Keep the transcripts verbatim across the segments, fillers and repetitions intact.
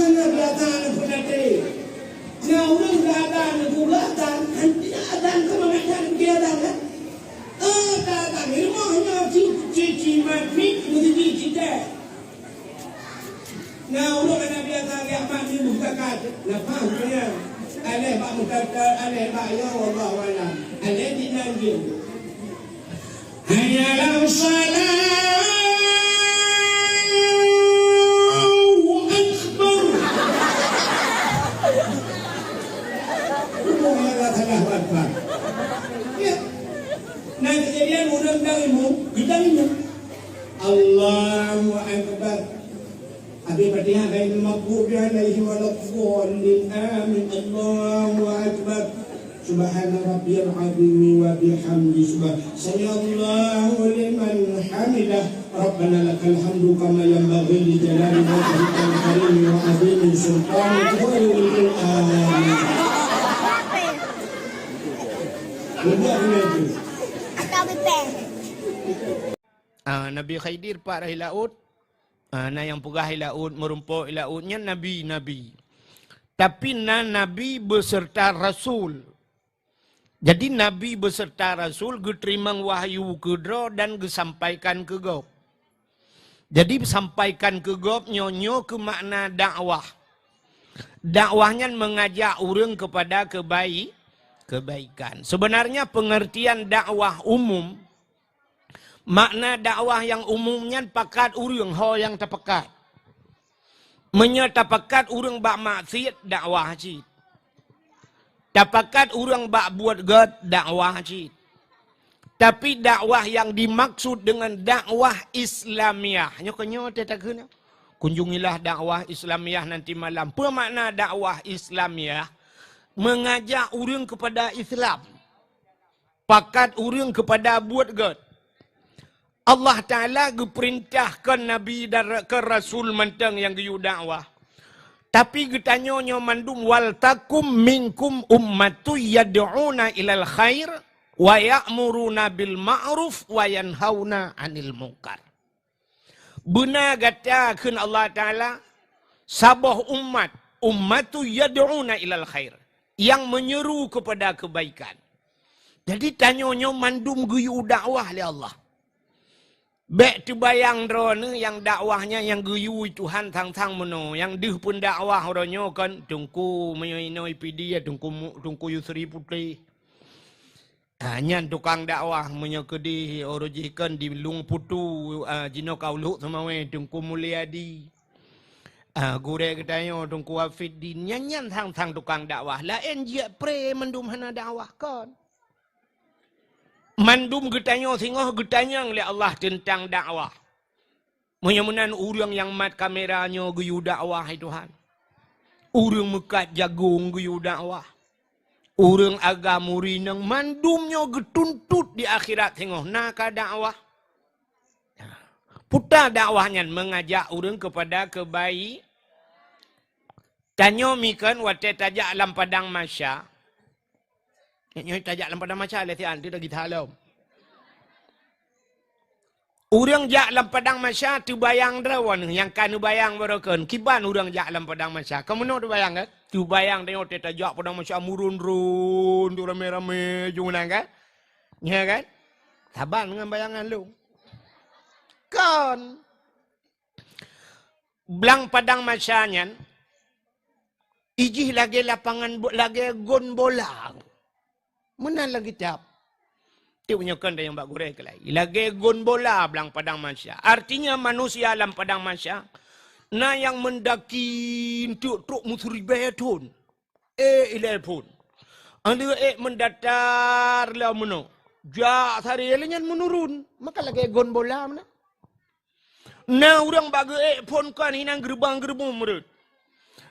Biasa aneuk peutati. Na ureueng ka adan, na guru adan, hana adan keu mangat adan, bukon adan, kan? Eh, ka adan, di rumoh nyoe ci, ci, ci, mat, mit, meuseujid, citée. Na ureueng aneuk biasa geujak mat di meuzakat, na paham nyan. Aleh bak meuzakat, aleh bak ya, wallahu a'lam. Aleh di nan jeuet. Hayya 'alas shalah, Allahu akbar. Allahu akbar. Ya. Nah, kejadian ureueng dang imum, kita imum. Allahu akbar. Habis Fatihah, ghairil maghdubi 'alaihim waladdallin. Amin. Allahu akbar. Subhana rabbiyal azimi wa bihamdi. Subhan-, sami'allahu liman hamidah. Rabbana lakal hamdu kama yanbaghi li jalali wajhikal karimi wa azimi sultanik. Amin. Leubeh daripada itu. Ah, Nabi Khidir pat rhah i laôt. Ah, na nyang peugah i laôt, meurumpok i laôt, nyan nabi-nabi. Tapi na nabi beserta rasul. Jadi, nabi beserta rasul geuteurimong wahyu keu droe dan geusampaikan keu gob. Jadi, sampaikan keu gob nyoe, nyoe keuh makna dakwah. Dakwah nyan mengajak ureueng kepada kebai-, kebaikan. Sebenarnya, pengertian dakwah umum, makna dakwah nyang umum nyan pakat ureueng ho nyang tapakat. Meunyoe tapakat ureueng bak maksiet, dakwah cit. Tapakat ureueng bak buet gét, dakwah cit. Tapi dakwah nyang dimaksud dengan dakwah Islamiah, nyoe keuh nyoe teuh takheun, kunjungilah dakwah Islamiah nanti malam. Peue makna dakwah Islamiah? Mengajak ureueng kepada Islam. Pakat ureueng kepada buet gét. Allah Taala geupeurintahkan nabi dan ra-, keu rasul mantong nyang geuyue dakwah. Tapi geutanyoe nyoe mandum, "Wal takum minkum ummatun yad'una ilal khair wa ya'muruna bil ma'ruf wa yanhauna 'anil munkar." Beuna gata, kheun Allah Taala, saboh umat, "Ummatun yad'una ilal khair," nyang meunyeru keupada keubaikan. Jadi, tanyoe nyoe mandum geuyue dakwah lé Allah. Bék teubayang droeneuh nyang dakwah nyan nyang geuyue Tuhan sang-sang meunoe, nyang deuh peundakwah uroe nyoe kon Teungku meunyoe inoe Pidie, Teungku Mu-, Teungku Yusri Putéh. Ah, nyan tukang dakwah, meunyoe keudeh uroe jih kon di Lueng Putu, ah, jinoe ka Uluk Seumawé, Teungku Mulyadi. Ah, gurée geutanyoe, Teungku Wafiddin, nyan, nyan sang-sang tukang dakwah. Laén jeuet pré mandum hana dakwah kon. Mandum geutanyoe singoh geutanyong lé Allah teuntang dakwah. Meunyoe meunan ureuëng nyang mat kamera nyoe geuyue dakwah, hai Tuhan. Ureuëng meukat jagong geuyue dakwah. Ureuëng agam ureuëng inong mandum nyoe geutuntot di akhirat singoh na ka dakwah. Peue dakwah nyan? Mengajak ureuëng keupada keubai-, tanyoe mikon watée tajak lam padang mahsya. Nyoe tajak lam padang mahsya lé sian tu lagi thalom. Ureuëng jak lam padang mahsya teubayang droe nyoe nyang ka neubayang baroekon. Kiban ureuëng jak lam padang mahsya. Kamoe nyoe teubayang kan? Teubayang tanyoe watée tajak padang mahsya meurôn-rôn tu ramé-ramé jong meunan kan? Nya kan? Saban ngon bayangan lôn. Kon. Blang padang mahsya nyan, ijih lagée lapangan bo-, lagée gon bola. Meunan lam kitab. Tiep nyoe kon nyang bak gurée keulai. Lagée gon bola blang padang mahsya. Artinya manusia lam padang mahsya, na nyang meundaki eunteuk trok meuseuribée thon. Ék ilée phon. Aneuëk ék meudatar lam meunoe. Jak sari lé nyan meunurun. Maka lagée gon bola meunan. Na ureuëng bak geuék phon kon hinan geureubang-geureubum rot.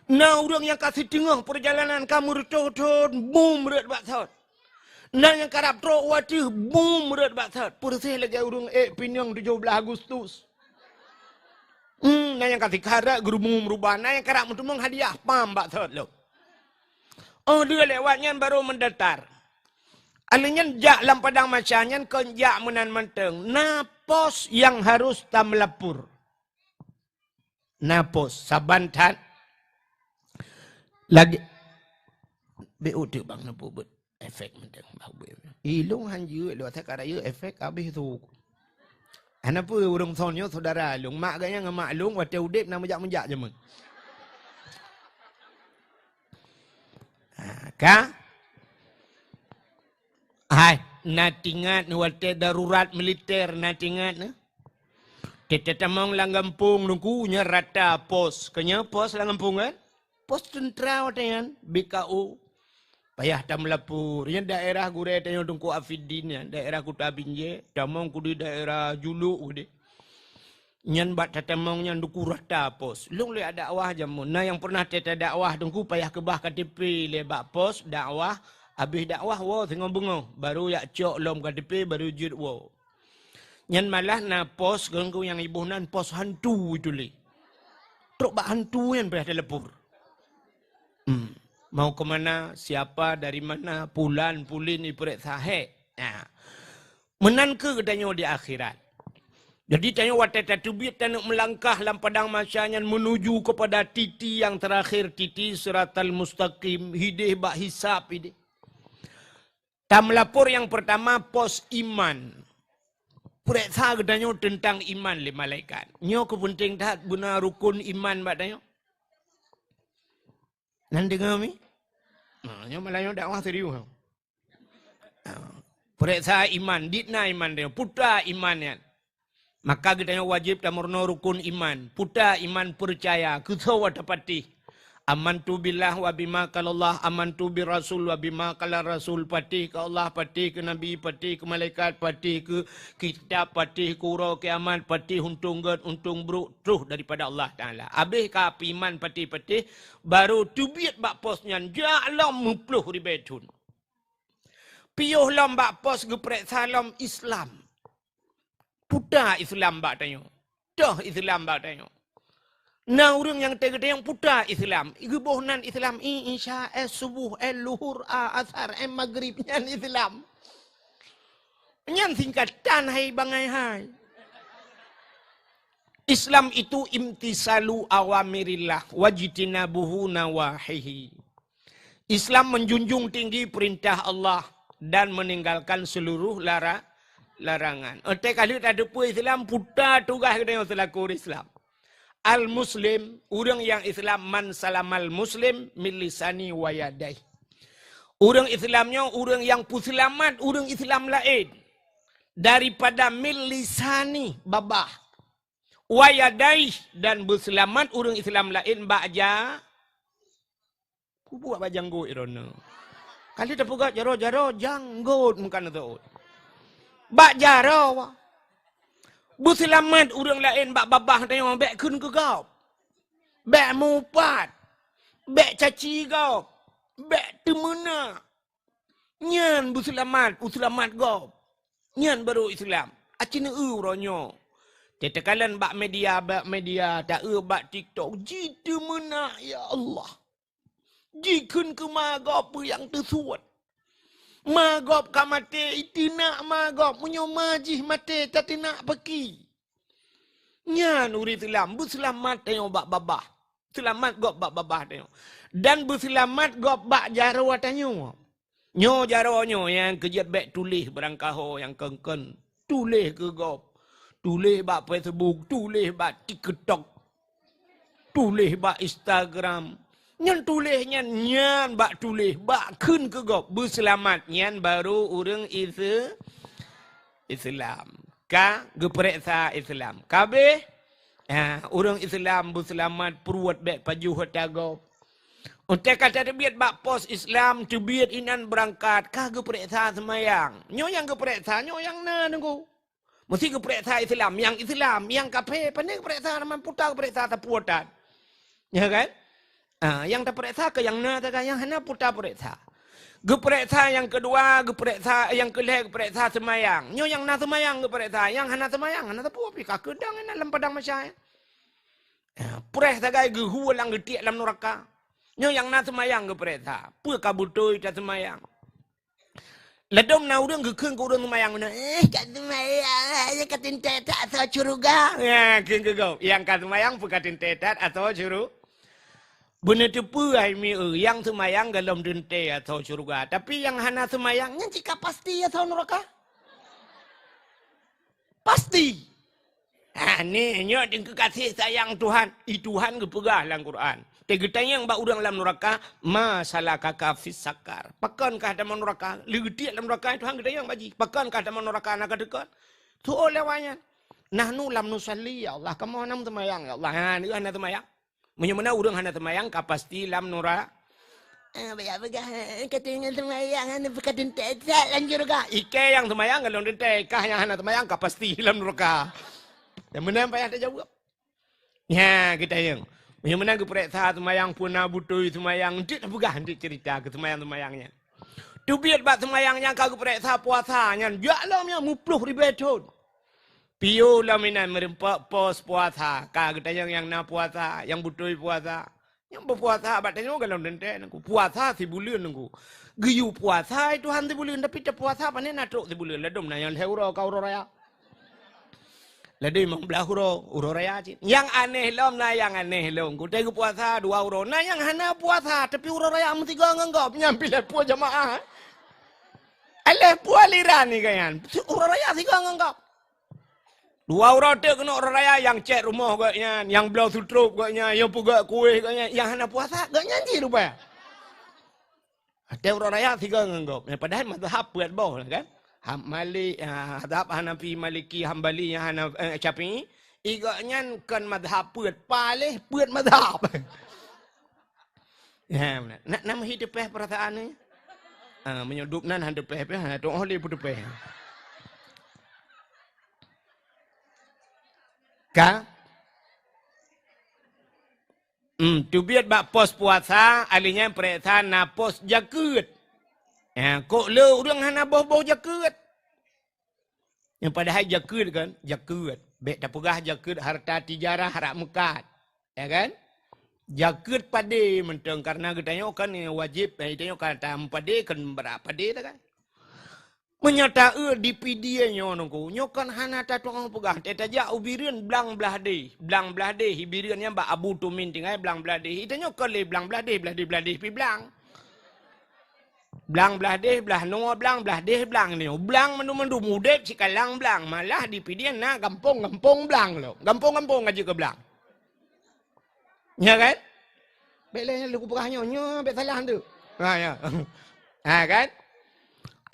Na ureuëng nyang ka siteungoh peurjalanan ka meureutoh thon, bum rot bak sot. Na nyang karab trok u ateueh, bum rot bak sot. Peureuséh lagée ureuëng ék pineung tujoh blaih Agustus. Hmm, na nyang ka sikarat geureubum rubah, na nyang karab meuteumong hadiah pam bak sot lom. Oh, dua lewat nyan baru meudatar. Aleuh nyan jak lam padang mahsya nyan kon jak meunan mantong. Na pos nyang harôh tameulapor. Na pos, saban that Lagèe, beu uteuk bang neupeubuet efek mantong bah ubé. Ilong hanjeuet lôn asai ka rayeuk efek habéh tu. Hana peue ureueng son nyoe syedara lôn. Mak geuh nyan ngon mak lôn watèe udép na meujak-meujak jameun. Ha, ka? Hai, na tingat watèe darurat militer na tingat na. Teutamong lam gampông Teungku nyoe rata pos. Keu nyoe pos lam gampông kan? Pos teuntra watèe nyan, B K O. Payah tameulapor. Nyan daerah gurèe tanyoe Teungku Afiddin nyan, daerah Kuta Binjai, tamong keudéh daerah Juluk keudéh. Nyan bak tatamong nyan Teungku rata pos. Lôn lé dakwah jameun. Na nyang pernah teudakwah Teungku payah keubah K T P lé bak pos dakwah, habéh dakwah woe singoh beungoh, barô jak cok lom K T P, barô jeuet woe. Nyan malah na pos Teungku nyang iboh nan pos hantu itulah. Trok bak hantu nyan payah telepon. Hmm. Mau ke mana, siapa, dari mana, pulan, pulin ipeuriksa hèk. Nah. Meunan keuh geutanyoe di akhirat. Jadi tanyoe watèe tateubiet taneuk meulangkah lam padang mahsyar nyan menuju kepada titi nyang terakhir, titi siratal mustaqim, hidéh bak hisab idéh. Tameulapor nyang peurtama pos iman. Peuriksa geutanyoe teuntang iman lé malaikat. Nyoe keuh peunteng that beuna rukon iman bak tanyoe. Nan deungoe mi? Ha, nyoe malah nyoe dakwah serius. Ha. Peuriksa iman, dit na iman tanyoe, puta iman nyan. Maka geutanyoe wajéb tameurunoe rukon iman. Puta iman peucaya, keu soe tapatéh. Amantu billah wa bima qalallah, amantu bir rasul wa bima qala rasul. Patéh keu Allah, patéh keu Nabi, patéh keu malaikat, patéh keu kitab, patéh keu uroe kiamat, patéh untông gèt, untông brôk, troh daripada Allah Taala. Abéh ka peuiman patéh-patéh, barô teubiet bak pos nyan jak lom meuploh ribèe thôn. Piôh lom bak pos geupeuriksa lom Islam. Puta Islam bak tanyoe. Toh Islam bak tanyoe. Na ureueng nyang teugeutanyong puta Islam. Geuboh nan Islam, i, Isya, eh, Suboh, eh, Luhur, a, Asar, eh, Magrib, nyan Islam. Nyan singkatan hai bangai hai. Islam itu imtisalu awamirillah wajtinabuhu nawahihi. Islam menjunjung tinggi perintah Allah dan meninggalkan seluruh lara-, larangan. Oté ka lheueh tateupeue Islam, puta tugaih geutanyoe seulaku ureueng Islam. Al-Muslim, ureueng nyang Islam, man salamal Muslim min lisani wa yadai. Ureueng Islam nyoe ureueng nyang peuseulamat ureueng Islam laén daripada min lisani, babah, wa yadai, dan beuseulamat ureueng Islam laén bak ja-, kubuak bak janggot droeneuh. Ka lheueh tapeugah jaroe-jaroe, janggot meukan teuôt. Bak jaroe. Beuseulamat ureueng laén bak babah tanyoe, bèk kheun keu gob. Bèk mupat. Bèk caci gob. Bèk teumeunak. Nyan beuseulamat, beuseulamat gob. Nyan barô Islam. Aci neueu uroe nyoe. Teuteukalen bak media, bak media, taeu bak TikTok, jiteumeunak, ya Allah. Jikheun keu ma gob peue nyang teusuet. Ma gob ka maté, iteunak ma gob, meunyoe ma jih maté, tateunak paki. Nyan ureueng Islam, beuseulamat tanyoe bak babah. Seulamat gob bak babah tanyoe. Dan beuseulamat gob bak jaroe tanyoe. Nyoe jaroe nyoe nyang keujeuet bèk tuléh barangkaho nyang keun-keun. Tuléh keu gob. Tuléh bak Facebook, tuléh bak TikTok. Tuléh bak Instagram. Nyan tuléh nyan, nyan bak tuléh, bak kheun keu gob. Beuseulamat nyan barô ureueng Ise-, Islam. Ka geupeuriksa Islam. Ka abéh, ha, ureueng Islam beuseulamat pruet bèk pajoh ata gob. Oté ka tateubiet bak pos Islam, teubiet inan beurangkat, ka geupeuriksa seumayang. Nyoe nyang geupeuriksa, nyoe nyang na Teungku. Meusti geupeuriksa Islam, nyang Islam, nyang kafé, pane geupeuriksa, teuma puta geupeuriksa sapeue that. Ya kan? Ah, nyang tapeuriksa keu nyang na sagai, nyang hana puta peuriksa. Geupeuriksa nyang keudua, geupeuriksa nyang keulhèe, geupeuriksa seumayang. Nyoe nyang na seumayang geupeuriksa, nyang hana seumayang hana sapeue pih ka keudang inan lam padang mahsyar. Ya, preh sagai geuhue lam geutiek lam nuraka. Nyoe nyang na seumayang geupeuriksa, peue ka beutôi taseumayang. Ladôm na ureueng geukheun keu ureueng seumayang, "Eh, ka seumayang, eh, ka teuntèe that asoe syeuruga." Ya, kheun keu gob, "Nyang ka seumayang peue ka teuntèe that asoe syeuruga?" Beuneuteupeu hai mieu, nyang seumayang golom teuntèe asoe syeuruga, tapi nyang hana seumayang nyan cit ka pasti asoe nuraka. Pasti. Ha, nyoe deungon kasih sayang Tuhan. I Tuhan geupeugah lam Quran. Teugeutanyong bak ureuëng lam nuraka, "Ma salakaka fis sakar?" Pakon kah tamong nuraka? Lé geutiek lam nuraka, Tuhan geutanyong bak jih, "Pakon kah tamong nuraka?" Na ka teukon. Tuoh lewat nyan. "Nahnu lam nusalli, ya Allah." Kamoe hana seumayang, ya Allah. Ha, nyoe hana seumayang. Meunyoe meunan ureuëng hana seumayang, ka pasti lam nura-, eh, baya peugah, eh, ka tinggai seumayang, hana peugah teuntèe that lam syeuruga. Ikei nyang seumayang golom teuntèe, kah nyang hana seumayang ka pasti lam nuraka. Nyang meunan payah tajaweueb. Nyan, geutanyong. Meunyoe meunan geupareksa seumayang, peue na beutôi seumayang, enteuk tapeugah, enteuk cerita keu seumayang-seumayang nyan. Teubiet bak seumayang nyang ka geupareksa puasa nyan, jak lom nyan meuploh ribèe thon. Piôh lom inan meureumpok pos puasa. Ka geutanyong nyang na puasa, nyang beutôi puasa. Nyang beupuasa bak tanyoe golom teuntèe nangku. Puasa sibuleuen nangku. Geuyue puasa Tuhan sibuleuen, tapi tapuasa pané na trok sibuleuen. Ladôm na nyang lhèe uroe ka uroe raya. Ladôm limong blaih uroe, uroe raya cit. Nyang aneh lom na nyang aneh lom. Kutai geupuasa dua uroe. Na nyang hana puasa, tapi uroe raya meusigoe ngon gob. Nyan pih lhèe ploh jamaah, eh. Lhèe ploh aliran ni kan. Uroe raya sigoe ngon gob. Dua uroe teuk keunoe uroe raya, nyang cèt rumoh gobnyan, nyang bloe sutrop gobnyan, nyang peugöt kueh gobnyan, nyang hana puasa gobnyan jih rupanya. Watèe uroe raya sigoe ngon gob. Nyan padahai mazhab peuet boh lah kan. Hambali, ha, mazhab Hanafi, Maliki, Hambali, nyang hana, eh, Syafi'i. I gobnyan kon mazhab peuet, paléh peuet mazhab. Ya, beuna. Nak, nak meuhi teupèh peurasaan ni? Ah, meunyoe dub nan han teupèh pih, ha, tu'oh lé peuteupèh. Ka? Hmm, teubiet bak pos puasa, alèh nyan pareksa na pos jakeuet. Ya, kok le ureueng hana boh-boh jakeuet? Nyang padahai jakeuet kan, jakeuet. Bèk tapeugah jakeuet harta tijarah rot meukat. Ya kan? Jakeuet padé mantong, karena geutanyoe kan wajéb, eh, geutanyoe kan tameupadé, kan brat padé teuh kan. Meunyoe taeu di Pidie nyoe nangku, nyoe kan hana tatu'oh peugah, teuh tajak u Bireuen blang blaih deh. Blang blaih deh, i Bireuen nyan bak Abu Tumin tinggai blang blaih deh. Geutanyoe kon lé blang blaih deh, blaih deh, blaih deh pi blang. Blang blaih deh, blaih noe blang, blaih deh blang nyoe. Blang mandum-mandum udép sikalang blang. Malah di Pidie na gampông-gampông blang lom. Gampông-gampông ka jeuet keu blang. Ya kan? Bèk lé lôn kupeugah nyoe, nyoe bèk salah tu. Ha, ya. Ha, kan?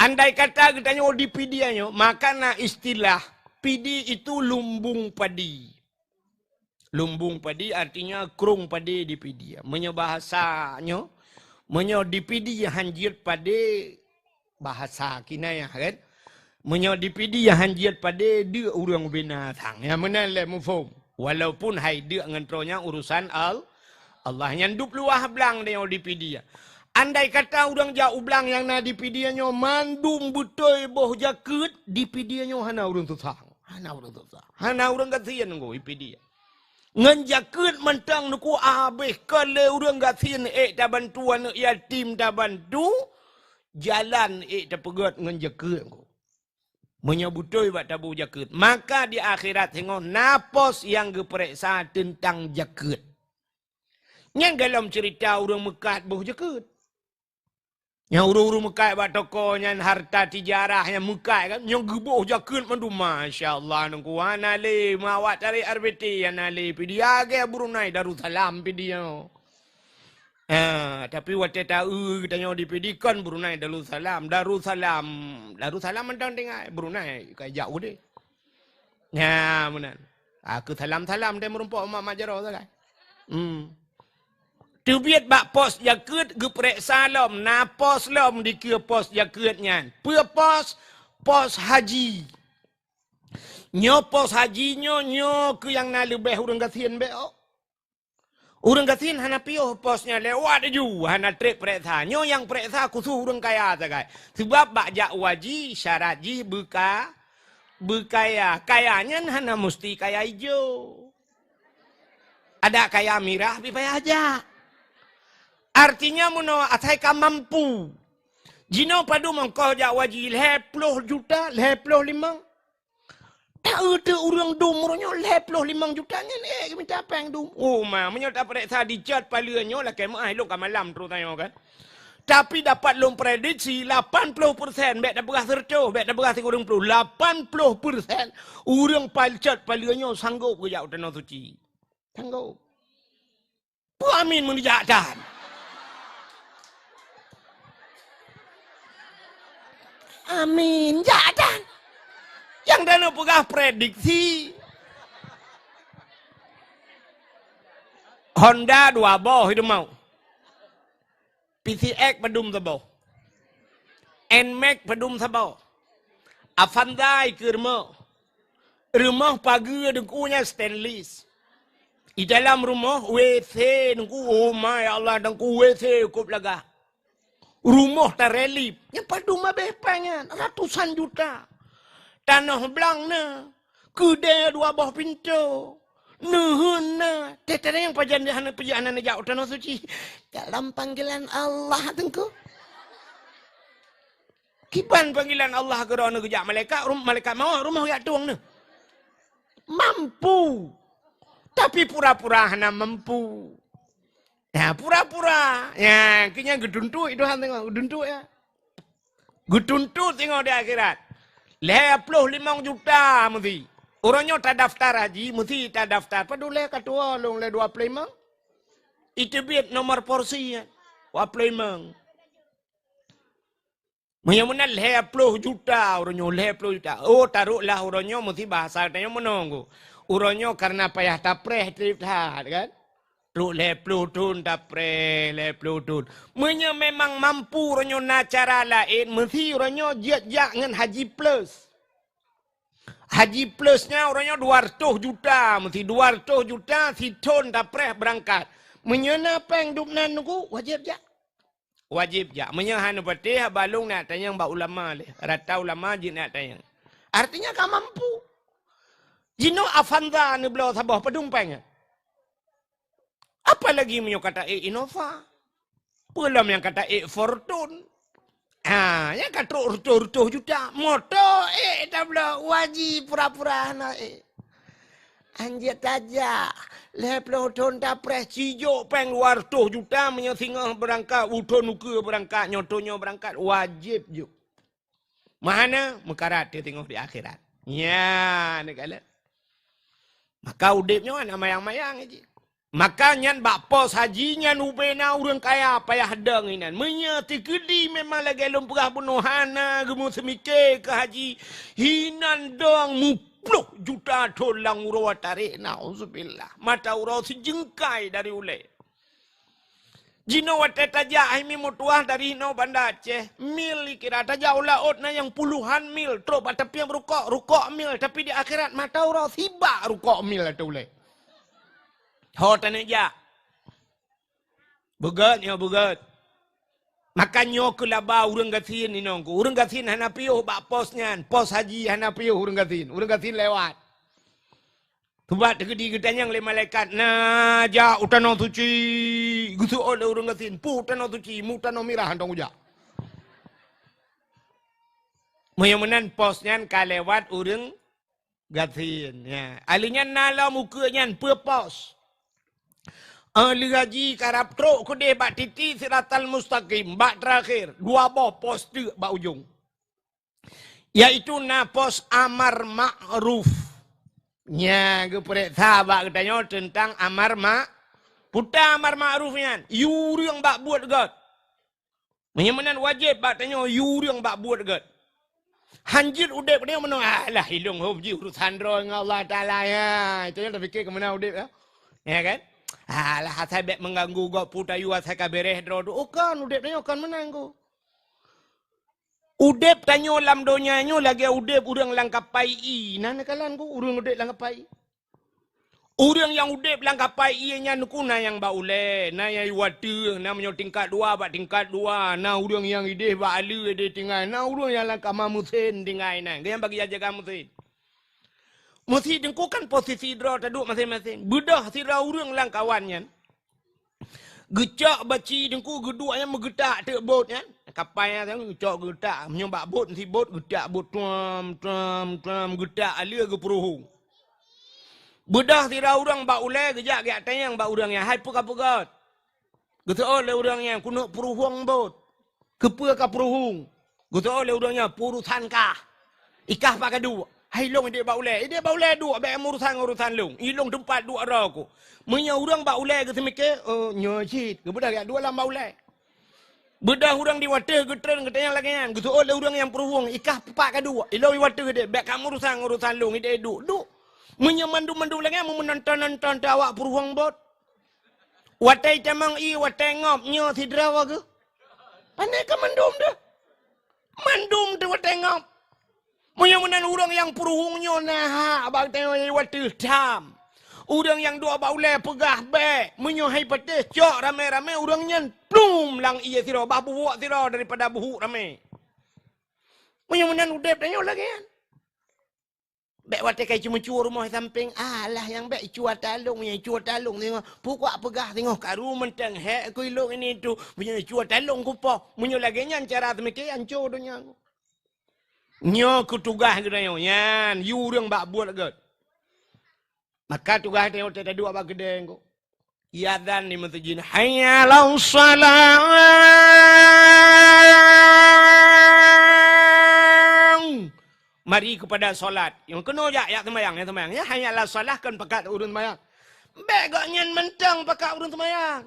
Andai kata geutanyoe di Pidie nyoe, maka na istilah Pidie itu lumbung padi. Lumbung padi artinya krông padé di Pidie. Meunyoe bahasa nyoe, meunyoe di Pidie han jeuet padé, bahasa kinayah kan. Meunyoe di Pidie han jeuet padé, deuk ureueng binatang. Nyang meunan lé muphom. Walaupun hai deuk ngon troe nyan urusan Al-, Allah, nyan dub luwah blang nyoe di Pidie. Andai kata ureueng jak u blang nyang na di Pidie nyoe mandum beutôi boh jakeuet, di Pidie nyoe hana ureueng susah. Hana ureueng susah. Hana ureueng gasien nangku i Pidie. Ngon jakeuet mantong nangku habéh, kon lé ureueng gasien ék tabantu, aneuk yatim tabantu, jalan ék tapeugöt ngon jakeuet nangku. Meunyoe beutôi bak taboh jakeuet, maka di akhirat singoh na pos nyang geupareksa teuntang jakeuet. Nyan golom ceurita ureueng meukat boh jakeuet. Nyang ureueng-ureueng meukat bak toko nyan harta tijarah nyang meukat kan, nyang geuboh jakeuet mandum, masya Allah, nangku hana lé, meuawak tarek R B T hana lé, Pidie lagèe Brunei Darussalam Pidie nyoe. Ha, tapi watèe taeu geutanyoe di Pidie kon Brunei Darussalam, Darussalam, Darussalam mantong tinggai, Brunei ka jak udeh. Nya, meunan. Ha, keu salam-salam deh meurumpok mak-mak jaroe sagai. Hmm. Teubiet bak pos jakeuet geupareksa lom, na pos lom dikeue pos jakeuet nyan. Peue pos? Pos haji. Nyoe pos haji nyoe, nyoe keuh nyang na leubeh ureueng gasien bèk ôk. Ureueng gasien hana piôh pos nyan lewat laju, hana trép pareksa. Nyoe nyang pareksa khusos ureueng kaya sagai. Sabab bak jak haji syarat jih beuka-, beukaya. Kaya nyan hana musti kaya ijo. Adak kaya mirah pih payah jak. Artinya meunoe asai ka mampu. Jinoe padum ongkoh jak haji, lhèe ploh juta, lhèe ploh limong. Taeu-taeu ureuëng dum uroe nyoe lhée ploh limong juta nyan, eh, geumita péng dum. Oh ma, meunyoe tapareksa di chat paleue nyoe lakée meuáh lôn ka malam terus tanyoe kan. Tapi dapat lôn prediksi lapan ploh persen, bék tapeugah seureutôh, bék tapeugah sikureueng ploh, lapan ploh persen ureuëng pal-, chat paleue nyoe sanggôp geujak u Tanoh Suci. Sanggôp. Peue amin meunijak tan? Amin, jak tan. Nyang tanyoe peugah prediksi. Honda dua boh itu mau. P C X padum saboh. Nmax padum saboh. Avanza ikeu rumoh. Rumoh pageue deungon stainless. Di dalam rumoh W C deungon, oh ma ya Allah, deungon W C cukôp lagak. Rumoh tarelip. Nyan padum abéh péng nyan, ratusan juta. Tanoh blang na. Keudée dua boh pintoe. Neuheun na. Teuh-teuh nyang pajan hana peujeuet hana neujak u Tanoh Suci. Dalam panggilan Allah, Teungku. Kiban panggilan Allah keu droeneuh geujak malaikat, rum-, malaikat mawöt rumoh jak tueng neuh. Mampu. Tapi pura-pura hana mampu. Ya, pura-pura. Ya, keu nyan geutuntot Tuhan tengok, geutuntot ya. Geutuntot tengok di akhirat. Lhée ploh limong juta meusi. Uroe nyoe tadaftar haji, meusi tadaftar. Padum lé ka tuwoe lôn lé dua ploh limong. Iteubiet nomor porsi ya. Dua ploh limong. Meunyoe meunan lhée ploh juta uroe nyoe, lhée ploh juta. Oh, taroklah uroe nyoe meusi bahasa tanyoe meunoe. Uroe nyoe karena payah tapreh trép that kan. Trok lhée ploh thon tapreh, lhée ploh thon. Meunyoe memang mampu uroe nyoe na cara laén, meusi uroe nyoe jeuet jak ngon haji plus. Haji plus nyan uroe nyoe dua ratus juta, meusi dua ratus juta sithon tapreh beurangkat. Meunyoe na péng dum nan Teungku, wajéb jak. Wajéb jak. Meunyoe hana patéh, haba lôn neujak tanyong bak ulama lé. Rata ulama jeuet neujak tanyong. Artinya ka mampu. Jinoe Avanza neubloe saboh padum péng nyan. Apalagi meunyoe ka taék Innova. Peue lom nyang ka taék Fortuner. Ha, nyan ka trok reutoh-reutoh juta. Moto ék tabloe, wajéb pura-pura hana ék. Hanjeuet tajak, lhée ploh thon tapreh, sijok péng dua ratus juta, meunyoe singoh beurangkat, u thon ukeue beurangkat, nyoe thon nyoe beurangkat, wajéb jok. Meuhana, meukarat teuh singoh di akhirat. Nyan, neukalon. Maka udeb nyoe hana mayang-mayang jih. Maka nyan bak pos haji nyan ubena ureuëng kaya payah dong inan. Meunyoe teukeudi memang lagée lôn peugah bunoe hana geumeuseumike keu haji, hinan dong muploh juta thon lam uroe tarek, nauzubillah. Mata uroe sijeungkai dari ulée. Jinoe watée tajak hai mi meutuwah dari hinoe Banda Aceh, mil dikira tajak u laôt na nyang puluhan mil, trok bak tapieng rukok, rukok mil, tapi di akhirat mata uroe sibak rukok mil ateueh ulée. Ho taneuk jak. Beugét nyoe beugét. Maka nyoe keuh laba ureuëng gasien inong ku. Ureuëng gasien hana piôh bak pos nyan. Pos haji hana piôh ureuëng gasien. Ureuëng gasien lewat. Subat teukeudi geutanyong lé malaikat, "Na jak u Tanoh Suci?" Geuseuôt lé ureuëng gasien, "Peue u Tanoh Suci, mu Tanoh Mirah hantong ujak." Meunyoe meunan pos nyan ka lewat ureuëng gasien. Ya. Aleuh nyan na lom ukeue nyan peue pos. Aleuh haji karab trok keudeh bak titi Siratal Mustaqim, bak teurakhir, dua boh pos teuk bak ujong. Yaitu na pos amar ma'ruf. Nya geupeuriksa bak geutanyoe teuntang amar ma-, peue ta amar ma'ruf nyan, yue ureuëng bak buet gét. Meunyoe meunan wajéb bak tanyoe yue ureuëng bak buet gét. Hanjeuet udeb tanyoe meunoe, "Alah, ilong hom jih urusan droe ngon Allah Taala, ya." Itu nyang tapike keu meunan udeb, ya. Ya kan? "Alah, asai bék mengganggu gob peue ta yue asai ka bereh droe tu." Oh, kon, udeb tanyoe kon meunan ku. Udeb tanyoe lam donya nyoe lagée udeb ureuëng lam kapai ie. Na neukalon ku ureuëng udeb lam kapai ie. Ureuëng nyang udeb lam kapai ie nyan ku na nyang bak ulée, na nyang yue ateueh, na meunyoe tingkat dua bak tingkat dua, na ureuëng nyang ideh bak aleue ideh tinggai, na ureuëng nyang lam kama meusén tinggai na, geuh nyang bagi jaga meusén. Meusi teungku kan posisi droe taduek maséng-maséng. Beudôh sidroe ureuëng lam kawan nyan. Geucok baci teungku, geuduek nyan meugeutak teuk bot nyan. Kapai nyan geucok geutak, meunyoe bak bot, meusi bot geutak bot, tuam, tuam, tuam, geutak, aleu geupuruhong. Beudôh sidroe ureuëng bak ulée geujak geujak tanyong bak ureuëng nyan, "Hai peu ka peugét?" Geuseuôt lé ureuëng nyan, "Keuneuk puruhong bot." "Keupeue ka puruhong?" Geuseuôt lé ureuëng nyan, "Peurusan kah. Ikah pat ka duek?" "Hai lôn idék bak ulée." "Idék bak ulée duek, bék meurusan ngon urusan lôn. Ilôn teumpat duek droe ku." Meunyoe ureuëng bak ulée geuseumiké, "Oh, nyoe cit." Geubeudôh geujak duek lam bak ulée. Beudôh ureuëng di watée geutreun geutanyong lagée nyan, geuseuôt lé ureuëng nyang puruhong, "Ikah pat ka duek?" "Ilôn i watée idék, bék ka meurusan ngon urusan lôn, idék duek." Duek. Meunyoe mandum-mandum lagée nyan, meunonton-nonton teuh awak puruhong bot. Watée tamong ié, watée ngop, nyoe sidroe geuh. Pane ka mandum deuh. Mandum teuh watée ngop. Meunyoe meunan ureuëng nyang puruhong nyoe na hak bak tanyoe watée tham. Ureuëng nyang duek bak ulée peugah bék, meunyoe hai patéh cok ramé-ramé ureuëng nyan plum lam ié sidroe, bah buhuk sidroe daripada buhuk ramé. Meunyoe meunan udeb tanyoe lagée nyan. Bék watée kai ceumeucue rumoh sampéng, "Alah nyang bék icue talong, nyang icue talong singoh, pukok peugah singoh karu mantong hék ku ilong ini tu, meunyoe icue talong kupoh." Meunyoe lagée nyan cara teumike, ancô donya. Nyoe keu tugaih geutanyoe nyan, yue ureuëng bak buet gét. Maka tugaih tanyoe taduek bak keudée nyoe. Iazan di meuseujid, "Hayya 'alas shalah." Mari kepada salat. Nyang keunoe jak, jak seumayang, jak seumayang. Ya, hayya 'alas shalah kon pakat ureuëng seumayang. Bék gobnyan mantong pakat ureuëng seumayang.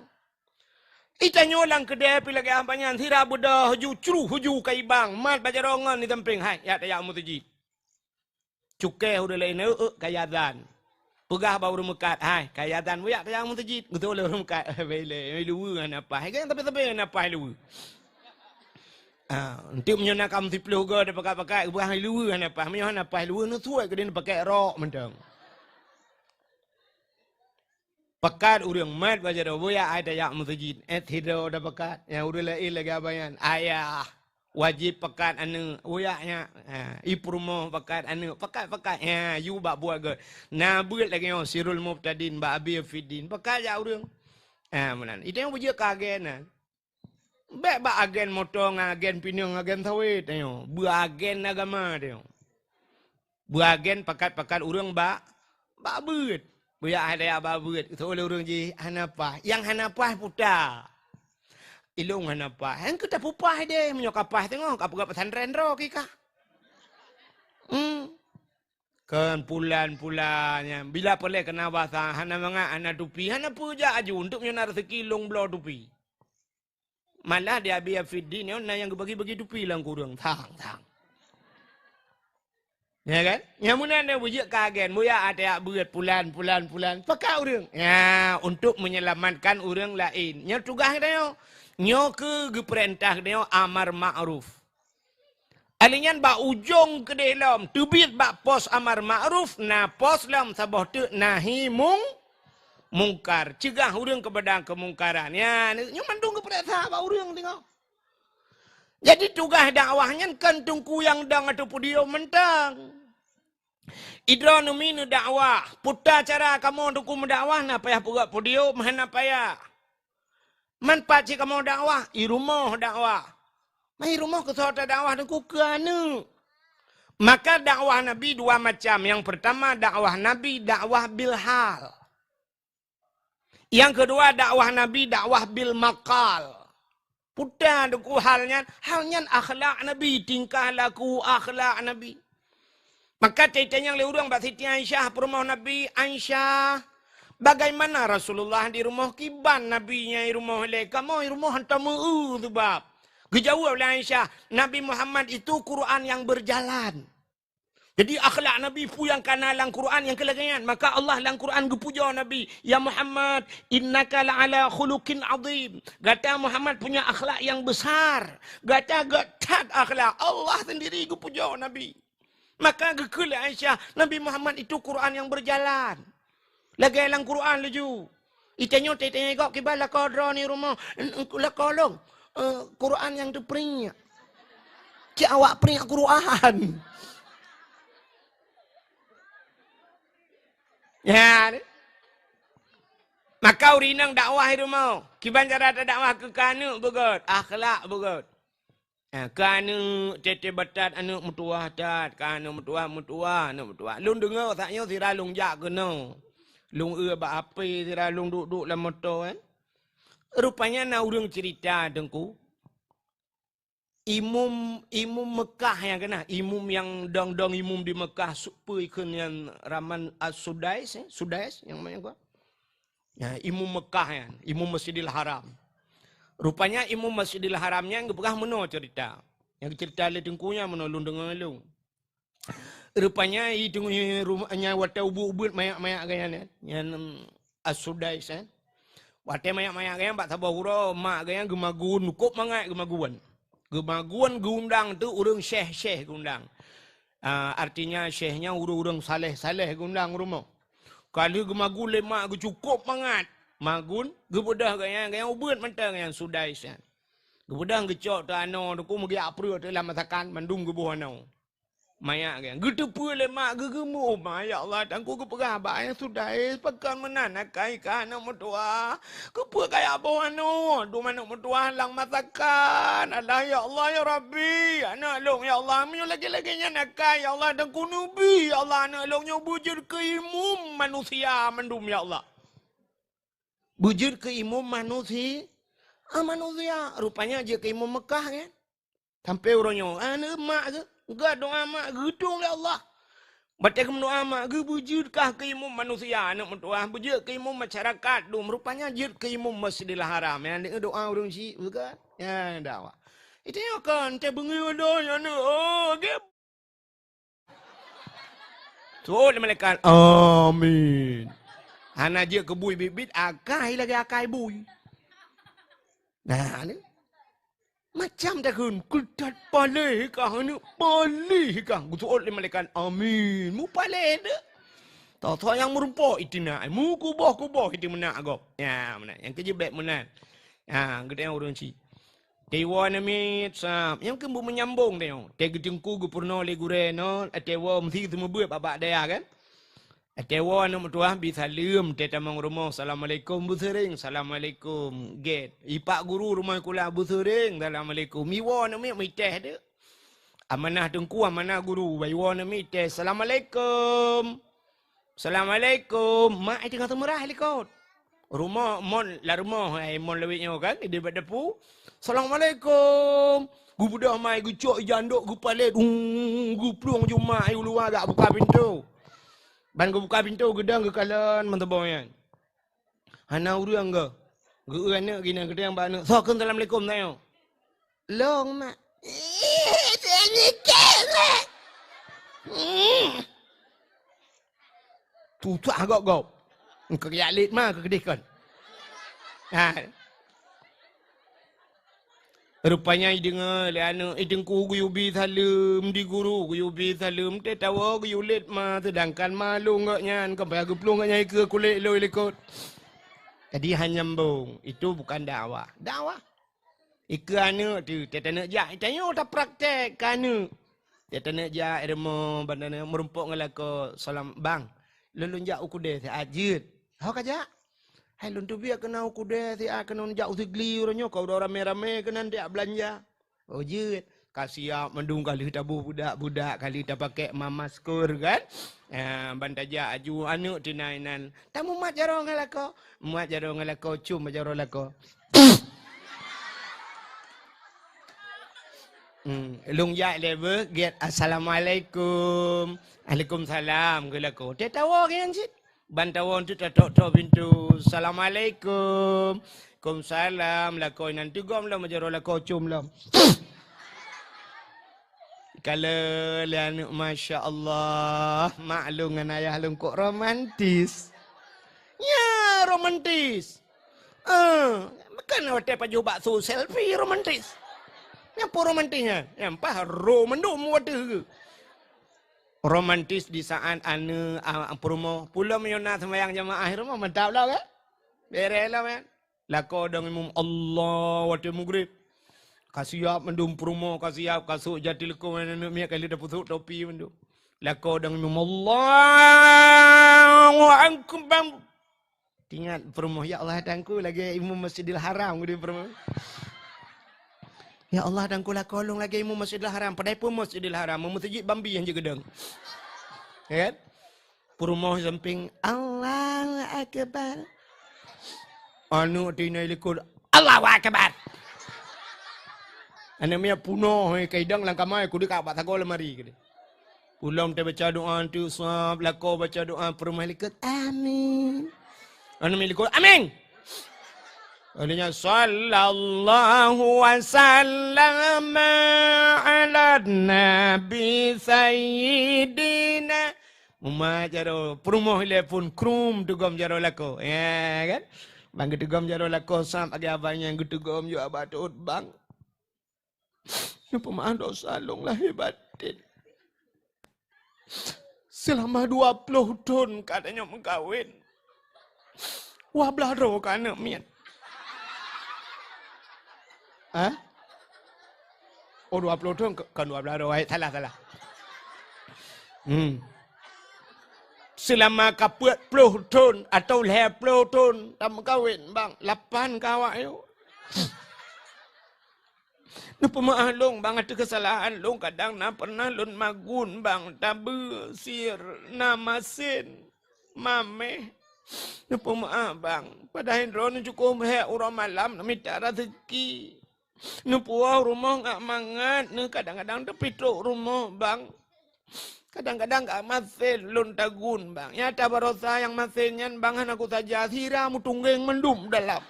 Itanyoe lam keudée pih lagée haba nyan, sira beudôh ju cruh ju ka ibang, mat bak jaroe ngon di sampéng, "Hai, jak tajak meuseujid." Cukée ureuëng laén, "Euk, euk, ka iazan." Peugah bak ureuëng meukat, "Hai, ka iazan, bujak tajak meuseujid." Geutôh lé ureuëng meukat, "Eh, bèk lé, luweue hana paih." Hai, kan tapi-tapi hana paih luweue. Ah, enteuk meunyoe na kamoe siplôh goe tapakat-pakat, geupeugah luweue hana paih. Meunyoe hana paih luweue, neusuet keudeh neupakai rok mantong. Pakat ureuëng mat bak jaroe, "Bujak hai tajak meuseujid." Eh, sidroe tapakat, nyang ureuëng laén lagée haba nyan, "Ayah, wajéb pakat aneuëk, bujak nyak." Ha, i peurumoh pakat aneuëk, pakat-pakat. Ha, yue bak buet gét. Na beuet lagée nyoe, Sirul Mubtadin, bak Abi Afiddin. Pakat jak ureuëng. Ha, meunan. Itanyoe beujeuet keu agen nyan. Bék bak agen moto ngon agen pineung, agen sawét, tanyoe. Beuagen agama, tanyoe. Beuagen pakat-pakat ureuëng bak, bak beuet. Bujak hai tajak bak beuet, geutôh lé ureuëng jih, "Hana paih." Nyang hana paih puta. "Ilong hana paih." Nyang keu tapeupaih deh, meunyoe ka paih teungoh, ka peugah pesantren droe kikah. Hmm. Kon pulan-pulan nyan, bila peureulée keunan basa, hana mangat, hana tupi, hana peue jak aju, enteuk meunyoe na raseuki lôn bloe tupi. Malah di Abi Afiddin nyoe na nyang geubagi-bagi tupi lam kureueng. Thang, thang. Ya kan? Nyang meunan nyoe beujeuet keu agen, bujak hai tajak beuet pulan, pulan, pulan. Pakat ureuëng. Ya, untuk menyelamatkan ureuëng laén. Nyoe tugaih geutanyoe. Nyoe keuh geupeurintah geutanyoe amar ma'ruf. Alèh nyan bak ujong keudeh lom, teubiet bak pos amar ma'ruf, na pos lom saboh teuk nahi mung-, mungkar. Ceugah ureuëng keupada keumungkaran. Ya, nyoe mandum geupeuriksa bak ureuëng teungoh. Jadi tugaih dakwah nyan kon teungku nyang dong ateueh podium mantong. Idroe neumi neudakwah, peue cara kamoe teungku meudakwah, na payah peugöt podium, hana payah. Man pat cit kamoe dakwah, i rumoh dakwah. Man i rumoh keusoe tadakwah teungku keu aneuk. Maka dakwah Nabi dua macam. Nyang peurtama dakwah Nabi, dakwah bil hal. Nyang keudua dakwah Nabi, dakwah bil maqal. Peue teungku hal nyan? Hal nyan akhlak Nabi, tingkah laku akhlak Nabi. Maka teutanyong lé ureuëng bak Siti Aisyah, peurumoh Nabi, "Aisyah, bagaimana Rasulullah di rumoh, kiban Nabi nyan i rumoh lé kamoe i rumoh hantom meu-eu sabab?" Geujaweueb lé Aisyah, "Nabi Muhammad itu Quran yang berjalan." Jadi akhlak Nabi peue nyang kana lam Quran nyang keu lagèe nyan. Maka Allah lam Quran geupujoe Nabi, "Ya Muhammad, innaka la'ala khuluqin azim." Gata Muhammad punya akhlak yang besar. Gata göt that akhlak. Allah sendiri geupujoe Nabi. Maka geukheun lé Aisyah, "Nabi Muhammad itu Quran yang berjalan." Lagèe lam Quran laju. Itanyoe teutanyoe gob kiban lakoe droeneuh rumoh, "Lakoe lôn, eh, Quran nyang teupriek." Cit awak priek Quran. Ya, ni. Maka ureueng inong dakwah di rumoh. Kiban cara tadakwah keu aneuk beugöt, akhlak beugöt. Ha, keu aneuk teuh-teuh batat aneuk meutuwah that, keu aneuk meutuwah, meutuwah, aneuk meutuwah. Lôn deungoe saát nyoe sira lôn jak keunoe. Lôn eu bak H P sira lôn duek-duek lam moto kan. Rupanya na ureueng cerita Teungku. Imum, imum Mekah nyang keunah, imum nyang dong-dong imum di Mekah, su-, peue ikheun nyan raman As-Sudais, eh? Sudais nyang manyang kuat. Ya, imum Mekah nyan, imum Masjidil Haram. Rupanya imum Masjidil Haram nyan geupeugah meunoe cerita. Nyang cerita lé Teungku nyan meunoe lôn deungoe lôn. Rupanya i teungoh ru-, nyan watèe ubeuet-ubeuet manyak-manyak geuh nyan, nyan, em, As-Sudais, eh. Watèe manyak-manyak geuh nyan bak saboh uroe, mak geuh nyan geumagun, kôb mangat geumagun. Geumagun geuundang teuk ureueng syèh-syèh geuundang. Ah, artinya syèh nyan ureueng-ureueng saleh-saleh geuundang u rumoh. Ka lheueh geumagun lé mak geuh cukôp mangat. Magun, geubeudôh geuh nyan, geuh nyan ubeuet mantong nyan Sudais nyan. Geubeudôh geucok teuk anoe Teungku meugiak preueh teuk lam masakan, mandum geuboh anoe. Manyak geuh nyan. Geuteupeue lé mak geuh geumeu'ah, "Ya Allah, Teungku geupeugah bak ayah Sudais, pakon meunan akai kah aneuk meutuwah. Keupeue kajak boh anoe, dum aneuk meutuwah lam masakan. Alah, ya Allah, ya Rabbi, aneuk lôn, ya Allah, meunyoe lagèe-lagèe nyan akai, ya Allah, Teungku neubi, ya Allah, aneuk lôn nyoe beujeuet keu imum manusia mandum, ya Allah." Beujeuet keu imum manusi-, ah, manusia. Rupanya jeuet keu imum Mekah nyan. Sampai uroe nyoe, aneuk mak geuh, geudoa mak geuh, geudong lé Allah. Watèe geumeudoa mak geuh, beujeuet kah keu imum manusia, aneuk meutuwah, beujeuet keu imum masyarakat dum. Rupanya jeuet keu imum Masjidil Haram. Nyang deungoe doa ureueng syik, bukan? Nyan dakwah. Itu nyoe kon, teuh beungéh donya nyoe. Oh, geuh. Seuôt lé malaikat, "Amin." Hana jeuet keu bui biet-biet, akai lagèe akai bui. Nah, ni. Macam takheun, "Keutat paléh kah, aneuk paléh kah." Geuseuôt lé malaikat, "Amin." Mupaléh teuk. Tho-tho nyang meurumpok itina, mukuboh-kuboh itu meunak gob. Ya, meunan. Nyang keujeuet bèk meunan. Ha, geutanyoe ureueng syik. Teuwoe namiet sab. Nyang keuneuk menyambong tanyoe. Teuh geuteungku geupeurunoe lé gurèe nyoe, teuwoe meusi seumeubeuet bak-bak dayah kan. Teuwoe aneuk meutuwah bi saleuem, teuh tamong rumoh, "Assalamualaikum," beuseuring, "Assalamualaikum." Gèt. Ipak guru rumoh sikula beuseuring, "Assalamualaikum." Iwoe namiet meuitéh teuk. Amanah teungku, amanah guru, iwoe namiet itéh, "Assalamualaikum." "Assalamualaikum." Mak ai teungoh teumeurah likot. Rumoh, mon, lam rumoh, ai mon lawét nyoe kan, di bak dapu. "Assalamualaikum." Geubeudôh mai, geucok ija andok, geupalét, ung, geuplueng ju mak ai u luwa jak buka pintoe. Ban geubuka pintoe, geudong geukalon meuteubong nyan. Hana ureueng geuh. Geu-eu aneuk geuh inan geutanyong bak aneuk, "Soe kheun assalamualaikum tanyoe?" "Lôn, mak." "Ih, seunikét, mak." Hmm. Susah gob-gob. Engkau jak lét ma keu keudeh kon. Ha. Rupanya ideungoe lé aneuk, "Ih, teungku geuyue bi saleuem di guru, geuyue bi saleuem, teuh tawoe geuyue lét ma, seudangkan ma lôn gobnyan, ka payah geuplueng gobnyan ikeue kulét lôn likot." Jadi hana nyambong. Itu bukan dakwah. Dakwah. Ikeue aneuk tu, teuh taneuk jak, tanyoe tapraktek keu aneuk. Teuh taneuk jak, rumoh, ban taneuk meurumpok ngon lakoe, "Salam, Bang. Lôn, lôn jak u keudè siat jeuet." "Ho kajak?" "Hai lôn teubiet keunan u keudè siat, keunan jak u Sigli uroe nyoe, ka uroe ramé-ramé keunan tajak beulanja." "Oh, jeuet." Ka siap mandum, ka lheueh taboh budak-budak, ka lheueh tapakèk ma-, masker kan. Ah, ban tajak aju aneuk teuh inan, "Tamumat jaroe ngon lakoe." Mumat jaroe ngon lakoe, com bak jaroe lakoe. Hmm, lôn jak lé beuh, gèt, "Assalamualaikum." "Alaikumsalam," kheun lakoe. Teuh tawoe nyan cit. Ban tawoe teuk tatok-tok pintoe. "Assalamualaikum." "Kumsalam." Lakoe inan teugom lom, jaroe lakoe com lom. Kalon lé aneuk, "Masya Allah, mak lôn ngon ayah lôn kok romantis." Nya, romantis. Eh, bukan watèe pajoh bakso selfie romantis. Nyan peue romantis nyan? Nyan paih ro mandum watèe. Romantis di saat aneuk, a, peurumoh. Pulom meunyoe na seumayang jamaah rumoh, mantap lah kan? Bereh lah kan? Lakoe dong imum Allah watèe mugrib. Ka siap mandum peurumoh, ka siap kasôk jati leukong aneuk miet, ka lheueh tapeusôk topi mandum. Lakoe dong imum Allahu Akbar. Teuingat peurumoh, "Ya Allah, Teungku lagèe imum Masjidil Haram," geude peurumoh. "Ya Allah, Teungku lakoe lôn lagèe imum Masjidil Haram." Padahai peue Masjidil Haram, meuseujid Bambi nyang jeuet geudong. Ya kan? Peurumoh sampéng, "Allahu Akbar." Aneuk teuinai likot, "Allahu Akbar." Aneuk miet punoh, eh, ka idong lam kama, kudéh ka bak sagoe lemari kudéh. Ulôn teubaca doa, tu sab lakoe baca doa, peurumoh likot, "Amin." Aneuk miet likot, "Amin." Akhirnya, "Sallallahu wa sallama ala nabi sayyidina." Uma jaroe, peurumoh ilèe phôn krum teugom jaroe lakoe. Ya kan? Bang geuteugom jaroe lakoe, sab lagèe abang nyan geuteugom ju abah teuôt bang. Neupeumaáh dosa lôn lahé batén. Seulama dua ploh thon ka tanyoe meukawen. Dua blaih droe ka aneuk miet. Hah? Oh, dua ploh thon, kon dua blaih droe. Hai, salah, salah. Hmm. Seulama ka peuet ploh thon atau lhèe ploh thon tameukawen, bang. Lapan ka awak nyoe. Neupeumaáh lôn, bang, ateueh keusalahan lôn, kadang na peureunah lôn magun, bang, tabeue, sir, na masen, maméh. Neupeumaáh, bang. Padahai droeneuh cukôp hék uroe malam neumita raseuki. Neupuwoe rumoh ngat mangat, neuh kadang-kadang teupitrok rumoh, bang. Kadang-kadang ka masen lôn tagun, bang. Nyata barosa nyang masen nyan, bang, hana kusaja, sira meutunggeng mandum dalam.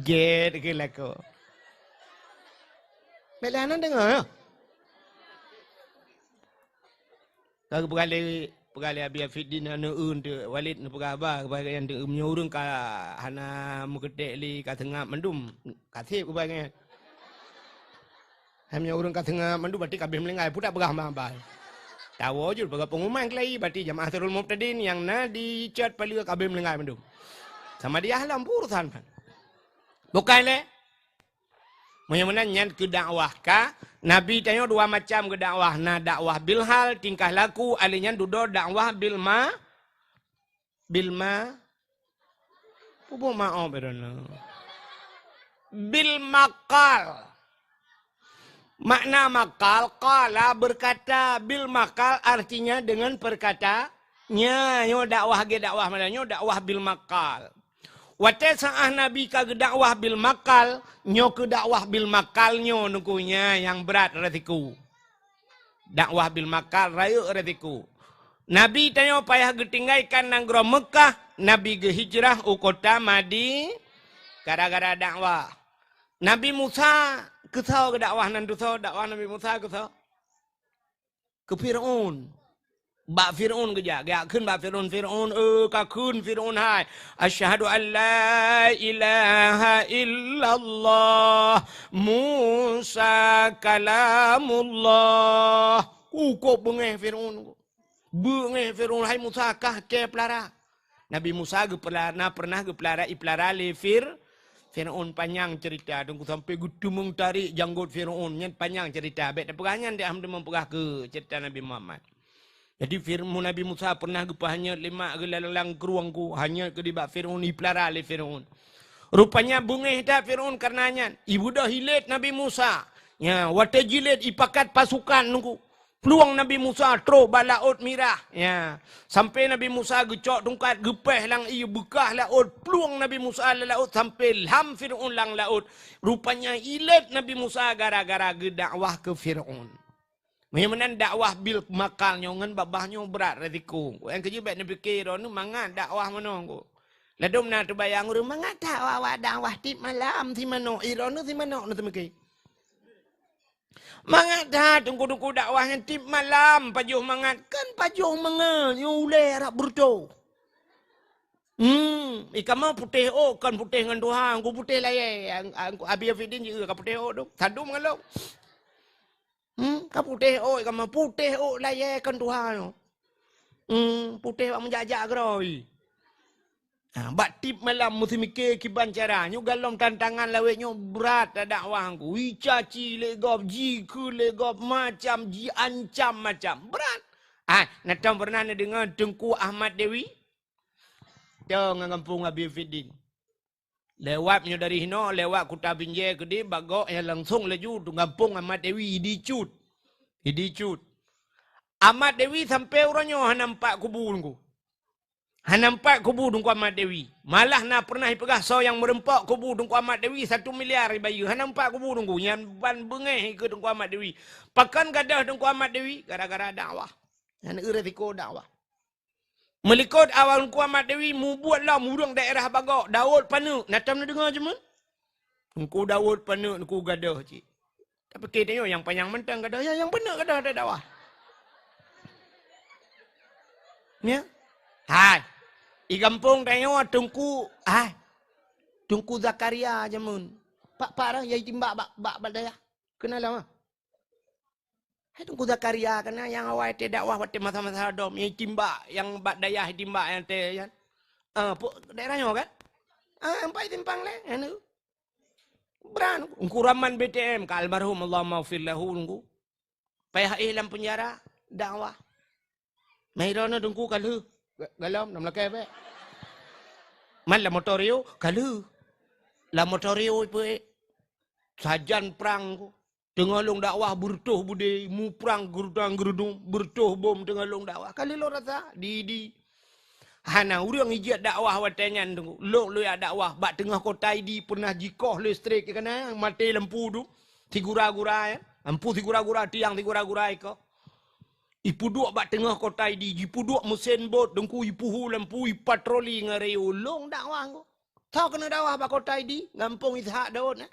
Gét keu lakoe. Bèk lé hana deungö, ya? Ka geupeugah lé, peugah lé Abi Afiddin aneuk eu teuh, Walid neupeugah haba, geupeugah nyan teuh, meunyoe ureueng ka hana meukeutek lé, ka seungab mandum, ka sép geupeugah nyan. Hai meunyoe ureueng ka seungab mandum, berarti ka abéh meuninggai, peue tapeugah hamba-hamba. Tawoe jeuet peugah pengumuman keulayi, berarti jamaah Sirul Mubtadin nyang na di Cot Paleue ka abéh meuninggai mandum. Sama dia lom urusan. Bukai lé? Meunyoe meunan nyan keu dakwah ka, Nabi tanyoe dua macam geudakwah, na dakwah bil hal, tingkah laku, alèh nyan dudoe dakwah bil ma-, bil ma-, peubuet maoh beureunoe. Bil makal. Makna makal, qala, berkata, bil makal artinya dengan perkata-, nya, nyoe dakwah lagèe dakwah meunan, nyoe dakwah bil makal. Watèe saat Nabi ka geudakwah bil makal, nyoe keu dakwah bil makal nyoe nungku nya nyang brat resiko. Dakwah bil makal rayeuk resiko. Nabi tanyoe payah geutinggai kan nanggroe Meukah, Nabi geuhijrah u kota Madi-, gara-gara dakwah. Nabi Musa keusoe geudakwah nan tusoe dakwah Nabi Musa keusoe? Keu Fir'aun. Bak Fir'aun geujak, geujak kheun bak Fir'aun, "Fir'aun, eh, ka kheun Fir'aun hai, 'Asyhadu an la ilaha illallah, Musa kalamullah.'" Uh, kok beungéh Fir'aun. Beungéh Fir'aun, "Hai Musa, kah kée peulara." Nabi Musa geupeulara, na peureunah geupeulara, ipeulara lé Fir-, Fir'aun. Panyang ceurita, teungku, sampoe geuteumeung tarek janggot Fir'aun. Nyan panyang ceurita. Bèk tapeugah nyan, dak hana teumeung peugah keu ceurita Nabi Muhammad. Jadi, Fir-, Nabi Musa peureunah geupeuhanyot lé mak geuh lam krueng ku, hanyot keu di bak Fir'aun, ipeulara lé Fir'aun. Rupanya beungéh that Fir'aun kareuna nyan. Ibeudôh ilét Nabi Musa. Nya, watèe jilét ipakat pasukan teungku. Plueng Nabi Musa trôk bak Laôt Mirah. Ya. Sampoe Nabi Musa geucok tungkat, geupéh lam ié, beukah laôt, plueng Nabi Musa lam laôt sampoe lham Fir'aun lam laôt. Rupanya ilét Nabi Musa gara-gara geudakwah keu Fir'aun. Meunyoe meunan dakwah bil makal nyoe ngon babah nyoe brat resiko. Nyang keujeuet bèk neupike droeneuh mangat dakwah meunoe. Ladôm na teubayang ureueng mangat that awak-awak dakwah tiep malam si manok, i droeneuh si manok na teumike. Mangat that teungku-teungku dakwah nyan tiep malam pajoh mangat, kan pajoh mangat nyoe ulèe rab beureutoh. Hmm, i kamoe putéh ôk kon putéh ngon tuha, ku putéh layèe, ang-, ang-, Abi Afidin jieu ka putéh ôk tu, sadum ngon lôn. Hmm, ka putéh ôk i kamoe, putéh ôk layèe kon tuha nyoe. Hmm, putéh bak meujak-jak keudroe. Ha, bak tiep malam meusimike kiban cara. Nyoe galom tantangan lawét nyoe brat dakwah ku. Jicaci lé gob, jikheun lé gob, macam, jiancam macam. Brat. Ah, na tom peureunah neudeungoe Teungku Ahmad Dewi? Cong ngon gampông Abi Fiddin. Lewat nyoe dari hinoe, lewat Kuta Binjai keudeh, bak gok nyang langsong laju tu gampông Ahmad Dewi, idi cut. Idi cut. Ahmad Dewi sampai uroe nyoe hana nampak kubu Teungku. Hana nampak kubu Teungku Ahmad Dewi. Malah na pernah ipeugah soe nyang meureumpok kubu Teungku Ahmad Dewi satu miliar ibayeue. Hana nampak kubu Teungku. Nyan ban beungéh ikeue Teungku Ahmad Dewi. Pakon gadôh Teungku Ahmad Dewi? Gara-gara dakwah. Nyan eu resiko dakwah. Meulikot awak Teungku Ahmad Dewi mubuet lom ureuëng daerah bak gok, Daud Paneuk. Na tom neudeungoe cit meunan? Teungku Daud Paneuk, Teungku gadôh cit. Tapi keu tanyoe nyang panyang mantong gadôh, ya, nyang peuneuk gadôh dakwah. Ya. Hai. I gampông tanyoe Teungku, hai. Teungku Zakaria jameun. Pak-pak dah, ya, itimbak bak, bak, bak dayah. Keunan lom, ah. Hai Teungku Zakaria keunan nyang awai teu dakwah watèe masa-masa dom, nyang itimbak, nyang bak dayah itimbak nyang teu nyan. Ah, pu-, daerah nyoe kan? Ah, empat simpang lé, anu. Brat, Teungku Rahman B T M, ka almarhum, Allahumma ghfir lahu, Teungku. Payah éh lam penjara, dakwah. Mai droeneuh Teungku ka lheueh. Ga-, galom, nam lakèe bèk. Man lam motor yo, ka lheueh. Lam motor yo ipeuék. Sajan prang ko. Teungoh lôn dakwah beureutoh beudé, muprang geurudang-geurudung, beureutoh bom teungoh lôn dakwah. Ka lheueh lôn rasa, di, di. Hana ureuëng ijak dakwah watèe nyan Teungku. Lôn lôn jak dakwah bak teungoh kota Idi pernah jikoh listrik, ya kan, maté lampu tu. Sigura-gura, ya. Lampu sigura-gura, tiang sigura-gura ikoh. Ipeuduek bak teungoh kota Idi, jipeuduek meusén bot, Teungku, ipuhu lampu, ipatroli ngon rayeuk. Lôn dakwah Teungku. Soe keuneuk dakwah bak kota Idi, gampông Ishak Daud, eh.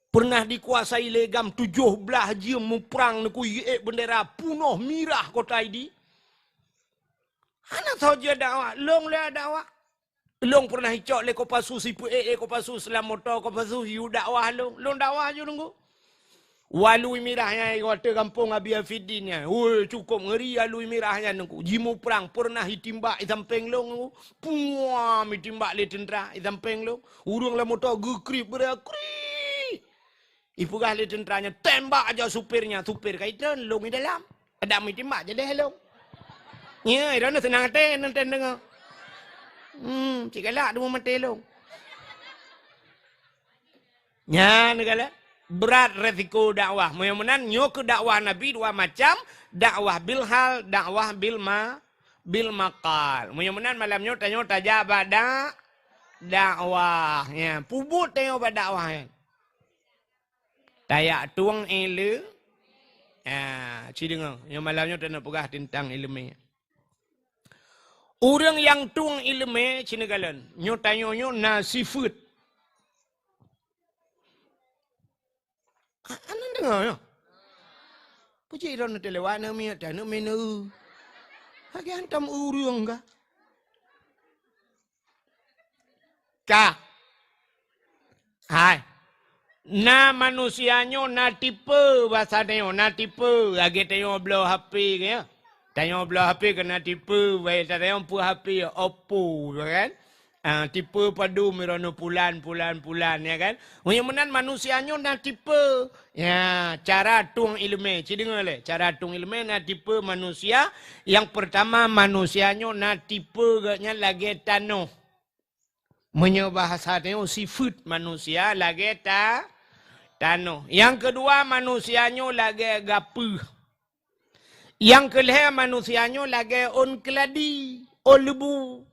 Pernah dikuasai lé GAM tujoh blaih jeuem muprang Teungku, iék beundera punoh mirah kota Idi. Hana soe jeuet dakwah, lôn lé dakwah. Lôn pernah icok lé Kopassus, ipeuék lé Kopassus lam moto Kopassus, yue dakwah lôn. Lôn dakwah ju Teungku. Alui mirah nyan, watèe gampông Abi Afiddin nyan. Woi, cukup ngeri alui mirah nyan Teungku. Jimuprang pernah itimbak i sampéng lôn Teungku. Puam, itimbak lé teuntra i sampéng lôn. Ureuëng lam moto geukrieb, geura krieb. Ipeugah lé teuntra nyan, "Tembak aja supir nyan." Supir ka itreun, lôn i dalam. Adak meuitimbak jadeh lôn. Nyo, droeneuh seunang até nonton deungoe. Hmm, cit galak teuma maté lôn. Nyan galak. Brat resiko dakwah. Meunyoe meunan, nyoe keuh dakwah Nabi dua macam, dakwah bil hal, dakwah bil ma-, bil maqal. Meunyoe meunan malam nyoe tanyoe tajak bak dak-, dakwah. Ya, peubuet tanyoe bak dakwah nyan. Tajak tueng ileumèe. Ha, ci deungoe. Nyoe malam nyoe taneuk peugah teuntang ileumèe. Ureuëng nyang tueng ileumèe ci neukalon. Nyoe tanyoe nyoe na sifeuet. A-, aneuk deungoe nyoe. Puji droeneuh teulewat aneuk miet, aneuk miet neu. Lagèe hantom ureuëng kah? Ka. Hai. Na manusia nyoe na tipe basa tanyoe, na tipe. Lagèe tanyoe bloe H P keu nyoe. Tanyoe bloe H P keu na tipe, baik tanyoe peue H P, Oppo, kan? Ah, tipe padum droeneuh pulan, pulan, pulan, ya kan? Meunyoe meunan manusia nyoe na tipe. Ya, cara tueng ileumèe, ci deungoe lé. Cara tueng ileumèe na tipe manusia. Nyang peurtama, manusia nyoe na tipe geuh nyan lagèe tanoh. Meunyoe bahasa tanyoe sifeuet manusia lagèe ta-, tanoh. Nyang keudua, manusia nyoe lagèe gapeuh. Nyang keulhèe, manusia nyoe lagèe ôn keuladi, ôn leubu.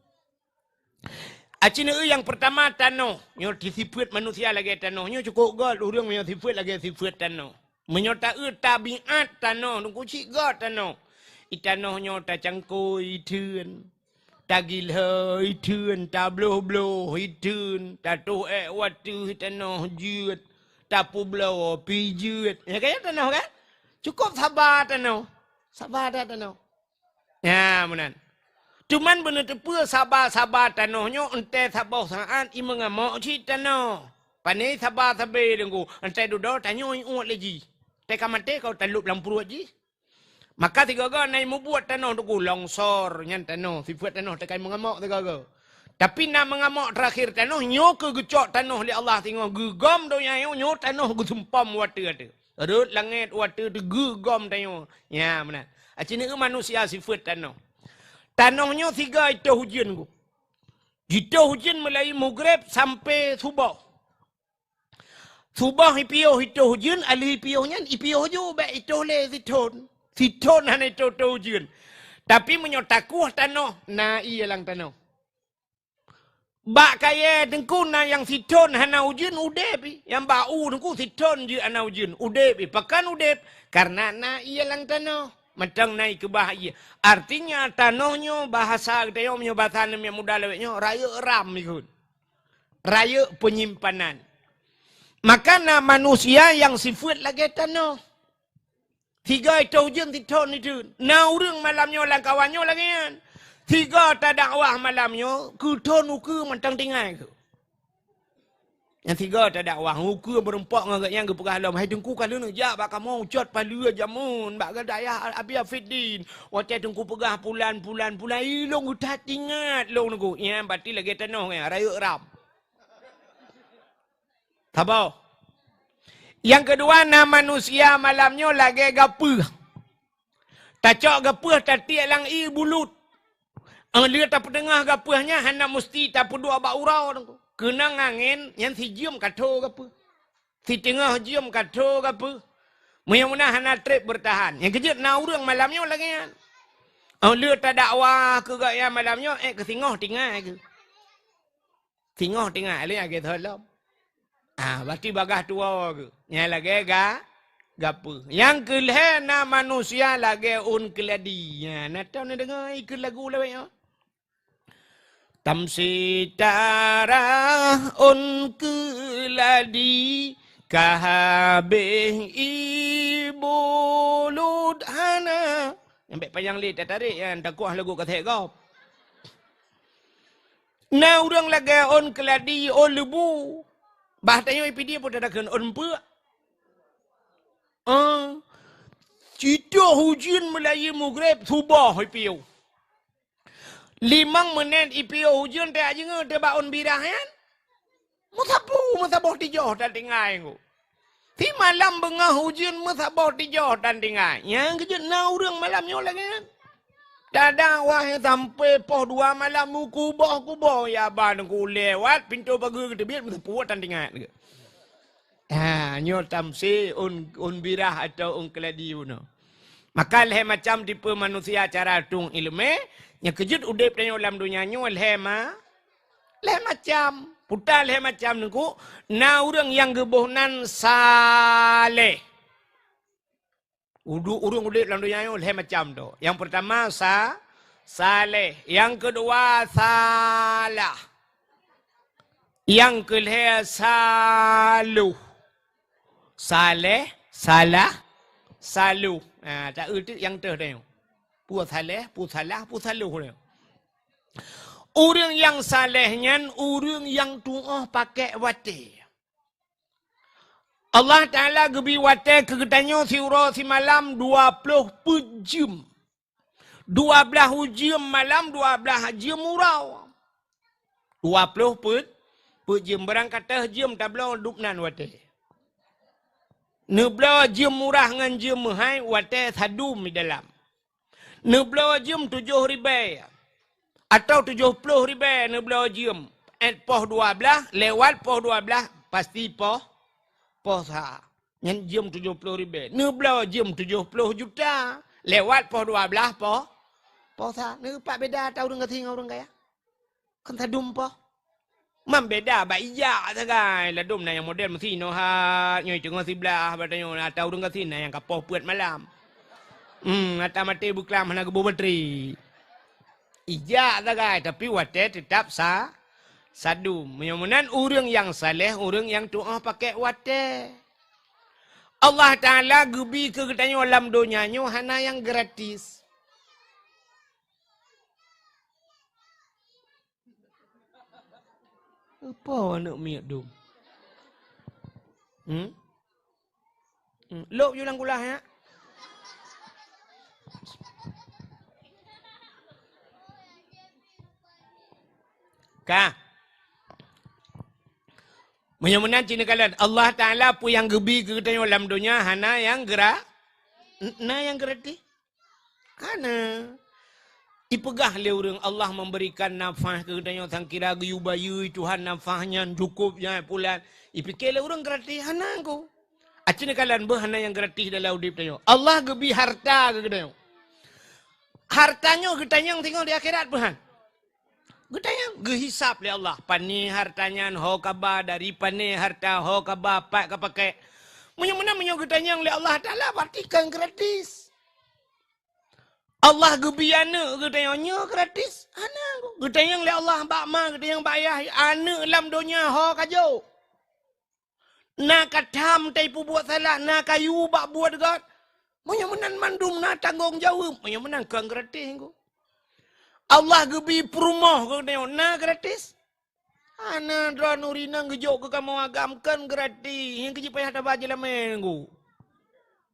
Aci neueu nyang peurtama tanoh. Nyoe sifeuet manusia lagèe tanoh. Nyoe cukôp göt ureuëng meunyoe sifeuet lagèe sifeuet tanoh. Meunyoe taeu tabiat tanoh, Teungku, cit göt tanoh. I tanoh nyoe tacangkôi itheun, tagilhö itheun, tabloh-bloh itheun, tatoh èk watèe tanoh jeuet, tapeubloe pih jeuet. Ya kan, ya tanoh kan? Cukôp saba tanoh. Saba that tanoh. Ya, meunan. Cuman beuneuteupeue saba-saba tanoh nyoe, entèe saboh saát i meungamok cit tanoh. Pané saba sabé Teungku, entèe dudoe tanyoe iuet lé jih. Teuka maté ka talôb lam pruet jih. Maka sigoe-goe na i mubuet tanoh Teungku, longsor nyan tanoh, sifeuet tanoh teuka i meungamok sigoe-goe. Tapi na meungamok teurakhir tanoh, nyoe keuh geucok tanoh lé Allah singoh geugom donya nyoe, nyoe tanoh geusumpom watèe-watèe. Rhot langèt watèe teuh geugom tanyoe. Nya, meunan. Aci neueu manusia sifeuet tanoh. Tanoh nyoe sigoe itoh ujeuen Teungku. Jitoh ujeuen mulai mugreb sampai suboh. Suboh ipiôh itoh ujeuen, ali ipiôh nyan ipiôh ju, bèk itoh lé sithon. Sithon hana itoh-toh ujeuen. Tapi meunyoe takueh tanoh, na ié lam tanoh. Bak kayèe teungku na nyang sithon hana ujeuen, udeb pi. Nyang bak u teungku sithon jeuet hana ujeuen, udeb pi. Pakon udeb? Karena na ié lam tanoh. Mantong na ikeubah ié. Artinya tanoh nyoe bahasa geutanyoe, meunyoe bahasa aneuk muda lawét nyoe, rayeuk ram ikot. Rayeuk penyimpanan. Maka na manusia nyang sifeuet lagèe tanoh. Sigoe itoh ujeuen sithon iteun. Na ureueng malam nyoe lam kawan nyoe lagèe nyan. Sigoe tadakwah malam nyoe, keu thon ukeue mantong tinggai keu. Nyang sigoe tadakwah, ukeue meurumpok ngon gobnyan geupeugah lom, "Hai Teungku, ka lheueh neujak bak kamoe ucot paleue jameun, bak dayah Abi Afiddin. Watèe Teungku peugah pulan, pulan, pulan, ilôn that ingat lôn Teungku." Nyan berarti lagèe tanoh nyan, rayeuk ram. Saboh. Nyang keudua, na manusia malam nyoe lagèe gapeuh. Tacok gapeuh tatiek lam ié bulut. Óh lheueh tapeuteungoh gapeuh nyan hana musti tapeuduek bak uroe teungku. Keunong angén nyan sijeuem ka tho gapeuh. Siteungoh jeuem ka tho gapeuh. Meunyoe meunan hana trép beurtahan. Nyang keujeuet na ureueng malam nyoe lagèe nyan. Óh lheueh tadakwah keu gobnyan malam nyoe, ék keu singoh tinggai keu. Singoh tinggai lé lagèe thon lom. Ah, berarti bagaih tuwoe geuh. Nyan lagèe ga-, gapeuh. Nyang keulhèe na manusia lagèe ôn keuladi. Nyan, na tau neudeungoe ikheun lagu lawét nyoe? Tamsi tarah ôn keuladi, ka habéh ié bulut hana. Nyang bèk panyang lé tatarek nyan, takuah lagu kasét gob. Na ureueng lagèe ôn keuladi, ôn leubu. Bah tanyoe ipidie peue takheun ôn peuk. Ah, citoh ujeuen mulai mugreb suboh ipiôh. Limong meunét ipiôh ujeuen tajak jingoe teuh bak ôn birah nyan. Meusapeue, meusaboh tijoh tatinggai ngon. Simalam beungoh ujeuen meusaboh tijoh tatinggai. Nyang keujeuet na ureueng malam nyoe lagèe nyan. Tadakwah sampai poh dua malam meukuboh-kuboh, ya ban ku lewat pintoe pageue geuteubiet meusapeue tatinggai. Ha, nyoe tamsi ôn, ôn birah atawa ôn keuladi bunoe. Maka lhèe macam tipe manusia cara tueng ileumèe, nyang keujeuet udeb tanyoe lam donya nyoe lhèe ma-, lhèe macam. Peue ta lhèe macam teungku, na ureueng nyang geuboh nan saleh. Udu-, ureueng udeb lam donya nyoe lhèe macam tu. Nyang peurtama sa-, saleh, nyang keudua salah. Nyang keulhèe saloh. Saleh, salah, saloh. Ha, ta-eu teuk nyang teuh tanyoe. Peue saleh, peue salah, peue saloh tanyoe. Ureueng nyang saleh nyan ureueng nyang tuoh pakèk watèe. Allah Taala geubri watèe keu geutanyoe siuroe simalam dua ploh peuet jeuem. Dua blaih jeuem malam, dua blaih jeuem uroe. Dua ploh peuet, peuet jeuem, barang ka teuh jeuem tabloe dub nan watèe. Neubloe jeuem murah ngon jeuem meuhai watèe sadum di dalam. Neubloe jeuem tujoh ribèe atawa tujoh ploh ribèe neubloe jeuem. Èt poh dua blaih, lewat poh dua blaih, pasti poh, poh sa. Nyan jeuem tujoh ploh ribèe. Neubloe jeuem tujoh ploh juta. Lewat poh dua blaih poh, poh sa. Neupeupat beda ata ureueng gasien ngon ureueng kaya? Kan sadum poh. Man beda bak ijak sagai. Ladôm na nyang model meusi inoe hat, nyoe teungoh siblaih, bak tanyoe ata ureueng gasien na nyang ka poh peuet malam. Hmm, ata maté beuklam hana geuboh batri. Ijak sagai, tapi watèe teutap sa-, sadum. Meunyoe meunan ureueng nyang saleh, ureueng nyang tuoh pakèk watèe. Allah Taala geubi keu geutanyoe lam donya nyoe hana nyang gratis. Apa aneuk miet dum? Hmm? Hmm. Lôk ju lam kulah, ya? Ka. Meunyoe meunan cit neukalon, Allah Taala peue nyang geubi keu geutanyoe lam donya hana nyang gra-, n-, na nyang gratis? Hana. Ipeugah lé ureuëng, "Allah memberikan nafah keu geutanyoe, sangkira geuyue bayeue Tuhan nafah nyan cukôp nyan pulan." Ipike lé ureuëng gratis, hana ko. Aci neukalon beuh hana nyang gratis dalam udeb tanyoe. Allah geubi harta keu geutanyoe. Harta nyoe geutanyong singoh di akhirat beuhan. Geutanyong, geuhisab lé Allah. Pané harta nyan, ho kaba, dari pané harta, ho kaba, pat ka pakai. Meunyoe meunan, meunyoe geutanyong lé Allah Taala, berarti kon gratis. Allah geubi aneuëk geutanyoe, nyoe gratis? Hana. Geutanyong lé Allah bak ma, geutanyong bak ayah, aneuëk lam donya ho ka jok. Na ka tham tai peubuet salah, na kayu bak buet gét. Meunyoe meunan mandum na tanggong jaweueb, meunyoe meunan kon gratis ko. Allah geubi peurumoh geutanyoe, na gratis? Hana. Droeneuh ureuëng inong geujok keu kamoe agam kon gratis. Nyang keuji payah taba jeulamé nunggu.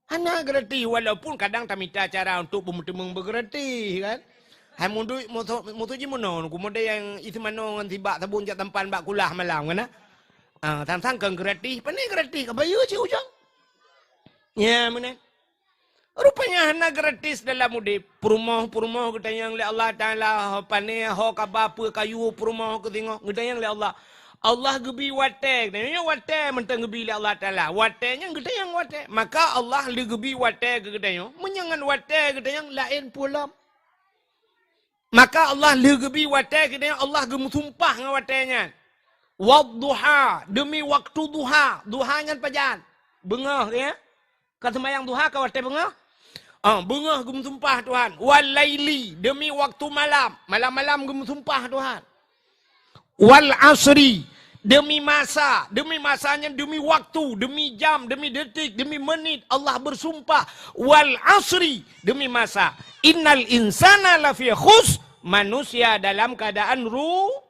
Hana gratis, walaupun kadang tamita cara untuk beumeuteumong beugratis, kan? Hai muduek musoh, musoh jih meunoe, nunggu model nyang isi manoe ngon sibak sabon jak tampan bak kulah malam, kan? Ah, sang-sang kon gratis, pané gratis, ka bayeue cit ujong. Ya, meunan. Rupanya hana gratis dalam udeb. Peurumoh-peurumoh geutanyong lé Allah Taala, ho pané, ho kaba, peue kayu peurumoh keu singoh, geutanyong lé Allah. Allah geubi watée, geutanyoe watée mantong geubi lé Allah Taala. Watée nyan geutanyong watée. Maka Allah lé geubi watée keu geutanyoe. Meunyoe ngon watée geutanyong laén peue lom. Maka Allah lé geubi watée keu geutanyoe, Allah geumeusumpah ngon watée nyan. Wadduha, demi waktu duha. Duha nyan pajan? Beungoh, ya? Ka seumayang duha ka watée beungoh? Ah, beungoh geumeusumpah Tuhan. Wal laili, demi waktu malam. Malam-malam geumeusumpah Tuhan. Wal asri, demi masa. Demi masa nyan demi waktu, demi jam, demi detik, demi menit. Allah bersumpah. Wal asri, demi masa. Innal insana lafi khus, manusia dalam keadaan ru-,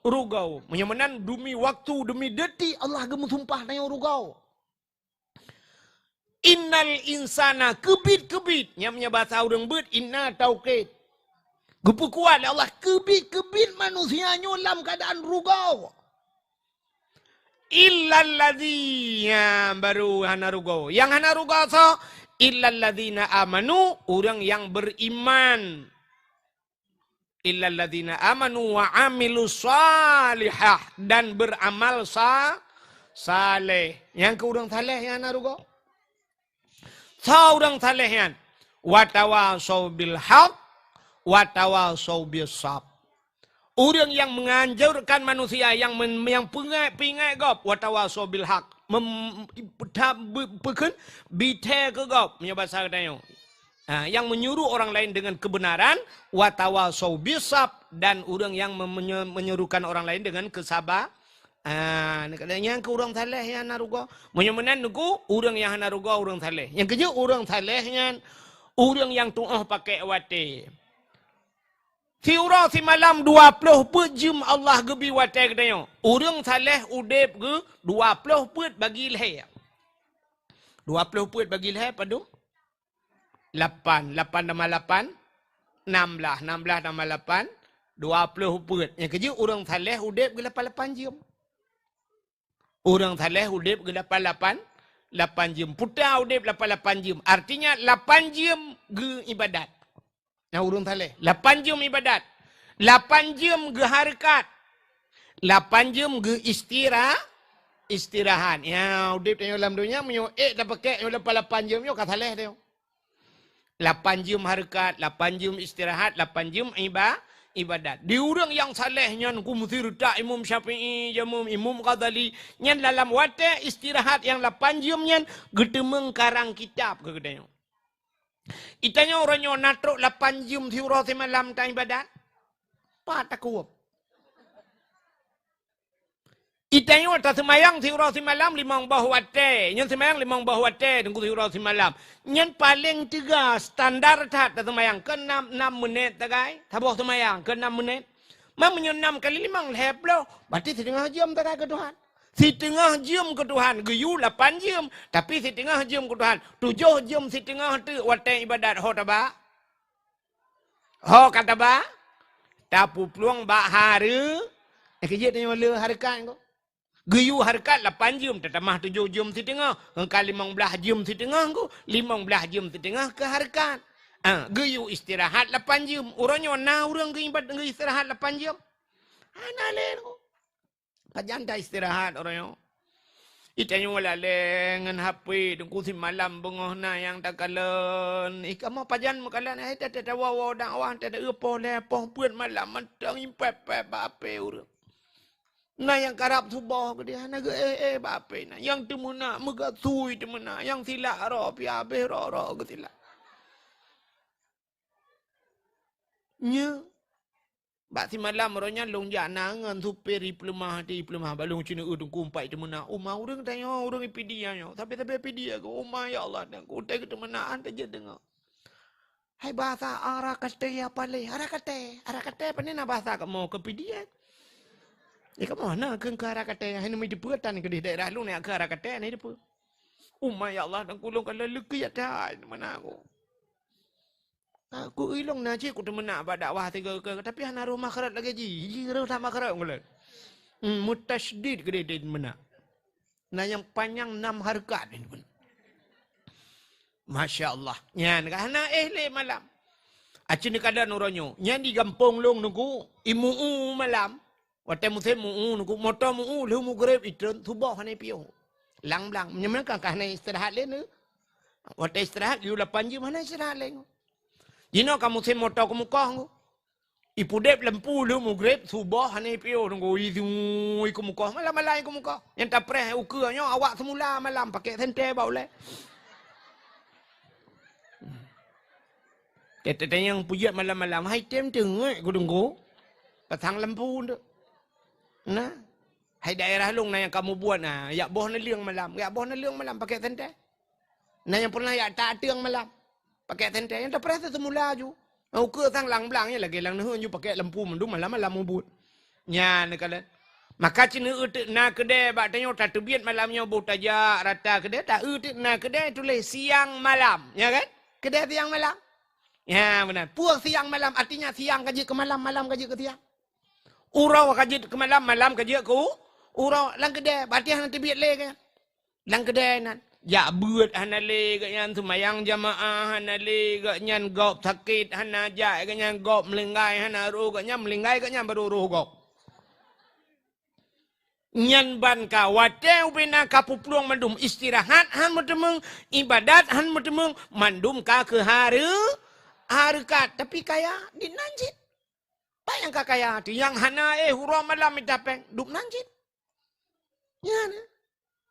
rugoe. Meunyoe meunan demi waktu, demi detik Allah geumeusumpah tanyoe rugoe. Innal insana, keubiet-keubiet. Nyang meunyoe basa ureuëng beuet, inna taukid. Geupeukuat lé Allah, keubiet-keubiet manusia nyoe lam keuadaan rugoe. Illal ladzi, ya, baru hana rugoe. Nyang hana rugoe soe? Illal ladzina amanu, ureuëng nyang beriman. Illal ladzina amanu wa amilus salihah, dan beramal sa-, saleh. Nyang keu ureuëng saleh nyang hana rugoe. Soe ureuëng saleh nyan? Watawasau bil haq, watawasau bis sab. Ureuëng nyang menganjurkan manusia, nyang men-, nyang peungai-, peuingat gob, watawasau bil haq. Mem-, ta-, be-, peukheun, bithée keu gob, meunyoe basa geutanyoe. Ha, yang menyuruh orang lain dengan kebenaran, watawasau bisab, dan ureuëng yang me-, menye-, menyuruhkan orang lain dengan kesaba-, ha, nyang keu ureuëng saleh nyang hana rugoe. Meunyoe meunan nunggu, ureuëng nyang hana rugoe, ureuëng saleh. Nyang keujeuet ureuëng saleh nyan, ureuëng nyang tuoh pakai watée. Siuroe simalam dua ploh peuet jeuem Allah geubi watée geutanyoe. Ureuëng saleh udeb geu dua ploh peuet bagi lhée. Dua ploh peuet bagi lhée padum? Lapan, lapan tambah lapan, enam belas, enam belas tambah lapan, dua ploh peuet. Nyang keujeuet ureuëng saleh udeb geu lapan-lapan jeuem. Ureuëng saleh udeb geu lapan-lapan, lapan jeuem. Peue ta udeb lapan-lapan jeuem? Artinya lapan jeuem geu ibadat. Nah, ureuëng saleh, lapan jeuem ibadat. Lapan jeuem geu hareukat. Lapan jeuem geu istira-, istirahat. Ya, udeb tanyoe lam donya, meunyoe ék tapakék nyoe lapan-lapan jeuem nyoe ka saleh tanyoe. Lapan jeuem hareukat, lapan jeuem istirahat, lapan jeuem iba-, ibadat. Di ureuëng nyang saleh nyan ku meuseureuta Imam Syafi'i, Imam, Imam Ghazali, nyan dalam watée istirahat nyang lapan jeuem nyan geuteumeung karang kitab keu geutanyoe. Itanyoe uroe nyoe na trok lapan jeuem siuroe simalam ta ibadat? Pat takueb. Itanyoe taseumayang siuroe simalam limong boh watée. Nyan seumayang limong boh watée teungku siuroe simalam. Nyan paleng teuga standar that taseumayang keu enam, enam menit tagai. Saboh seumayang keu enam menit. Ma meunyoe enam kali limong lhée ploh, berarti siteungoh jeuem tagai keu Tuhan. Siteungoh jeuem keu Tuhan, geuyue lapan jeuem, tapi siteungoh jeuem keu Tuhan. Tujoh jeuem siteungoh teuk watée ibadat ho taba. Ho ka taba, tapeuplueng bak hareu-, eh, keujeuet tanyoe le hareukat ko. Geuyue hareukat lapan jeuem, tatamah tujoh jeuem siteungoh, ngon ka limong blaih jeuem siteungoh ko, limong blaih jeuem siteungoh keu hareukat. Ah, geuyue istirahat lapan jeuem. Uroe nyoe na ureuëng geuibat-, geuistirahat lapan jeuem? Hana lé. Pajan ta istirahat uroe nyoe? Itanyoe lalée ngon H P, teungku simalam beungoh na nyang takalon. Ih, kamoe pajan meukalon, hai ta-, ta-, tawoe-woe dakwah, ta-, ta-, eu poh lhée poh peuet malam, mantong ipép-pép bak H P ureuëng. Na nyang karab suboh keudeh, hana geu-éh-éh bak H P na. Nyang teumeunak meugasui teumeunak, nyang silak roh pih habéh roh-roh geusilak. Nyoe, bak simalam uroe nyan lôn jak na ngon supir ipeuleumah, ipeuleumah bak lôn, "Ceuneuk eu teungku, umpat iteumeunak." Uma ureuëng tanyoe, ureuëng ipidi nyoe. Sabe-sabe pidi aku, "Uma, ya Allah, teungku, teuka teumeunak, han teujeuet deungoe." Hai bahasa arakate apa lé? Arakate, arakate pane na bahasa kamoe keu pidi, eh? Ya, kamoe na keu, keu arakate, hai neumi teupeu tan keudeh daerah lôn, ya, keu arakate na teupeu. Uma, ya Allah, teungku, lôn ka lheueh leukeuet that, mana aku? Aku ilong na cit kuteumeunak bak dakwah tiga ke, tapi hana roh makhraj lagée jih. Jih roh that makhraj ulôn. Hmm, mutasydid keudeh meunak. Na nyang panyang nam hareukat. Masya Allah. Nyan ka hana éh lé malam. Aci neukadan uroe nyoe. Nyan di gampông lôn teungku, imu'u malam. Watée musém mu'u teungku, moto mu'u lheueh mugreb itreun, suboh hana ipiôh. Lang blang. Meunyoe ka hana istirahat lé neu. Watée istirahat, yue lapan jeuem hana istirahat lé. Jinoe ka musém moto keumukoh teungku. Ipudeb lampu lheueh mugreb, suboh hana ipiôh teungku, izui keumukoh, malam-malam keumukoh. Nyang tapreh ukeue nyoe awak seumula malam, pakek senter bak ulée. Teuteuteu nyang peujeuet malam-malam, hai tem teungeut ku teungku. Pasang lampu tu. Nah, hai daerah lôn na nyang kamoe buet na, yak boh neuleueng malam, yak boh neuleueng malam pakek senter. Na nyang pernah yak tak ateueng malam, pakek senter. Nyang tapreh seumula ju. Ukeue sang lang blang nyan lagée lang neuheun ju pakek lampu mandum malam-malam mubuet. Nyan neukalon. Maka ceuneuk teuk na keudée bak tanyoe tateubiet malam nyoe boh tajak rata keudée, ta-eu teuk na keudée tuléh siang malam, ya kan? Keudée siang malam. Ya, beuna. Peue siang malam, artinya siang ka jeuet keu malam, malam ka jeuet keu siang. Uroe ka jeuet keu malam, malam ka jeuet keu uroe. Lam keudée, berarti hana teubiet lé kan? Lam keudée nan. Jak beuet hana lé geuh nyan, seumayang jamaah hana lé geuh nyan, gob sakét hana jak geuh nyan, gob meulinggai hana roh geuh nyan, meulinggai geuh nyan baru roh gob. Nyan ban ka watée ubena ka peuplueng mandum, istirahat han meuteumeung, ibadat han meuteumeung, mandum ka keu hareu-, hareukat. Tapi kaya di nan cit. Bah nyang ka kaya tu, nyang hana éh uroe malam mita péng, dub nan cit. Nyan.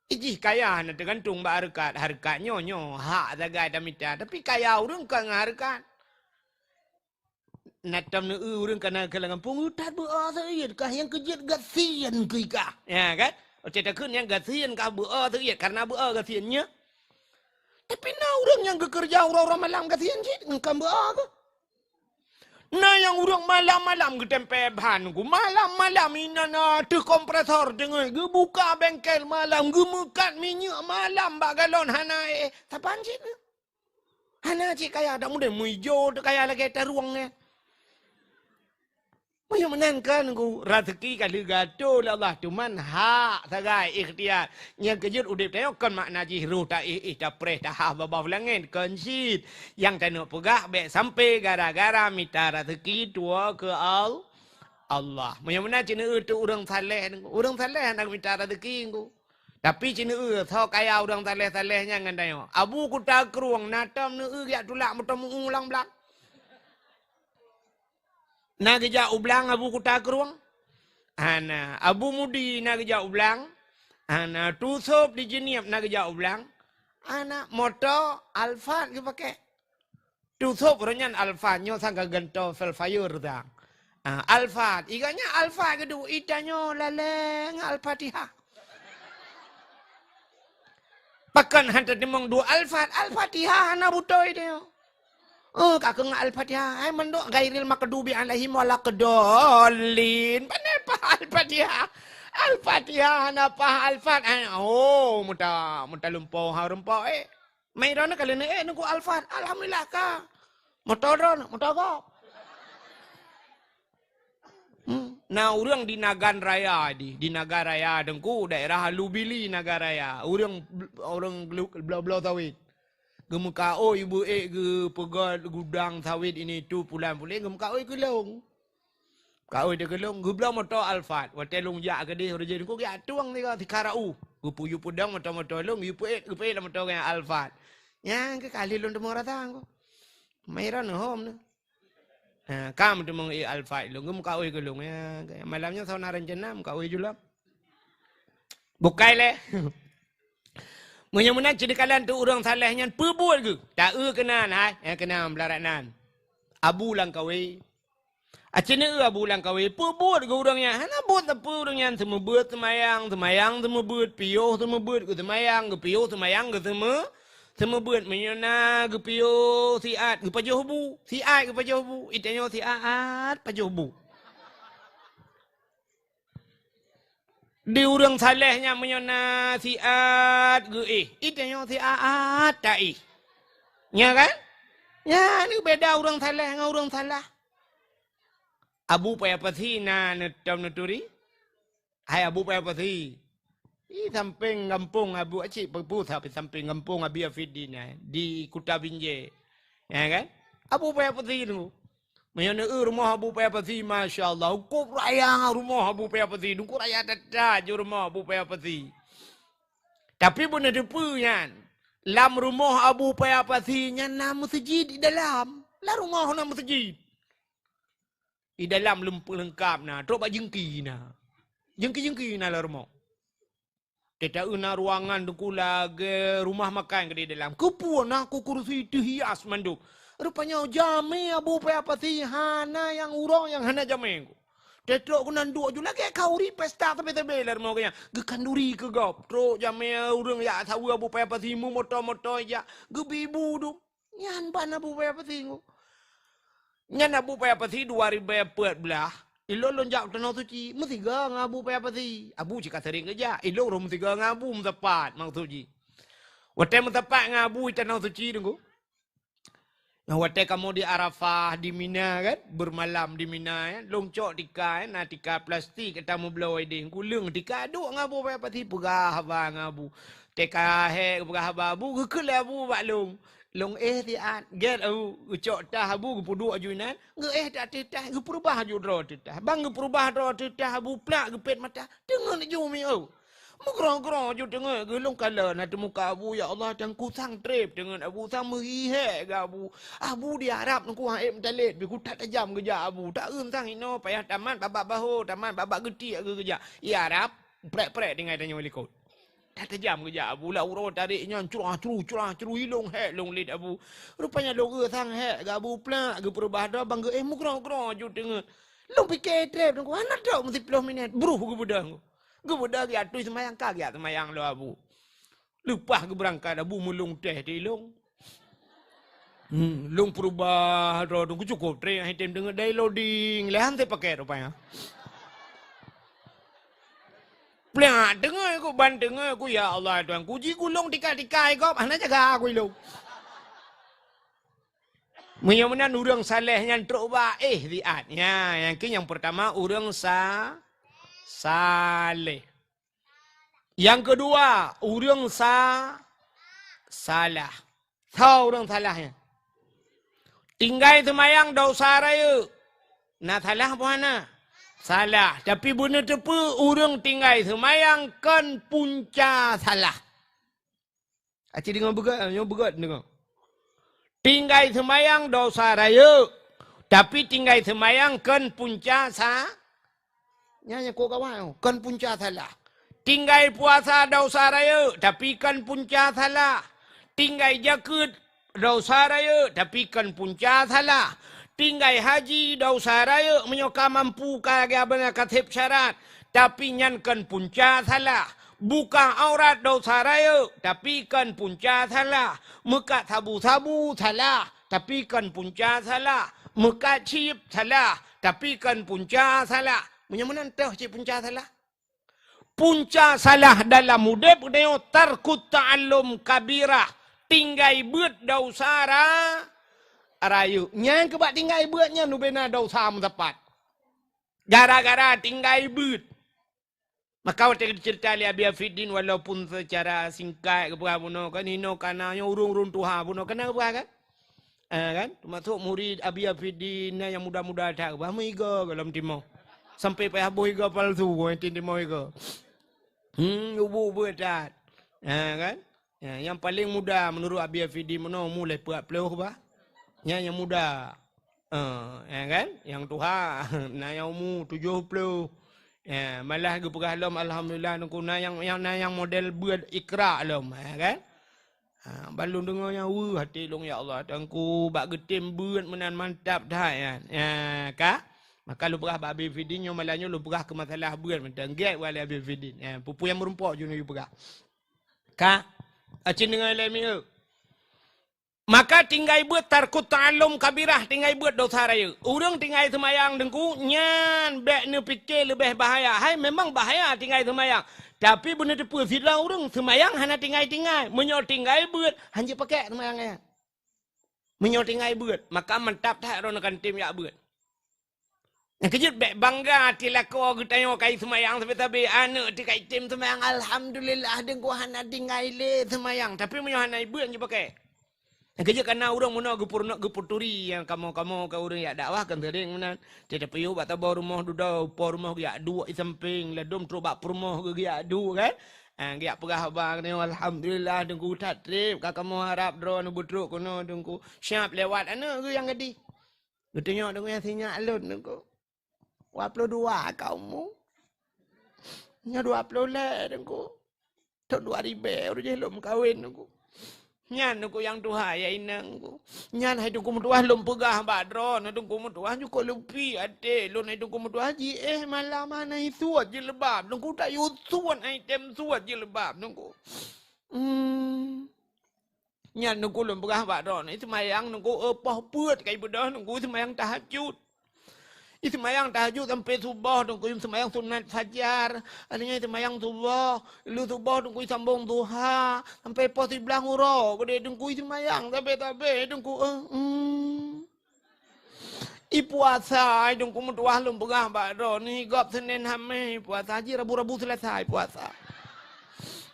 Ijih kaya hana teugantung bak hareukat. Hareukat nyoe, nyoe hak sagai tamita, tapi kaya ureuëng ka ngon hareukat. Na tom neu-eu ureuëng ka na keu lam gampông, "Ui, that beu-o seuiet kah, nyang keujeuet gasien keu ikah." Ya kan? Oce takheun nyang gasien kah beu-o seuiet, karena beu-o gasien nyoe. Tapi na ureuëng nyang geukeureuja uroe-uroe malam gasien cit, ngon beu-o keuh. Na nyang ureuëng malam-malam geutempée ban ku, malam-malam inan ateueh kompresor teungoh, geubuka bengkel malam, geumeukat minyeuk malam bak galon hana éh, saban cit. Hana cit kaya, dak mudeng meuijo teu kaya lagée tarueng nyan. Meunyoe meunan kan, raseuki ka lheueh geuatoe lé Allah, teuma hak sagai ikhtiar. Nyang keujeuet udeb tanyoe kon makna jih roh taéh-éh tapreh tahah babah langét, kon cit. Nyang taneuk peugah bék sampai gara-gara mita raseuki tuwoe keu Al-, Allah. Meunyoe meunan cit neu-eu teu ureuëng saleh, ureuëng saleh hana mita raseuki ngon. Tapi cit neu-eu soe kaya ureuëng saleh-saleh nyan ngon tanyoe. Abu Kuta Krueng na tom neu-eu jak tulak moto meu-ueng lam blang. Na geujak u blang Abu Kuta Krueng? Hana. Abu Mudi na geujak u blang? Hana. Tusôb di Jeunieb na geujak u blang? Hana. Moto Alphard geupakée. Tusôb uroe nyan Alphard, nyoe sang ka gantoe Velfire sang. Ah, Alphard. Iga nyan Alphard geuduek, itanyoe lalée ngon Al-Fatihah. Pakon han tateumeung duek Alphard, Al-Fatihah hana beutôi tanyoe. Oh, ka keu ngon Al-Fatihah. Hai mandok ghairil maghdubi alaihim waladdallin. Pane paih Al-Fatihah? Al-Fatihah hana paih Alphard. Hai, oh, muta, muta lumpoe ha rumpoe, eh. Mai droeneuh ka leuneuk ék teungku Alphard, alhamdulillah ka. Moto droeneuh, moto gob. Hmm. Na ureuëng di Nagan Raya di, di Nagan Raya teungku, daerah Lubili Nagan Raya. Ureuëng, ureuëng gelu-, bloe-bloe sawét. Geumeukaôi beuék geupeugöt gudang sawét ini itu pulan puléh, geumeukaôi keu lôn. Kaôi teuh keu lôn, geubloe moto Alphard. Watèe lôn jak keudéh, ureueng jih teungku geujak tueng sigoe, sikarau. Geupeu-, geupeu-, geupeupeudong moto-moto lôn, geupeuék, geupeuék lam moto geuh Alphard. Nyan keuh kali lôn teumé rasa teungku. Meuiron hom nyoe. Ha, ka meuteumé ék Alphard lôn, geumeukaôi keu lôn. Ya, malam nyoe soe na rencana meukaôi ju lom. Bukai lé. Meunyoe meunan cit dikalon teuh ureueng saleh nyan peubuet geuh. Ta-eu keunan hai, nyang keunan beularat nan. Abu Langkawi. Aci neu-eu Abu Langkawi, peubuet geuh ureueng nyan. Hana buet sapeue ureueng nyan, seumeubeuet seumayang, seumayang seumeubeuet, piôh seumeubeuet, geuseumayang, geupiôh seumayang, geuseume-, seumeubeuet. Meunyoe na geupiôh siat, geupajoh bu. Siat geupajoh bu. Itanyoe siat pajoh bu. Di ureueng saleh nyan meunyoe na siat geuéh, itanyoe siat taéh. Nya kan? Nyan beda ureueng saleh ngon ureueng salah. Abu Paya Pasi na neutom neuturi? Hai Abu Paya Pasi. Di sampéng gampông Abu Acik, peue sampéng gampông Abi Afidin, eh, di Kuta Binjai. Ya kan? Abu Paya Pasi tu. Meunyoe neu-eu rumoh Abu Paya Pasi, masya Allah, cukup raya rumoh Abu Paya Pasi, cukup raya that-that ju rumoh Abu Paya Pasi. Tapi beuneuteupeu nyan, lam rumoh Abu Paya Pasi nyan na meuseujid di dalam. Lam rumoh na meuseujid. Di dalam leungkab na, trok bak jeungki na. Jeungki-jeungki na lam rumoh. Teuta na ruangan teungku lagèe rumah makan keudéh dalam. Keupeue na ku kursi teuhias mandum. Rupanya jamé Abu Paya Pasi hana nyang uroe nyang hana jamé ku. Teutrok keunan duek ju lagèe khanduri pesta sabe-sabe lam rumoh geuh nyan. Geukhanduri keu gob. Trok jamé ureueng jak saweue Abu Paya Pasi meumoto-moto jak. Geubi bu dum. Nyan ban Abu Paya Pasi ku. Nyan Abu Paya Pasi dua ribèe peuet blah, ilôn lôn jak u Tanoh Suci, meusigoe ngon Abu Paya Pasi. Abu cit ka sering geujak, ilôn rôh meusigoe ngon Abu meusapat maksud jih. Watèe meusapat ngon Abu di Tanoh Suci teungku. Nah, watèe kamoe di Arafah, di Mina kan, bermalam di Mina kan, lôn cok tika kan, na tika plastik ata meubloe idéh, kuleueng tika duek ngon Abu Paya Pasi peugah haba ngon Abu. Teuka hék geupeugah haba Abu, geukheun lé Abu bak lôn. Lôn éh siat, gét Abu, geucok tah Abu geupeuduek aju inan, geuéh ateueh tah, geupeurubah aju droe ateueh tah. Ban geupeurubah droe ateueh tah Abu plak geupét mata, teungeut ju miôh. Meugrong-grong ju teungeut geuh lôn kalon ateueh muka Abu, ya Allah, teungku sang trép teungeut Abu, sang meuhi hék geuh Abu. Abu di Arab teungku han ék meutalét, pih ku that tajam geujak Abu. Taeun sang inoe payah tamat babak bahô, tamat babak geutiek geuh geujak. Di Arab, prek-prek tinggai tanyoe likot. That tajam geujak Abu, lam uroe tarék nyan curah-curu, curah-curu, ilôn hék lôn lét Abu. Rupanya lôn eu sang hék geuh Abu plak, geupeurubah droe ban geuéh meugrong-grong ju teungeut. Lôn pike trép teungku, hana trok meusiplôh minét, bruh geubeudôh. Geubeudôh geujak ateueh seumayang, ka geujak seumayang lom Abu. Leupah geubeurangkat Abu meulông teh di ilôn. Hmm, lôn peurubah droe teungku, cukup trép, han tem teungeut dari loading, lé han teupakai rupanya. Plak teungeut ku, ban teungeut ku, ya Allah Tuhan, ku ji gulong tika-tika gob, hana jaga ku ilôn. Meunyoe meunan ureueng saleh nyan trok bak éh siat. Nya, nyang keu nyang peurtama ureueng sa-, saleh. Nyang keudua, ureueng sa-, salah. Soe ureueng salah nyan? Tinggai seumayang desya rayeuk. Na salah peue hana? Salah. Tapi beuneuteupeu ureueng tinggai seumayang kon punca salah. Aci deungoe beugét, nyoe beugét deungoe. Tinggai seumayang desya rayeuk, tapi tinggai seumayang kon punca sa-, nyan nyang kok gawat nyoe, kon punca salah. Tinggai puasa desya rayeuk, tapi kon punca salah. Tinggai jakeuet desya rayeuk, tapi kon punca salah. Tinggai haji desya rayeuk meunyoe ka mampu ka lagèe abang ka sép syarat, tapi nyan kon punca salah. Buka aurat desya rayeuk, tapi kon punca salah. Meukat sabu-sabu salah, tapi kon punca salah. Meukat chip salah, tapi kon punca salah. Meunyoe meunan toh cit punca salah. Punca salah dalam udép geutanyoe tarkut ta'allum kabirah, tinggai beuet desya ra-, rayeuk. Nyang keubah tinggai beuet nyan ubena desya meusapat. Gara-gara tinggai beuet. Maka watée geuceurita lé Abi Afiddin, walaupun secara singkat geupeugah bunoe kan, hino kana nyoe ureuëng-ureuëng tuha bunoe kana geupeugah kan? Ah, kan? Teumasuk murid Abi Afiddin na nyang muda-muda that geupeugah meuiga golom timoh. Sampai payah boh iga palsu, boh timoh iga. Hmm, ubu-ubu that. Ah, kan? Ya, nyang paling muda menurut Abi Afiddin bunoe umu lhée peuet ploh bah. Nyan nyang muda. Eh, ya kan? Nyang tuha na nyang umu tujoh ploh. Ya, malah geupeugah lom alhamdulillah Teungku na nyang, nyang na nyang model beuet Iqra lom, ya kan? Ha, ban lôn deungoe nyan weueh até lôn, ya Allah, Teungku bak geutem beuet meunan mantap that nyan. Ya, ka? Maka lôn peugah bak Abi Afiddin nyoe malam nyoe lôn peugah keu masalah beuet mantong. Gét wali Abi Afiddin. Ya, peue-peue nyang meurumpok jinoe peugah. Ka? Acin deungoe lé mieu. Maka tinggai beuet tarkut ta'allum kabirah, tinggai beuet dosa rayeuk. Ureuëng tinggai seumayang Teungku, nyan bék neupike leubeh bahaya. Hai memang bahaya tinggai seumayang. Tapi beuneuteupeu sidroe ureuëng seumayang hana tinggai-tinggai. Meunyoe tinggai beuet, hanjeuet pakek seumayang nyan. Meunyoe tinggai beuet, maka mantap that droeneuh kan tem jak beuet. Nyang keujeuet bék bangga até lakoe geutanyoe kai seumayang sabe-sabe, aneuëk teuh kai tem seumayang, alhamdulillah Teungku hana tinggai lé seumayang. Tapi meunyoe hana ibeuet jipakée. Nyang keujeuet kana ureuëng meunoe geupeurunoe geupeuturi nyang kamoe-kamoe ka ureuëng jak dakwah kan seuring meunan. Teuh tapiôh bak saboh rumoh dudoe, po rumoh geujak duek i sampéng, ladôm trok bak peurumoh geuh geujak duek kan. Ah, geujak peugah haba geutanyoe, alhamdulillah Teungku that treb ka kamoe harab droeneuh beutrok keunoe Teungku. Siap lewat aneuëk geuh nyang gadih. Geutunyok Teungku nyang sinyak lôn Teungku. Dua ploh dua ka umu. Nyoe dua ploh lhée Teungku. Thon dua ribée uroe jih lôn meukawen Teungku. Nyan Teungku nyang tuha ya inong Teungku. Nyan hai Teungku meutuah lôn peugah bak droeneuh Teungku meutuah jukok leupi até lôn hai Teungku meutuah jiéh malam hana isuet jilbab Teungku tak yue suet hai tem suet jilbab Teungku. Hmm. Nyan Teungku lôn peugah bak droeneuh, seumayang Teungku, eh, poh peuet kai beudôh Teungku seumayang tahajud. I seumayang tahajud sampai suboh Teungku, seumayang sunat fajar, akhirnya seumayang suboh, lheueh suboh Teungku sambong duha, sampai poh siblaih uroe keudeh Teungku seumayang sabe-sabe Teungku, eh, hmm. I puasa, ai Teungku meutuah lôn peugah bak droeneuh, gob Senin Hamis puasa jih, Rabu-Rabu Selasa puasa.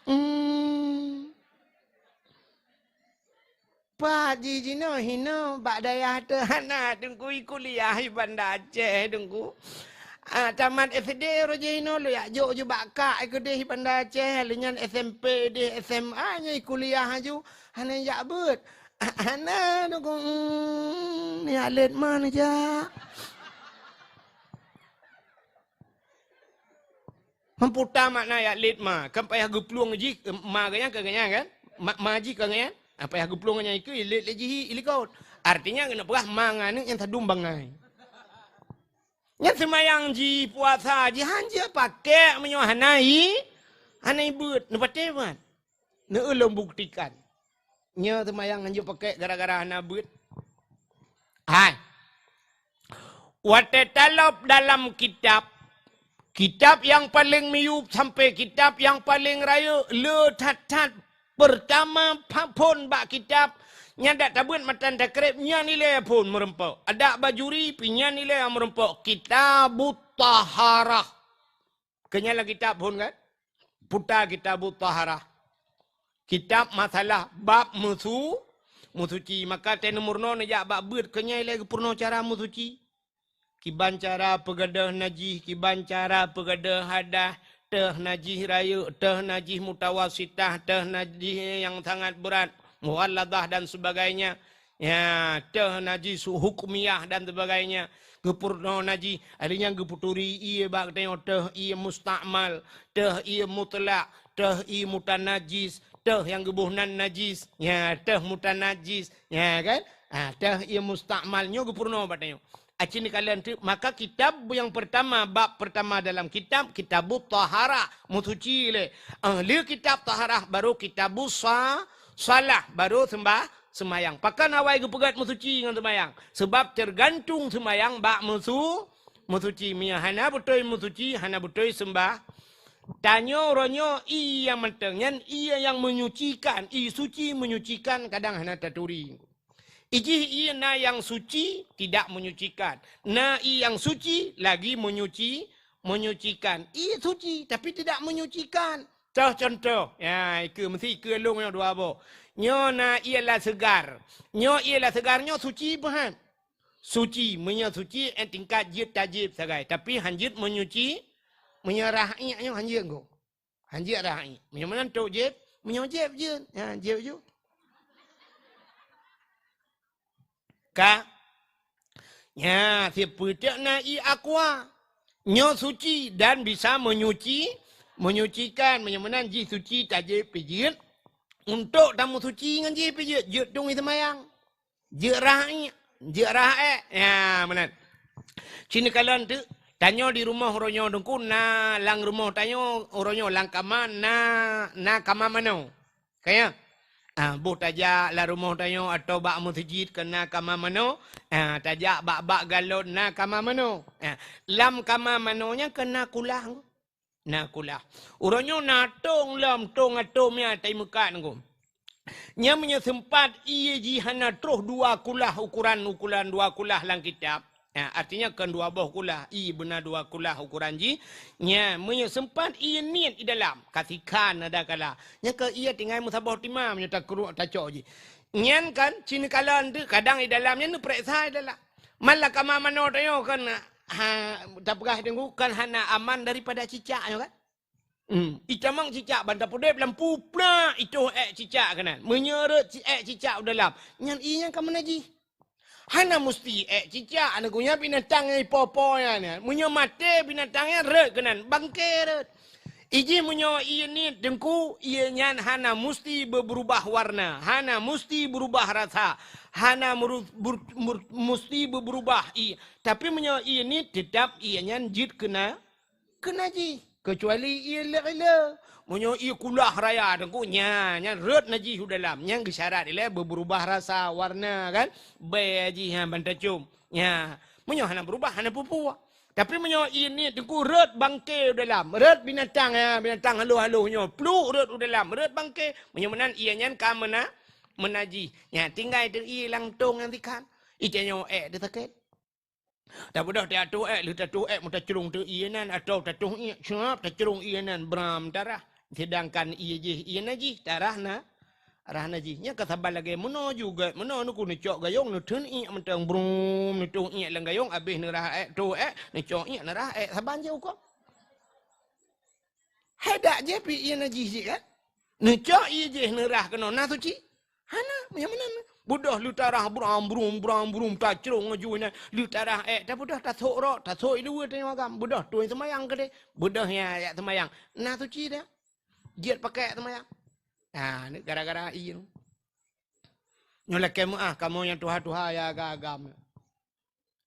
Hmm. Pat jih jinoe hinoe bak dayah teuh hana Teungku i kuliah i Banda Aceh Teungku. Ah, tamat S D roh jih hinoe lôn jak jok ju bak kak i keudeh i Banda Aceh, lheueh nyan S M P deh, S M A nyoe i kuliah aju hana jak beuet. Hana Teungku, hmm, jak lét ma neujak. Meuputa makna jak lét ma, kan payah geuplueng jih, ma geuh nyan keu geuh nyan kan? Ma, ma jih keu geuh nyan, ah, payah geuplueng nyan ikeue, lét lé jih i likot. Artinya keuneuk peugah ma ngon aneuëk nyang sadum bangai. Nyan seumayang jih, puasa jih, hanjeuet pakek meunyoe hana i, hana ibeuet, neupatéh mat. Neu lôn buktikan. Nyoe seumayang hanjeuet pakek gara-gara hana beuet. Hai. Watée talob dalam kitab, kitab nyang paleng miyueb sampai kitab nyang paleng rayeuk le that-that peurtama pha-, phon bak kitab, nyan dak tabeuet matan takreb nyan ilée phon meurumpok. Adak Bajuri pi nyan ilée meurumpok Kitabut Taharah. Keu nyan lam kitab phon kan? Puta Kitabut Taharah. Kitab masalah bab meusu-, meusuci. Maka teuh neumeurunoe neujak bak beuet keu nyan ilée geupeurunoe cara meusuci. Kiban cara peugadôh najih, kiban cara peugadôh hadah, teuh najih rayeuk, teuh najih mutawasitah, teuh najih nyang sangat beurat, mughalladah dan sebagainya. Ya, teuh najih su-, hukmiyah dan sebagainya. Geupeurunoe najih, ahli nyan geupeuturi ié bak geutanyoe teuh ié mustakmal, teuh ié mutlak, teuh ié mutanajis, teuh nyang geuboh nan najis. Ya, teuh mutanajis. Ya kan? Ah, teuh ié mustakmal nyoe geupeurunoe bak tanyoe. Aci neukalon teuk, maka kitab nyang peurtama, bab peurtama dalam kitab, Kitabut Taharah, meusuci lé. Ah, lé kitab taharah, baru Kitabus sa-, salah, baru seumbah-, seumayang. Pakon awai geupeugét meusuci ngon seumayang? Seubab teugantung seumayang bak meusu-, meusuci. Meunyoe hana beutôi meusuci, hana beutôi seumbah. Tanyoe uroe nyoe ié nyang mantong, nyan ié nyang menyucikan, ié suci menyucikan kadang hana taturi. Ijih ié na nyang suci tidak menyucikan, na ié nyang suci lagi menyuci-, menyucikan. Ie suci, tapi tidak menyucikan. Toh contoh, ya, ike meusi ike lôn nyoe dua boh. Nyoe na ie la seugar. Nyoe ie la seugar nyoe suci peue han? Suci, meunyoe suci, eh, tingkat jeuet tajép sagai. Tapi han jeuet menyuci, meunyoe rah iek nyoe han jeuet go. Han jeuet rah iek. Meunyoe meunan trok jép, meunyoe jép jeuet. Ya, jép ju. Ka? Nya, sipeutek na ie aqua. Nyoe suci dan bisa menyuci, menyucikan. Meunyoe meunan jih suci tajép pih jeuet. Untuk tameusuci ngon jih pih jeuet, jeuet tueng ie seumayang. Jeuet rah iek, jeuet rah iek. Ya, meunan. Cit neukalon teuk, tanyoe di rumoh uroe nyoe Teungku na lam rumoh tanyoe uroe nyoe lam kama na, na kama manoe. Ka ya? Ah, boh tajak lam rumoh tanyoe atawa bak meuseujid keu na kama manoe, ah, tajak bak-bak galon na kama manoe. Ah, lam kama manoe nyan keu na kulah. Na kulah. Uroe nyoe na tong lom, tong atô mia tai meukat ngon. Nyan meunyoe seumpat ie jih hana troh dua kulah ukuran, ukuran dua kulah lam kitab. Ha, artinya kon dua boh kulah, ie beuna dua kulah ukuran jih. Nyan meunyoe seumpat ie niet di dalam, ka sikhan ada kala. Nyan keu ie tinggai meusaboh timah meunyoe takruek tacok jih. Nyan kan cit neukalon teuk kadang di dalam nyan neupareksa di dalam. Man lam kama manoe tanyoe kan, ha, tapeugah Teungku kan hana aman daripada cicak nyoe kan? Hmm, itamong cicak ban tapeudeb lam peue plak itoh ék cicak keunan. Meunyoe rhot ci-, ék cicak u dalam, nyan ie nyan ka meunajih. Hana musti ék cicak, aneuk geuh nyan binatang nyang ipo-po nyan. Meunyoe maté binatang nyan rhot keunan, bangke rhot. Ijih meunyoe ie niet Teungku, ie nyan hana musti beubeurubah warna, hana musti beurubah rasa, hana meuru-, beur-, meur-, musti beubeurubah ie. Tapi meunyoe ie niet, teutap ie nyan jeuet keuna, keuna jih. Keucuali ie lheueh-lheueh. Meunyoe ie kulah raya Teungku, nya, nyan rhot najih u dalam. Nyan geusyarat ilée beubeurubah rasa, warna kan. Bée jih nyan ban tacôm. Nya, meunyoe hana beurubah, hana peue-peue. Tapi meunyoe ie niet Teungku rhot bangke u dalam, rhot binatang, ya, binatang halôh-halôh nyoe, pluek rhot u dalam, rhot bangke, meunyoe meunan ie nyan ka meuna-, meunajih. Nya, tinggai teuk ie lam tong nyan sikhan. Ie tanyoe ék teusakét. Tabeudôh teuatoh ék, lheueh tatoh ék meutacrông teuk ie nan, atawa tatoh iek, siap tacrông ie nan bram tarah. Seudangkan ie jih, ie najih, tarah na, rah najih. Nyan ka saban lagée meunoe juga, meunoe neuku neucok gayông, neutheun iek mantong brum, neutoh iek lam gayông, abéh neurah ék, toh ék, neucok iek, neurah ék, saban jih ukoe. Hai dak jih pih ie najih jih kan? Neucok ie jih neurah keunoe na suci? Hana, meunyoe meunan. Beudôh lheueh tarah bram brum, bram brum, tacrông laju nyan. Lheueh tarah ék, tabeudôh tasôk rot, tasôk i luweue tanyoe agam. Beudôh tueng seumayang keudeh. Beudôh nyan jak seumayang. Na suci dak? Jeuet pakai seumayang. Ha, ni gara-gara ie nyoe. Nyoe lakée meuáh kamoe nyang tuha-tuha ya agam-agam.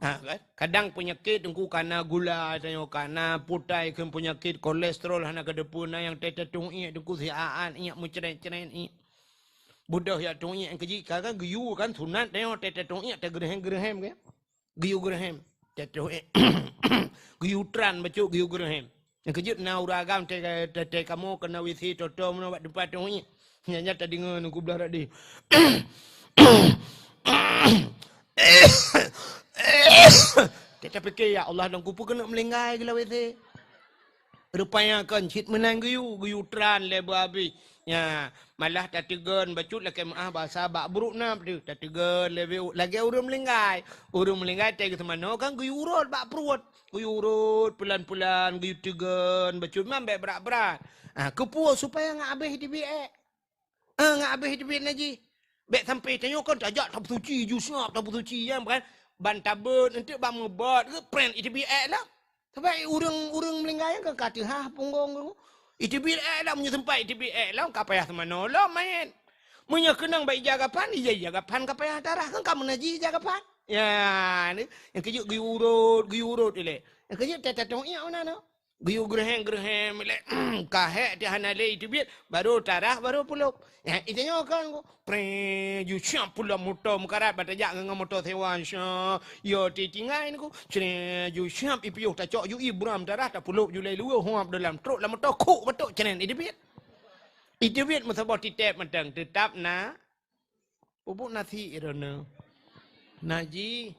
Ha, kan? Kadang peunyakét Teungku kana gula, tanyoe kana putai, kheun peunyakét kolesterol hana keudeupeue, na nyang teutatong iek Teungku siat-at iek meucret-cret iek. Beudôh jak tong iek keujih ka, kan geuyue kan sunat tanyoe teutatong iek teugeureuhem-geureuhem kan. Geuyue geureuhem. Teutatong iek. Geuyue tran bacut geuyue geureuhem. Nyang keujeuet na ureueng agam teuka-, teuka kamoe keunoe W C toto meunoe bak teumpat tong iek. Nyan, nyan tadeungoe nungku blah rot deh. Teuka pike, "Ya Allah, dan kupeue keuneuk meulinggai geulah W C." Rupanya kon cit meunan geuyue, geuyue tran lé beuhabéh. Nya, malah tateugon bacut lakée meuáh basa bak brok na peue tateugon lé beu lagée ureueng meulinggai. Ureueng meulinggai teuka seumanoe kan geuyue urot bak pruet. Geuyue urot peulan-peulan, geuyue teugon bacut man bék brat-brat. Ah, keupeue supaya ngat abéh teubiet ék. Ah, ngat abéh teubiet najih. Bék sampai tanyoe kan tajak tapeusuci, ju siap tapeusuci nyan kan. Ban tabeuet, enteuk ban meubeuet, pren iteubiet ék lah. Sabab ureueng, ureueng meulinggai nyan kan ka teuhah punggong tu. Iteubiet ék lah, meunyoe sempat iteubiet ék lah, ka payah seumanoe lom manyét. Meunyoe keunong bak ija gapan, ija, ija gapan ka payah tarah, kan ka meunajih ija gapan. Ya, ni, nyang keujeuet geuyue urot, geuyue urot ilée. Nyang keujeuet teutatong iek meunan tu. Geuyue geureuhem-geureuhem ilée, ka hék teuh hana lé iteubiet, baru tarah, baru pulop. Ya, itanyoe kan, preh, ju siap pulang moto meukarat, bak tajak ngon moto sewa, sya, yo ti tinggai niku, cre, ju siap ipiôh tacok ju i buram tarah, tapulop ju lé luweue, huap dalam trok lam moto, khok batok, cre, iteubiet. Iteubiet meusaboh titép mantong, teutap na, pupuk nasi droeneuh. Najih.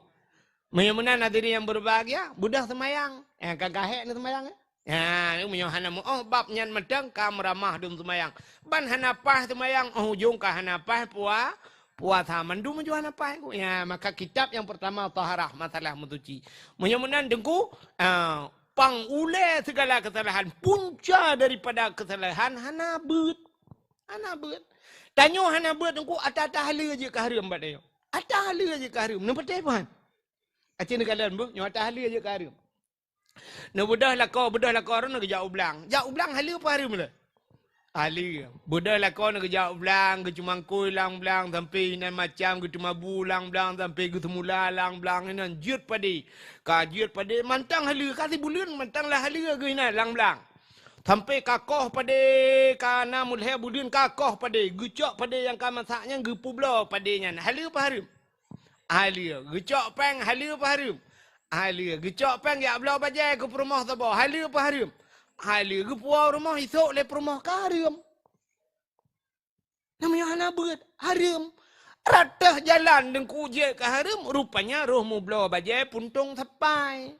Meunyoe meunan hadirin yang berbahagia, beudôh seumayang. Eh, ka gahek ni seumayang, eh? Ha, meunyoe hana meu'oh bab nyan mantong ka meuramah dum seumayang. Ban hana paih seumayang, 'oh ujong ka hana paih pua-, puasa. Mandum meunyoe hana paih ku. Ya, maka kitab yang pertama taharah, masalah meusuci. Meunyoe meunan Teungku, ah, pang ulée segala kesalahan, punca daripada kesalahan hana beuet. Hana beuet. Tanyoe hana beuet Teungku, ata-ata haleue jeuet keu hareuem bak tanyoe. Ata haleue jeuet keu hareuem. Neupatéh paham? Aci neukalon beuh, nyoe ata haleue jeuet keu hareuem. Neubeudôh lakoe, beudôh lakoe droeneuh geujak u blang. Jak u blang haleue peu hareuem lé? Haleue. Beudôh lakoe neuh geujak u blang, geucumangkôi lam blang, sampoe inan macam geuteumabu lam blang, sampoe geuseumula lam blang inan jeuet padé. Ka jeuet padé mantong haleue, ka sibuleuen mantong lah haleue geuh inan lam blang. Sampoe ka koh padé, ka na meulhèe buleuen ka koh padé, geucok padé nyang ka masak nyan geupubloe padé nyan. Haleue peu hareuem? Haleue. Geucok péng haleue peu hareuem? Haleue. Geucok péng jak bloe bajèe keu peurumoh saboh haleue peu hareuem? Haleue. Geupuwoe u rumoh isok lé peurumoh ka hareuem. Namanya hana beuet, hareuem. Rot teuh jalan Teungku jeuet keu hareuem, rupanya roh mubloe bajèe puntông sapai.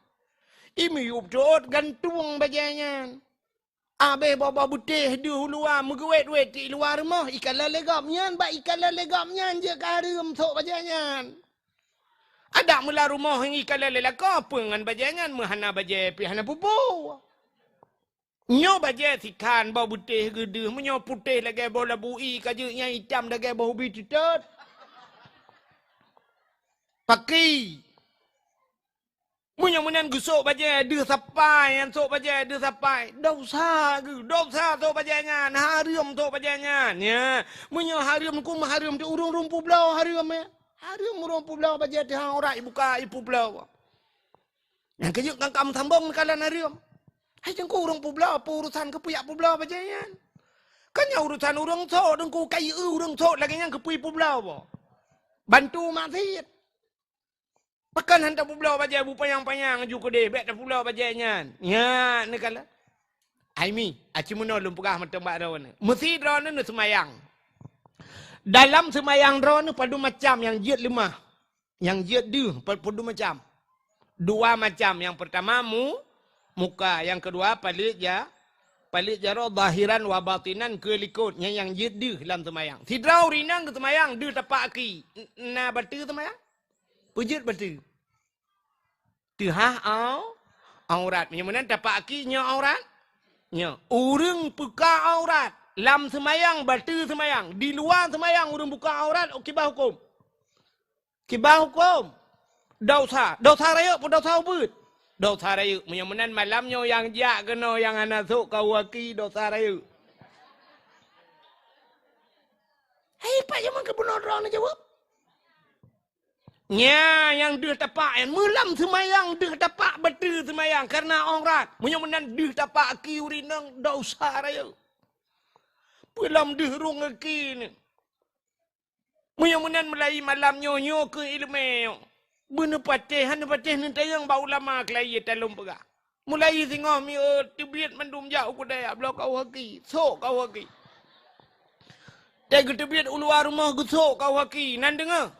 Imiyup teuôt gantung bajèe nyan. Abéh boh-boh beutéh deuh u luwa meugeuwét-wét di luwa rumoh, ikalon lé gobnyan, bak ikalon lé gobnyan jeuet keu hareuem sôk bajèe nyan. Adak meulah rumoh ikalon lé lakoe peue ngon bajèe nyan, meuhana bajèe pih hana pupu. Nyoe bajèe sikhan boh beutéh geudeuh, meunyoe putéh lagèe boh labu ie ka jeuet, nyang itam lagèe boh ubi teutot. Paki. Meunyoe meunan geusôk bajèe deuh sapai, nyan sôk bajèe deuh sapai, desya geuh, desya sôk bajèe nyan, hareuem sôk bajèe nyan. Ya, meunyoe hareuem ku meuhareuem teuh ureueng-ureueng publoe hareuem, ya. Hareuem ureueng publoe bajèe teuh aurat ibuka ipubloe. Nyang keujeuet kan ka meusambong neukalon hareuem. Hai Teungku ureueng publoe, peue urusan keupeue jak publoe bajèe nyan? Kan nyan urusan ureueng sôk Teungku, ka ié ureueng sôk lagèe nyan keupeue ipubloe boh? Bantu maksiet. Pakon han tapubloe bajèe bu panyang-panyang ju keudeh, bèk tapubloe bajèe nyan. Nyan neukalon. Ai mi, aci meunoe lôn peugah mantong bak droeneuh. Meusi droeneuh neuseumayang. Dalam seumayang droeneuh padum macam nyang jeuet leumah. Nyang jeuet deuh pa-, padum macam. Dua macam. Nyang peurtama mu-, muka, nyang keudua paleuet ja-, paleuet jaroe zahiran wa batinan keu likot. Nyan nyang jeuet deuh lam seumayang. Sidroe ureueng inong geuseumayang deuh tapak aki. N-, na bateue seumayang? Peujeuet bateue. Teuhah au-, aurat. Meunyoe meunan tapak aki nyoe aurat? Nyoe. Ureueng buka aurat lam seumayang, bateue seumayang. Di luwa seumayang ureueng buka aurat, kiban huköm? Kiban huköm? Desya. Desya rayeuk peue desya ubeut? Desya rayeuk. Meunyoe meunan malam nyoe nyang jak keunoe nyang hana sôk kau aki desya rayeuk. Hei, Pak Jamal Gubernur droeneuh jaweueb. Nya, nyang deuh tapak nyan, meulam seumayang deuh tapak bateue seumayang, kareuna aurat. Meunyoe meunan deuh tapak aki ureueng inong desya rayeuk. Peulom deuh rhueng aki nyoe. Meunyoe meunan meulayi malam nyoe, nyoe keuh iéleumé nyoe. Beuneupatéh, han neupatéh neutanyong bak ulama keulayi talôn peugah. Mulai singoh miet teubiet mandum jak u keudè bloe kau haki, sôk kau haki. Teuh geuteubiet u luwa rumoh geusôk kau haki, nan deungoe.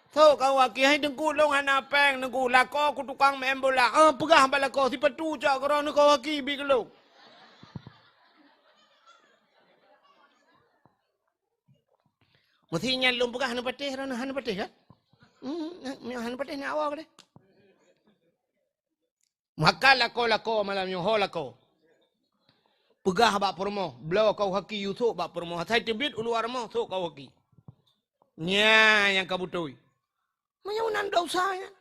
Sôk kau haki, hai Teungku lôn hana péng Teungku, lakoe ku tukang meu'en bola. Ah, peugah bak lakoe, sipatu cok keudroe neuh kau haki bi keu lôn. Meusi nyan lôn peugah hana patéh, hana patéh kan? Hmm, hana patéh ni awak deh. Maka lakoe-lakoe malam nyoe ho lakoe. Peugah bak peurumoh, bloe kau haki yue sôk bak peurumoh. Asai teubiet u luwa rumoh sôk kau haki. Nya nyang ka beutôi. Meunyoe nan desya nyan.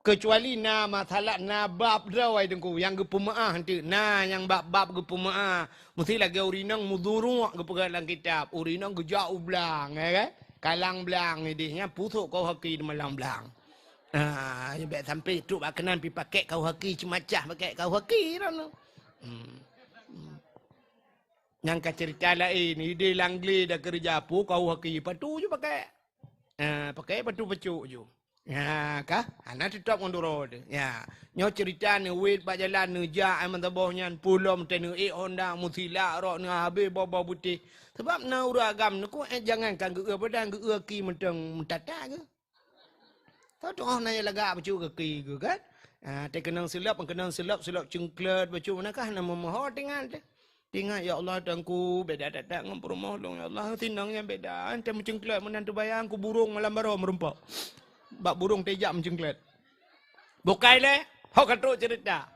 Keucuali na masalah, na bab droe Teungku nyang geupeumeu'ah eunteuk. Na nyang bab-bab geupeumeu'ah. Meusi lagèe ureueng inong meuduruek geupeugah lam kitab. Ureueng inong geujak u blang, ya kan? Kalang blang ideh nyan pusok kau haki di malang blang. Ah, bèk sampai trok bak keunan pi pakèk kau haki ceumacah pakèk kau haki droeneuh. Hmm. Hmm. Nyang ka cerita laén, ideh langgle dah keureuja pu kau haki patu ju pakèk. Ah, pakèk patu pacok ju. Ya, ka? Hana teutap ngon duroe teuh. Ya. Nyoe cerita neuwet bak jalan neujak ai meusaboh nyan pulom teuh neuék honda meusilak rok neuhabéh boh-boh beutéh. Sabab na ureueng agam neuku ék jangankan geu-eu badan geu-eu aki mantong meutata geuh. Tho toh na nyang lagak bacut kaki geuh kan? Ah, teukeunong silop, keunong silop, silop cengklet bacut, meunan kah na meumoho teuingat teuh. Teuingat, "Ya Allah, Tuhanku, beda that-that ngon peurumoh lôn, ya Allah, sinong nyang beda." Teuh meucengklet meunan teubayang, ku burông malam baroe meurumpok. Bak burông teuh jak meucengklet. Bukai lé, ho ka trok ceurita.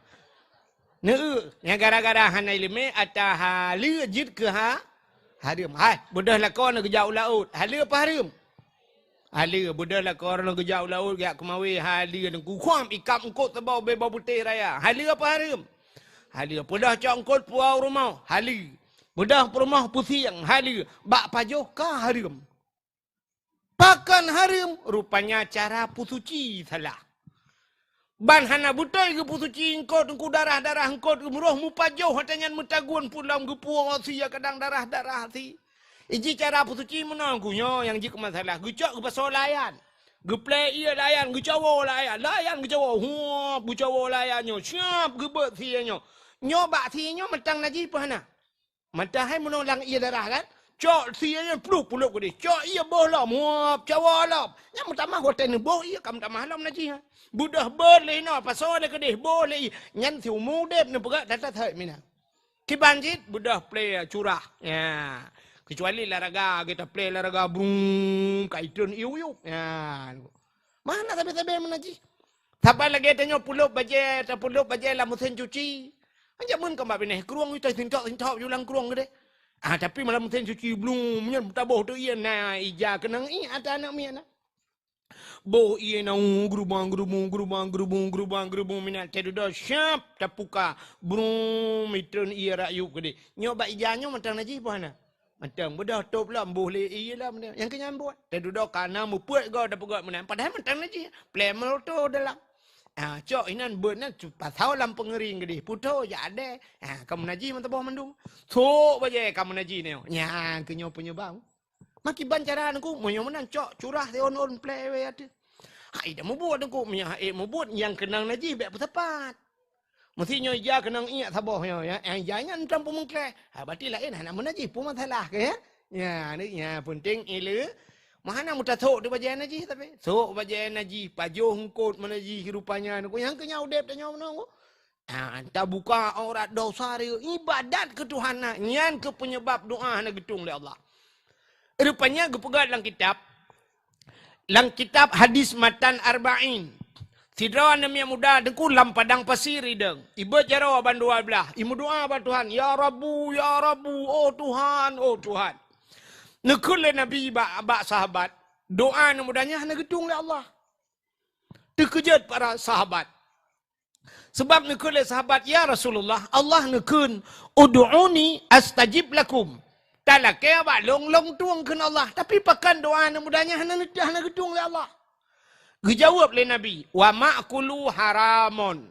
Neu, nyang gara-gara hana ileumé ata haleue jeuet keu ha-, hareuem. Hai, beudôh lakoe neuh geujak u laôt. Haleue apa hareuem? Haleue, beudôh lakoe neuh geujak u laôt, geujak keumawé, haleue neuh. Kukhom ikab eungkôt teuboh bée boh putéh raya. Haleue apa hareuem? Haleue. Beudôh cok eungkôt puwoe u rumoh. Haleue. Beudôh peurumoh pusieng. Haleue. Bak pajoh ka hareuem. Pakon hareuem? Rupanya cara peusuci salah. Ban hana beutôi geupeusuci eungkôt, eungkôt darah-darah, eungkôt geumeuroh meupajoh, watée nyan meutagun pulom geupuwoe sie kadang darah-darah sie. Iji cara peusuci meunan ku nyoe nyang jeuet keu masalah. Geucok geupasoe layan. Geuplée ié layan, geucawoe layan. Layan geucawoe, huop, geucawoe layan nyoe. Siap geubeuet sie nyoe. Nyoe bak sie nyoe mantong najih peue hana? Mantong hai meunoe lam ié darah kan? Cok sie nyan pluek pulop keudeh. Cok ié boh lom, muap cawoe lom. Nyan meutamah watée neuboh ié ka meutamah lom najih. Beudôh beuet lé inoe, pasoe lé keudeh, boh lé ié. Nyan siumu udeb neupeugah that-that hai mina. Kiban cit beudôh plée curah. Ya. Keucuali laraga, kita plée laraga brung, ka itreun iup-iup. Ya. Mana sabe-sabe meunan jih? Saban lagée tanyoe pulop bajée, tapulop bajée lam meusén cuci. Jameun ka bak binéh krueng, ita sintok-sintok ju lam krueng keudeh. Ah, tapi malam meusén cuci blum, nyan taboh teuh ié na ija keunong ié ata aneuk miet na. Boh ié na, u, geurubang-geurubung, geurubang-geurubung, geurubang-geurubung, minak teududoe siap tapuka. Brum, itreun ié rak yup keudeh. Nyoe bak ija nyoe mantong najih peue hana? Mantong beudôh tôb lom, boh lé ié lom. Nyang keu nyan buet. Teududoe kana meupeuet goe tapeugah meunan. Padahai mantong najih. Plée meuloto dalam. Ah, cok inan beuet nan cu-, pasoe lam peungeuring keudeh. Putôh jak adée. Ah, ka meunajih meutuboh mandum. Sok bajée ka meunajih nyoe. Nyan keu nyoe peunyeubab. Makiban cara Teungku, meunyoe meunan cok curah siôn-ôn plée wée ateueh. Hai dak mubuet Teungku, meunyoe hai mubuet nyang keunong najih bék peusapat. Meusi nyoe ija keunong ié saboh nyoe, ya. Eh, ija nyan tam peumeungkleh. Ha, berarti laén hana meunajih pun masalah ke, ya? Ya, ni, ya, penting ileue. Meuhana meutasok di bajée najih tapi. Sok bajée najih, pajoh eungkôt meunajih rupanya. Nyang keu nyan udeb tanyoe meunoe. Ha, tabuka aurat dosa dia, ibadat keu Tuhan na. Nyan keu peunyeubab doa hana geutung lé Allah. Rupanya geupeugah lam kitab, lam kitab hadis matan Arba'in. Sidroe aneuk miet muda Teungku lam padang pasir idong. Ibeuet jaroe ban dua blaih. Imeudoa bak Tuhan, "Ya Rabbu, ya Rabbu, oh Tuhan, oh Tuhan." Neukheun lé Nabi bak, bak sahabat, doa aneuk muda nyan hana geutung lé Allah. Teukeujot para sahabat. Sabab neukheun lé sahabat, "Ya Rasulullah, Allah neukheun, 'Ud'uni astajib lakum.' Talakée bak lôn, lôn tueng kheun Allah. Tapi pakon doa aneuk muda nyan hana, hana geutueng lé Allah?" Geujaweueb lé Nabi, "Wa ma'kuluhu haramun,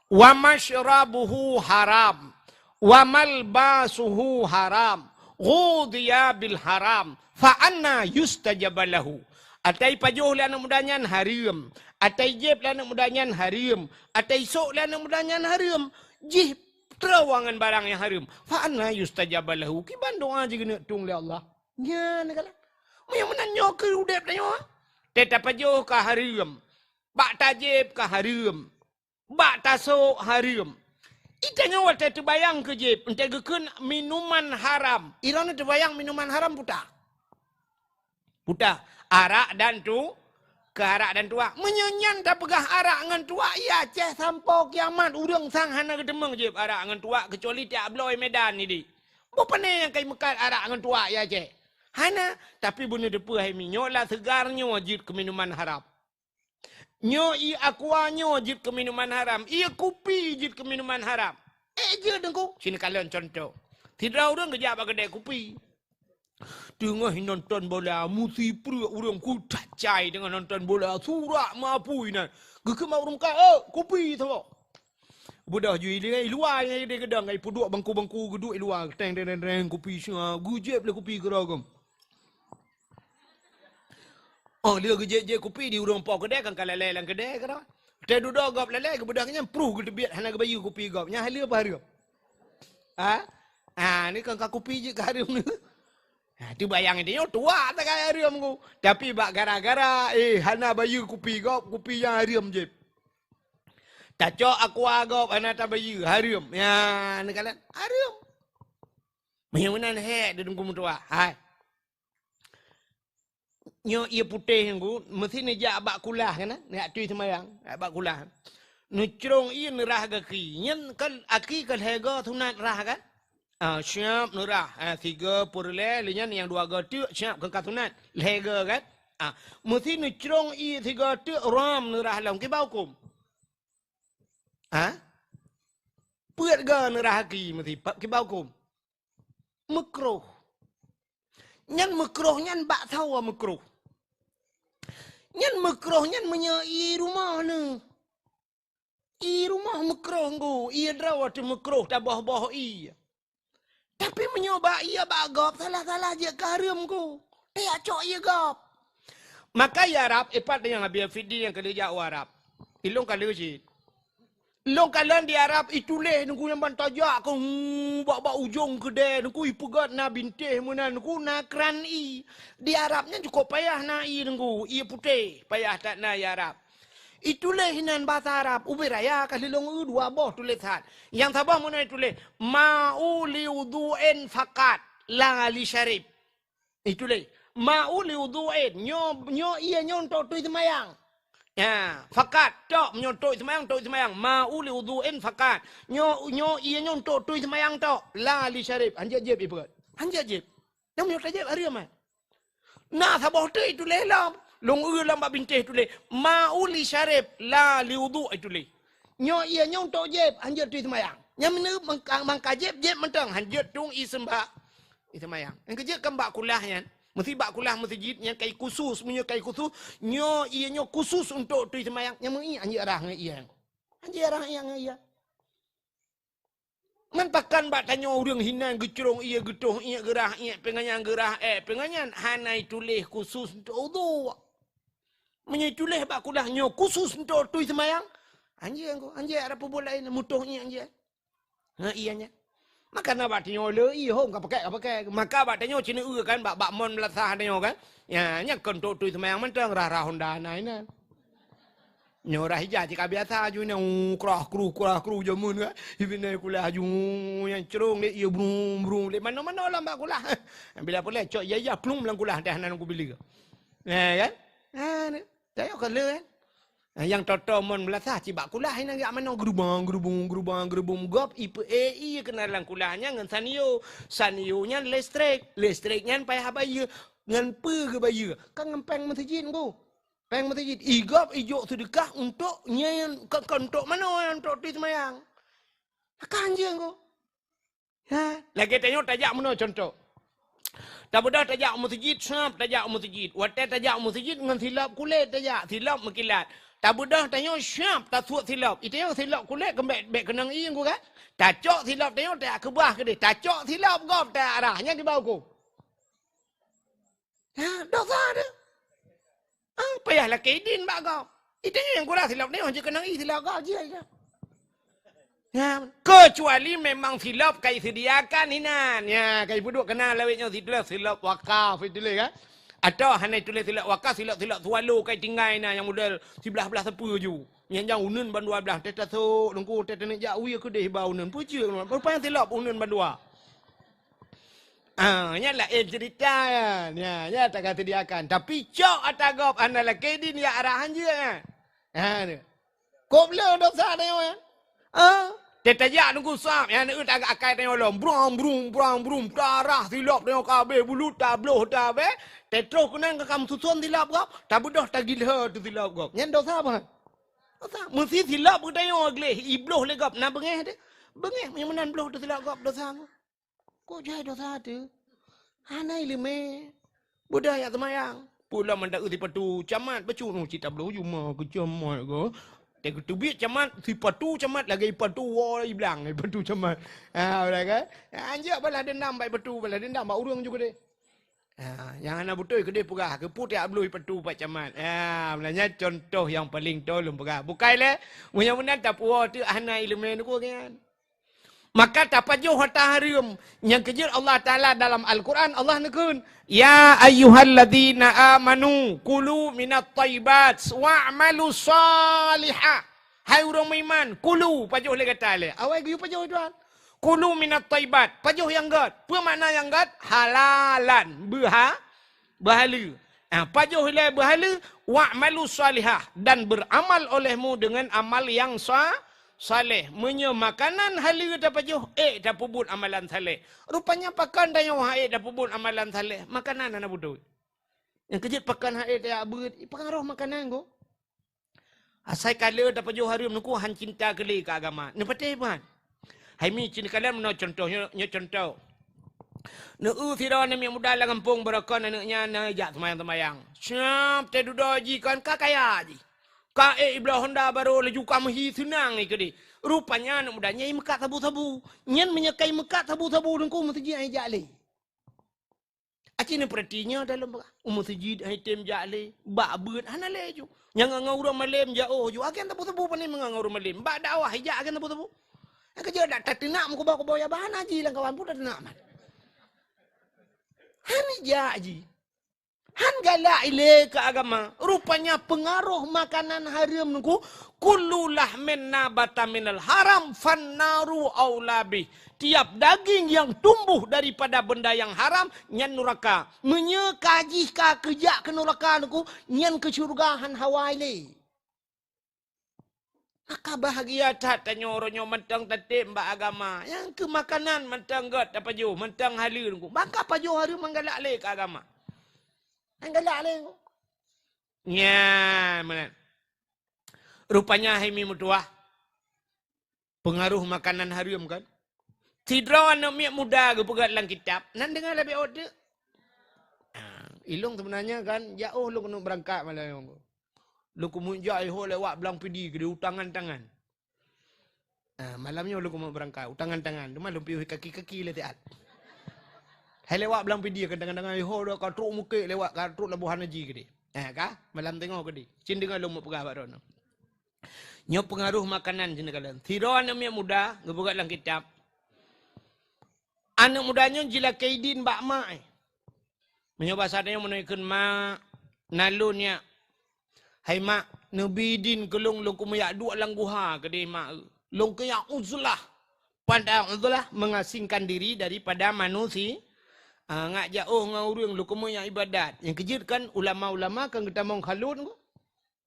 wa masyrabuhu haram, wa malbasuhu haram, ghudhiya bil haram, fa anna yustajaba lahu." Atai pajoh lé aneuk muda nyan hareuem, atai jieb lé aneuk muda nyan hareuem, atai sok lé aneuk muda nyan hareuem, jih troe ngon barang nyang hareuem. Fa anna yustajaba lahu, kiban doa jih geuneuk tueng lé Allah. Nyan galak. Meunyoe meunan nyoe keu udeb tanyoe, teuh tapajoh ka hareuem, bak tajieb ka hareuem, bak tasok hareuem. Itanyoe watée teubayang keu jieb, enteuk geukheun minuman haram. Iroe teubayang minuman haram puta. Puta. Arak dan tu, keu arak dan tuak. Meunyoe nyan tapeugah arak ngon tuak, ya Aceh sampoe kiamat ureuëng sang hana geuteumeung jieb arak ngon tuak keucuali tiak bloe Medan idi. Boh pane nyang kai meukat arak ngon tuak ya Aceh? Hana, tapi beuneuteupeu hai mi, nyoe lah seugar nyoe jeuet keu minuman haram. Nyoe ié aqua nyoe jeuet keu minuman haram, ié kupi jeuet keu minuman haram. Eh, jeuet Teungku, sinoe kalon contoh. Sidroe ureuëng geujak bak keudée kupi. Teungoh nonton bola, meusipreuk ureuëng kutat cai teungoh nonton bola, surak meupui nan. Geukheun bak ureuëng mukat, "Eh, kupi saboh." Beudôh ju i luwa, i luwa nyang ideh geudong, ipeuduek bangku-bangku geuduek i luwa, teng, teng, teng, teng, kupi sia, geujieb lé kupi keudroe geuh. Oh, lheueh geujieb-jieb kupi di ureuëng po keudée kan ka lalée lam keudée keudroe. Teududoe gob lalée geubeudôh nyan pruh geuteubiet hana geubayeue kupi gob. Nyan haleue apa hareuem? Ha? Ha, ni kan ka kupi jeuet ka hareuem ni. Nah, teubayang tanyoe tuha takai hareuem ku. Tapi bak gara-gara, eh, hana bayeue kupi gob, kupi nyang hareuem jép. Tacok aqua gob hana tabayeue, hareuem. Ya, neukalon hareuem. Meunyoe meunan hék di Teungku meutuah. Hai. Nyoe ié putéh Teungku, meusti neujak bak kulah kan, neujak tui seumayang, jak bak kulah. Neucrông ié neurah gaki. Nyan kan aki ka lhèe go sunat rah kan? Ah, siap neurah. Ah, sigo peureulèe, lheueh nyan nyang dua go teuk siap keu ka sunat. Lhèe go kan? Ah, meusti neucrông ié sigo teuk ram neurah lom. Kiban hukôm? Ha? Peuet go neurah aki meusti. Pa-, kiban hukôm? Meukruh. Nyan meukruh nyan bak sawa meukruh. Nyan meukruh nyan meunyoe ié rumoh neuh. Ié rumoh meukruh Teungku, ié droe teuh meukruh taboh-boh ié. Tapi meunyoe bak ié bak gob salah-salah jeuet keu hareuem Teungku. Tajak cok ié gob. Maka i Arab, ipat nyang Abi Fidi nyang ka lheueh jak u Arab. Ilôn ka lheueh cit. Lôn kalon di Arab ituléh Teungku nyang ban tajak keu, hmm, bak, bak ujong keudè Teungku ipeugöt na bintéh meunan Teungku na kran ié. Di Arab nyan cukôp payah na ié Teungku, ié putéh, payah that na i Arab. Ituléh inan basa Arab, ubé raya ka lheueh lôn eu dua boh tulésan. Nyang saboh meunan ituléh, "Ma'u li wudhu'in faqat, la li syarib." Ituléh, "Ma'u li wudhu'in." Nyoe, nyoe ié nyoe untuk tui seumayang. Ya, faqat, tok, nyoe untuk seumayang, untuk seumayang. "Ma'u li wudhu'in faqat." Nyoe, nyoe ié nyoe untuk tui seumayang tok. La li syarib. Hanjeuet jép ipeugöt. Hanjeuet jép. Nyang meunyoe tajép hareuem, eh. Na saboh teuk ituléh lom. Lôn eu lom bak bintéh ituléh, "Ma'u li syarib, la li wudhu'," ituléh. Nyoe ié nyoe untuk jép, hanjeuet tui seumayang. Nyang meuneu mangka, mangka jép, jép mantong, hanjeuet tueng ié seumbah, ié seumayang. Nyang keujeuet kan bak kulah nyan. Meusti bak kulah meuseujid nyang kai khusus, meunyoe kai khusus, nyoe ié nyoe khusus untuk tui seumayang. Nyang meu ié hanjeuet rah ngon ié. Hanjeuet rah ié ngon ié. Man pakon bak tanyoe ureueng hinan geucrông ié, geutoh ié, geurah ié, peunganyan geurah, eh, peunganyan hana ituléh khusus untuk udhu. Meunyoe ituléh bak kulah nyoe khusus untuk tui seumayang, hanjeuet Teungku, hanjeuet arah peubuet laén, mutoh ié hanjeuet. Ha, ié nyan. Maka na bak tanyoe le ié hom ka pakai, ka pakai. Maka bak tanyoe cina eu kan bak, bak mon meulasah tanyoe kan. Ya, nyan kon untuk tui seumayang mantong, rah-rah honda na inan. Nyoe rah ija cit ka biasa aju nyan, uh, krah kruh, krah kruh jameun kan. Ibi nai kulah aju, uh, nyang crông lé ié brum, brum lé mano-mano lam bak kulah. Bila pulai cok ija-ija plung lam kulah teh nan kubilik. Nah, kan? Ha, ni. Tayok ka le kan? Ha, nyang toto mon meulasah cit bak kulah inan jak mano gerubang, gerubung, gerubang, gerubung gob ipe-, eh, ié keunan lam kulah nyan ngon sanyo. Sanyo nyan listrik. Listrik nyan payah bayeue. Ngon peue geubayeue? Kan ngon péng meuseujid Teungku. Péng meuseujid, i gob ijok seudeukah untuk nyan, kon, kon untuk manoe, untuk tui seumayang. Akan jeueng ko. Ha, lagèe tanyoe tajak meunoe contoh. Tabeudôh tajak u meuseujid, sab tajak u meuseujid. Watèe tajak u meuseujid ngon silop kulét tajak, silop meukilat. Tabeudôh tanyoe sab tasuet silop. I tanyoe silop kulét keumbèk bèk keunong ié ko kan? Tacok silop tanyoe tajak keubah keudeh. Tacok silop gob tajak rah. Nyan kiban hukôm. Ha, dosa tu. Ha, payah lakèe idin bak gob. Idin nyang kurang silop ni, hana keunong i silop gob, jih aja. Ya, kecuali memang silop ka isediakan inan. Ya, ka ipeuduek keunan lawét nyoe silop, silop wakaf ituléh kan. Atau hana ituléh silop wakaf, silop-silop swallow ka itinggai inan nyang model siblah-blah sapeue ju. Nyang jang uneun ban dua blah, teuh tasok, lengku, teuh teuneuk jak wie keudeh ba uneun. Peue jeuet, rupanya silop uneun ban dua. Ah, nyan laén cerita nyan. Ya, ya, tak sediakan. Tapi cok ata gob hana lakèe idin ya arah hanjeuet nyan. Ha, tu. Kop le dosa tanyoe nyan. Ah, teuh tajak nunggu sab, nyan eu tagak akai tanyoe lom. Brong, brung, brong, brung. Tarah silop tanyoe ka abéh, bulut tabloh tabéh. Teuh troh keunan ka kam suson silop gob, tabeudôh tagilhe tu silop gob. Nyan dosa apa? Dosa. Meusi silop geutanyoe gleh, ibloh lé gob, na beungéh teuh. Beungéh, nyang meunan bloh tu silop gob dosa. Kok jai dosa teuh? Hana ileumèe. Beudôh jak seumayang. Peue lom anda eu sipatu camat, bacut nyoe cit tabloh juma keu camat ko. Teuh geuteubiet camat, sipatu camat lagèe sipatu woe iblang, sipatu camat. Ha, udah kan? Ha, anjak balas dendam bak sipatu, balas dendam bak ureueng ju keudeh. Ha, nyang hana beutôi keudeh peugah, keupeue tajak bloh sipatu bak camat. Ha, meunan nyan contoh nyang paleng toe lôn peugah. Bukai lé, meunyoe meunan tapuwoe teuh hana ileumèe nyoe nyan. Maka tapajoh hareuem. Nyang keujeuet Allah Taala dalam Al-Quran, Allah neukheun, "Ya ayyuhalladzina amanu kulu minat thayyibat wa'malu shalihah." Hai ureuëng meuiman, kulu, pajoh lé gata lé. Awai geuyue pajoh Tuhan. Kulu minat thayyibat, pajoh nyang gét. Peue makna nyang gét? Halalan, beuha, beuhaleue. Ah, pajoh ilée beuhaleue, wa'malu shalihah, dan beramal olehmu dengan amal yang sa-, saleh. Meunyoe makanan haleue tapajoh, ék tapeubuet amalan saleh. Rupanya pakon tanyoe han ék tapeubuet amalan saleh, makanan hana beutôi. Nyang keujeuet pakon han ék tajak beuet, pengaruh makanan ko. Asai ka lheueh tapajoh hareuem nungku han cinta keu lé keu agama. Neupatéh ban. Hai mi cit kalon meunoe cuntoh, nyoe, nyoe cuntoh. Neu-eu sidroe aneuk miet muda lam gampông, barokon aneuk nyan na jak seumayang-seumayang. Siab teududoe jih kon ka kaya jih. Ka ék ibloe honda barô laju ka meuhi seunang jih keudeh. Rupanya aneuk muda nyan meukat sabu-sabu. Nyan meunyoe ka meukat sabu-sabu nungku meuseujid han jak lé. Aci neupeurati nyoe dalam peugah. U meuseujid han item jak lé, bak beuet hana lé ju. Nyang ngon ureuëng malem jak oh ju. Agen teupeu-teupeu pane meungon ureuëng malem. Bak dakwah ijak agen teupeu-teupeu. Nyang keujeuet dak tateunak meukuba-kuba ya bah hana ji lam kawan pun tateunak man. Han ijak ji. Han galak ilée keu agama. Rupanya pengaruh makanan hareuem nungku, kullu lahmin nabata minal haram fannaru aula bih. Tiap daging yang tumbuh daripada benda yang haram, nyan nuraka. Meunyoe ka jih ka keujak keu nuraka nungku, nyan keu syeuruga han hawa ilée. Maka bahagia that tanyoe uroe nyoe mantong tatem bak agama. Nyang keu makanan mantong gét tapajoh, mantong haleue nungku. Maka pajoh hareuem meugalak lé keu agama. Meugalak lé nungku. Nyan meunan. Rupanya hai mi meutuah. Pengaruh makanan hareuem kan. Sidroe aneuk miet muda geupeugah lam kitab, nan deungoe lé bak oteuk. Ah, ilong sebenarnya kan, jak oh lôn keuneuk beurangkat malam nyoe. Lôn keumeung jak iho lewat Blang Pidie keudeh utangan-tangan. Ah, malam nyoe lôn keumeung beurangkat utangan-tangan. Teuma lôn piôh kaki-kaki lé siat. Hai lewat Blang Pidie kan tangan-tangan iho dah ka trok mukek lewat ka trok Labuhan Haji keudeh. Ah, ka malam teungoh keudeh. Cit deungoe lôn meupeugah bak droeneuh. Nyoe peungaroh makanan cit kalon. Sidroe aneuk miet muda geupeugah lam kitab. Aneuk muda nyoe jilakée idin bak mak, eh. Meunyoe basa tanyoe meunoe ikheun mak, na lôn nyak. Hai mak, neubi idin keu lôn, lôn keumeung jak duek lam guha keudeh mak. Lôn keuyak uzlah. Pada uzlah mengasingkan diri daripada manusia. Ah, ngak jak oh ngon ureuëng, lôn keumeung jak ibadat. Nyang keujeuet kan ulama-ulama kan geutamong khalut ko.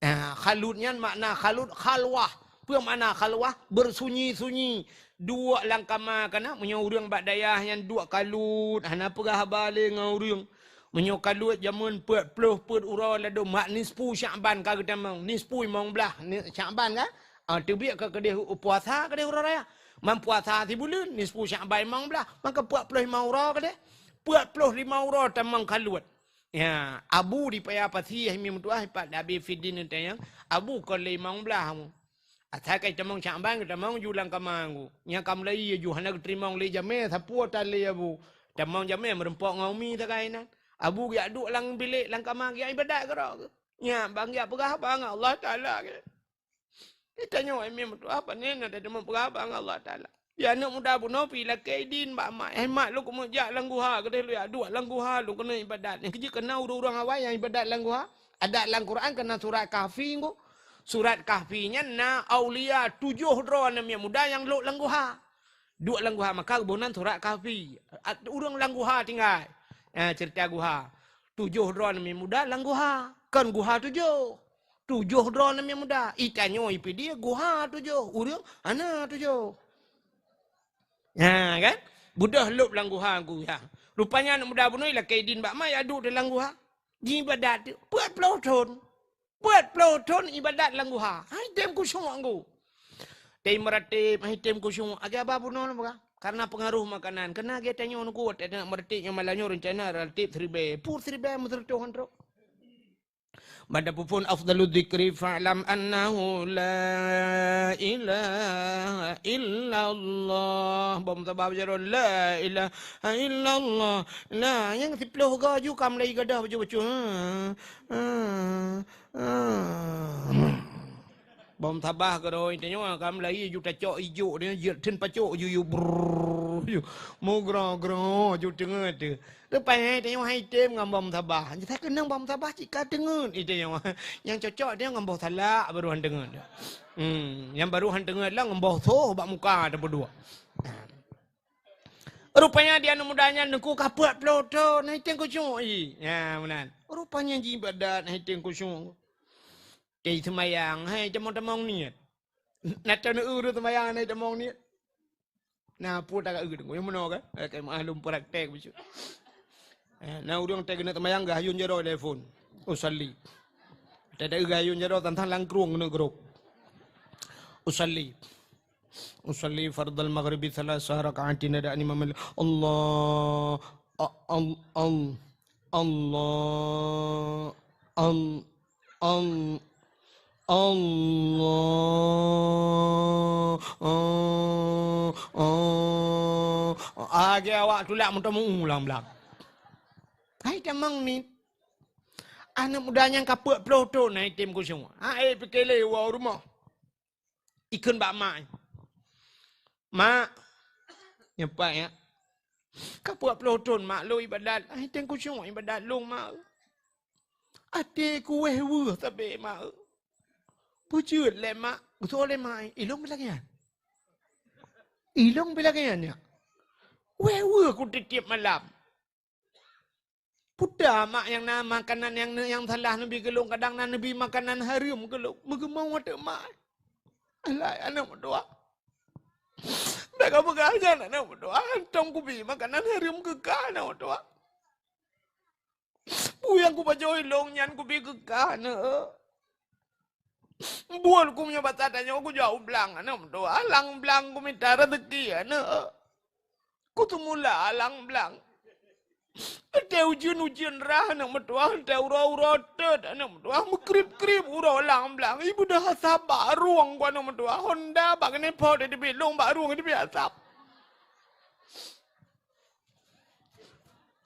Ah, khalut nyan makna khalut khalwah. Peue makna khalwah? Beursunyi-sunyi. Duek lam kama kana, meunyoe ureuëng bak dayah nyan duek kalut, hana peugah haba lé ngon ureuëng. Meunyoe kalut jameun peuet ploh peuet uroe ladôm mak nisfu Syakban ka geutamong, nisfu limong blaih ni Syakban ka? Ah, teubiet ka keudeh puasa keudeh uroe raya. Man puasa sibuleuen, nisfu Syakban limong blaih, maka peuet ploh limong uroe keudeh. Peuet ploh limong uroe tamong kalut. Ya, abu di paya pasi hai mi meutuah ipat Abi Fidin tanyong, abu kon lé limong blaih mu. Asai ka tamong Syakban, ka tamong ju lam kama ngku. Nyang ka mulai ju hana geuteurimong lé jamé, sapeue tan lé abu. Tamong jamé meureumpok ngon umi sagai nan. Abu geujak duek lam bilék lam kama geujak ibadat keudroe. Nya, ban geujak peugah haba ngon Allah Taala. Geutanyoe hai mi meutuah, pane na tateumé peugah bak Allah Taala. Ya aneuk muda bunoe pi lakée idin bak mak. Eh mak, lôn keumeung jak lam guha keudeh, lôn jak duek lam guha, lôn keuneuk ibadat. Nyang keujeuet kana ureuëng-ureuëng awai nyang ibadat lam guha. Adak lam Quran kana surat Kahfi ngku. Surat Kahfi nyan na aulia tujoh droe aneuk miet muda nyang lhok lam guha. Duek lam guha maka geuboh nan surat Kahfi. At-, ureuëng lam guha tinggai. Eh, cerita guha. Tujoh droe aneuk miet muda lam guha. Kon guha tujoh. Tujoh droe aneuk miet muda. Itanyoe ipidie guha tujoh. Ureuëng hana tujoh. Nya kan? Beudôh lhok lam guha ngku ya. Rupanya aneuk muda bunoe ilakée idin bak mak jak duek di lam guha. Jiibadat peuet ploh thon. Peuet ploh thon ibadat lam guha. Hai tem khusyuk ngku. Tem meuratéb, hai tem khusyuk. Agai haba bunoe lom ka. Karena pengaruh makanan. Kena geutanyoe ngku, watée na meuratéb nyang malam nyoe rencana ratéb siribée. Pur siribée meuseureutoh han trok. Bak tapeupun afdalu dzikri fa'lam annahu la ilaha illallah. Bom tabab jaron la ilaha illallah. Nah, nyang siploh ga ju ka mulai gadah bacut-bacut. Ha, ha, ha. Bom sabah keudroe tanyoe ka meulayi ju tacok ijok, tanyoe jeuet theun pacok ju, ju brrrr, ju mugroe-groe ju teungeut teuh. Leupah nyan tanyoe hai tem ngon bom sabah. Jih keunong bom sabah cit ka teungeut i tanyoe. Nyang cocok tanyoe ngon boh salak baru han teungeut. Hmm, nyang baru han teungeut lah ngon boh soh bak muka tapeuduek. Rupanya di aneuk muda nyan neuk ka peuet ploh thon, hai tem khusyuk i. Ya, meunan. Rupanya jibadat, hai tem khusyuk. Teuh seumayang, hai tamong-tamong niet. Na teuneuk ureueng seumayang, hai tamong niet. Na peue taga ureueng, nyang meunoe kan? Eh, kai meuah lôn praktek bacut. Eh, na ureueng teuh keuneuk seumayang, geuhayun jaroe telepon. Usalli. Teuh geuhayun jaroe, tantang langkrueng keuneuk grok. Usalli. Usalli fardal maghribi thalatsa raka'atin, ada imam, Allah, a-, al-, al-, Allah, al-, al-, Allah, a-, a-, age awak tulak meuteumeu ulang blang. Hai tamong niet. Aneuk muda nyang ka peuet ploh thon, hai tem khusyuk. Ha, eh, pike lé woe rumoh. Ikheun bak mak, "Mak," nyoe pat ya, "ka peuet ploh thon mak lôn ibadat, hai tem khusyuk ibadat lôn mak. Até ku wéh weueh sabe mak. Peujeuet lé mak, geusoe lé mak, ilôn pih lagée nyan. Ilôn pih lagée nyan ya. Wéh weueh ku tiep-tiep malam." Peue teuma mak nyang na makanan nyang, nyang salah neubi keu lôn, kadang na neubi makanan hareuem keu lôn. Meugeumong watée mak. Alai aneuk meutuah. Bèk kapeugah nyan aneuk meutuah. Hantom kubi makanan hareuem keu kah aneuk meutuah. Peue nyang kupajoh ilôn nyan kubi keu kah aneuk. Buet ku meunyoe basa tanyoe kujak u blang aneuk meutuah. Lam blang kumita raseuki aneuk. Kuteumula lam blang. Watée ujeuen-ujeuen rhah aneuk meutuah, watée uroe-uroe teut aneuk meutuah, meukrib-krib uroe lam blang. Ibeudôh asap bak rueng ku aneuk meutuah. Honda bak keuneuk po di teubiet lôn bak rueng di teubiet asap.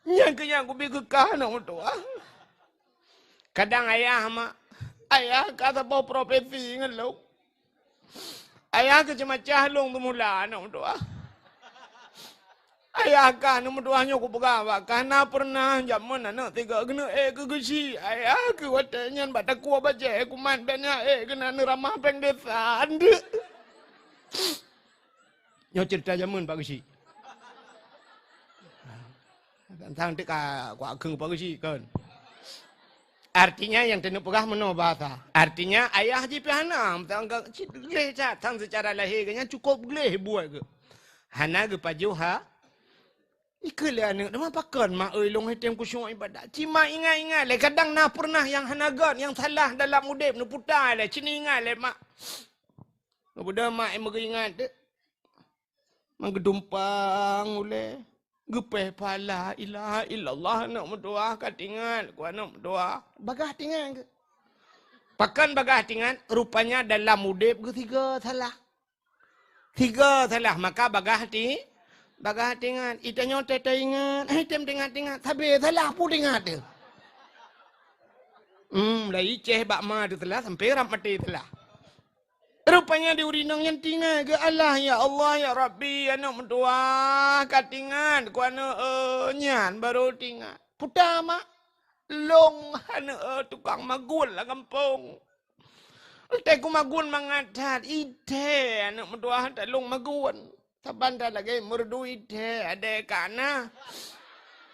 Nyan keuh nyang kubi keu kah aneuk meutuah. Kadang ayah mak, ayah ka saboh profesi ngon lôn. Ayah keuh ceumacah lôn teumula aneuk meutuah. Ayah kah aneuk meutuah nyoe kupeugah bak kah, na peureunah jameun aneuk tiga keuneuk ék keu geuchik. Ayah keuh watée nyan bak takue bajée kumat bék nyan ék keunan neuramah péng desa. Andeuk. Nyoe ceurita jameun Pak Geuchik. Tantang teuk ka kuakheun Pak Geuchik kon. Artinya nyang teuneuk peugah meunoe bahasa. Artinya ayah jih pih hana, meutanggong cit gleh that, sang seucara lahé geuh nyan cukôp gleh buet geuh. Hana geupajoh ha. Ikheun lé aneuk, "Teuma pakon mak oi lôn item khusyuk ibadat? Ci mak ingat-ingat lé, kadang na peureunah nyang hana göt, nyang salah dalam udeb neuputa lé, ci ingat lé mak." Geubeudôh mak meuingat teuk. Meugeudeumpang ulée, geupéh phala, "La ilaha illallah, aneuk meutuah ka tingat, ku aneuk meutuah." Bagah tingat keuh. Pakon bagah tingat? Rupanya dalam udeb geuh sigoe salah. Sigoe salah, maka bagah ti-, bagah tingat. Itanyoe teuh taingat, eh, tem tingat-tingat, sabe salah peue tingat teuh. Hmm, dari Aceh bak ma teuh salah, sampai rab maté salah. Rupanya di ureueng inong nyan tingat keu Allah, "Ya Allah, ya Rabbi, aneuk meutuah ka tingat ku aneuk, eh, nyan baru tingat." Puta mak, lôn aneuk, eh, tukang magun lam gampông. Watée ku magun mangat that, ithée aneuk meutuah that lôn magun. Saban that lagée meureudu ithée, adée kak na.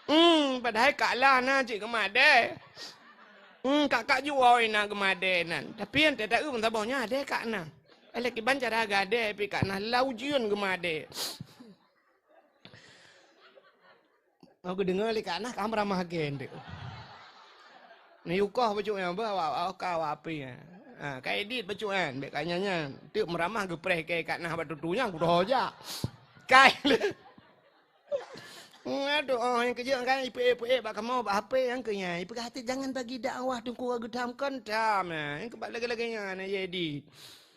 Hmm, padahai kak la na cit geuma adée. Hmm, kak-kak juwoe na geuma adée nan. Tapi nyang teuta eu saboh nyan adée kak na. Alah kiban cara geuadée pih kak na lau jieun geuma adée. Mau geudeungoe lé kak na ka meuramah gen tu. Neuyue koh bacut nyan bah awak, awak ka awak api nyan. Ha, ka edit bacut nyan, bék ka nyan nyan. Teuk meuramah geupreh keu kak na bak tutu nyan kudoh jak. Kai lé. Aduh, oh, nyang keujeuet kan ipeue-peue bak kamoe bak H P nyang keu nyan. Ipeugah até jangan bagi dakwah teungku geutam kon tam. Nyang keu bak lagée-lagée nyan na edit.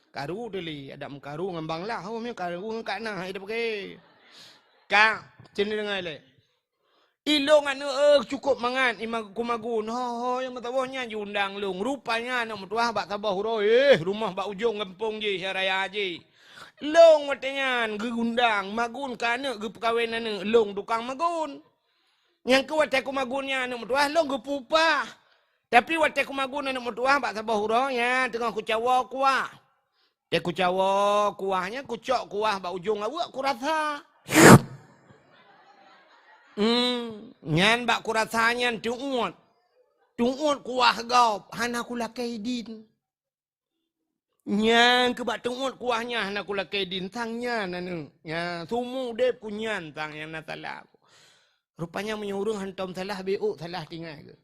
Karu teuh lé, adak meukaru ngon banglah, oh, meukaru ngon kak na, hai dapeuke. Kak, cen deungoe lé. Lôn aneuk, eh, cukôp mangat i ma-, ku magun. Ho, ho, nyang meusaboh nyan jiundang lôn. Rupanya aneuk meutuah bak saboh uroe, eh, rumoh bak ujong gampông jih, raya jih. Lôn watèe nyan geuundang, magun keu aneuk geupeukawen aneuk, lôn tukang magun. Nyang keu watèe ku magun nyan aneuk meutuah, lôn geupeu upah. Tapi watèe ku magun aneuk meutuah bak saboh uroe, nyan teungoh kucawoe kuah. Teuh kucawoe kuah nyan, kucok kuah bak ujong aweuek, kurasa. Hmm, nyan bak kurasa nyan teuôt. Teuôt kuah gob, hana kulakèe idin. Nyan keu bak teuôt kuah nyan hana kulakèe idin, sang nyan aneuk. Nyan, seumeu udép ku nyan sang nyang na salah. Rupanya meunyoe ureueng hantom salah, beuôt salah tinggai geuh.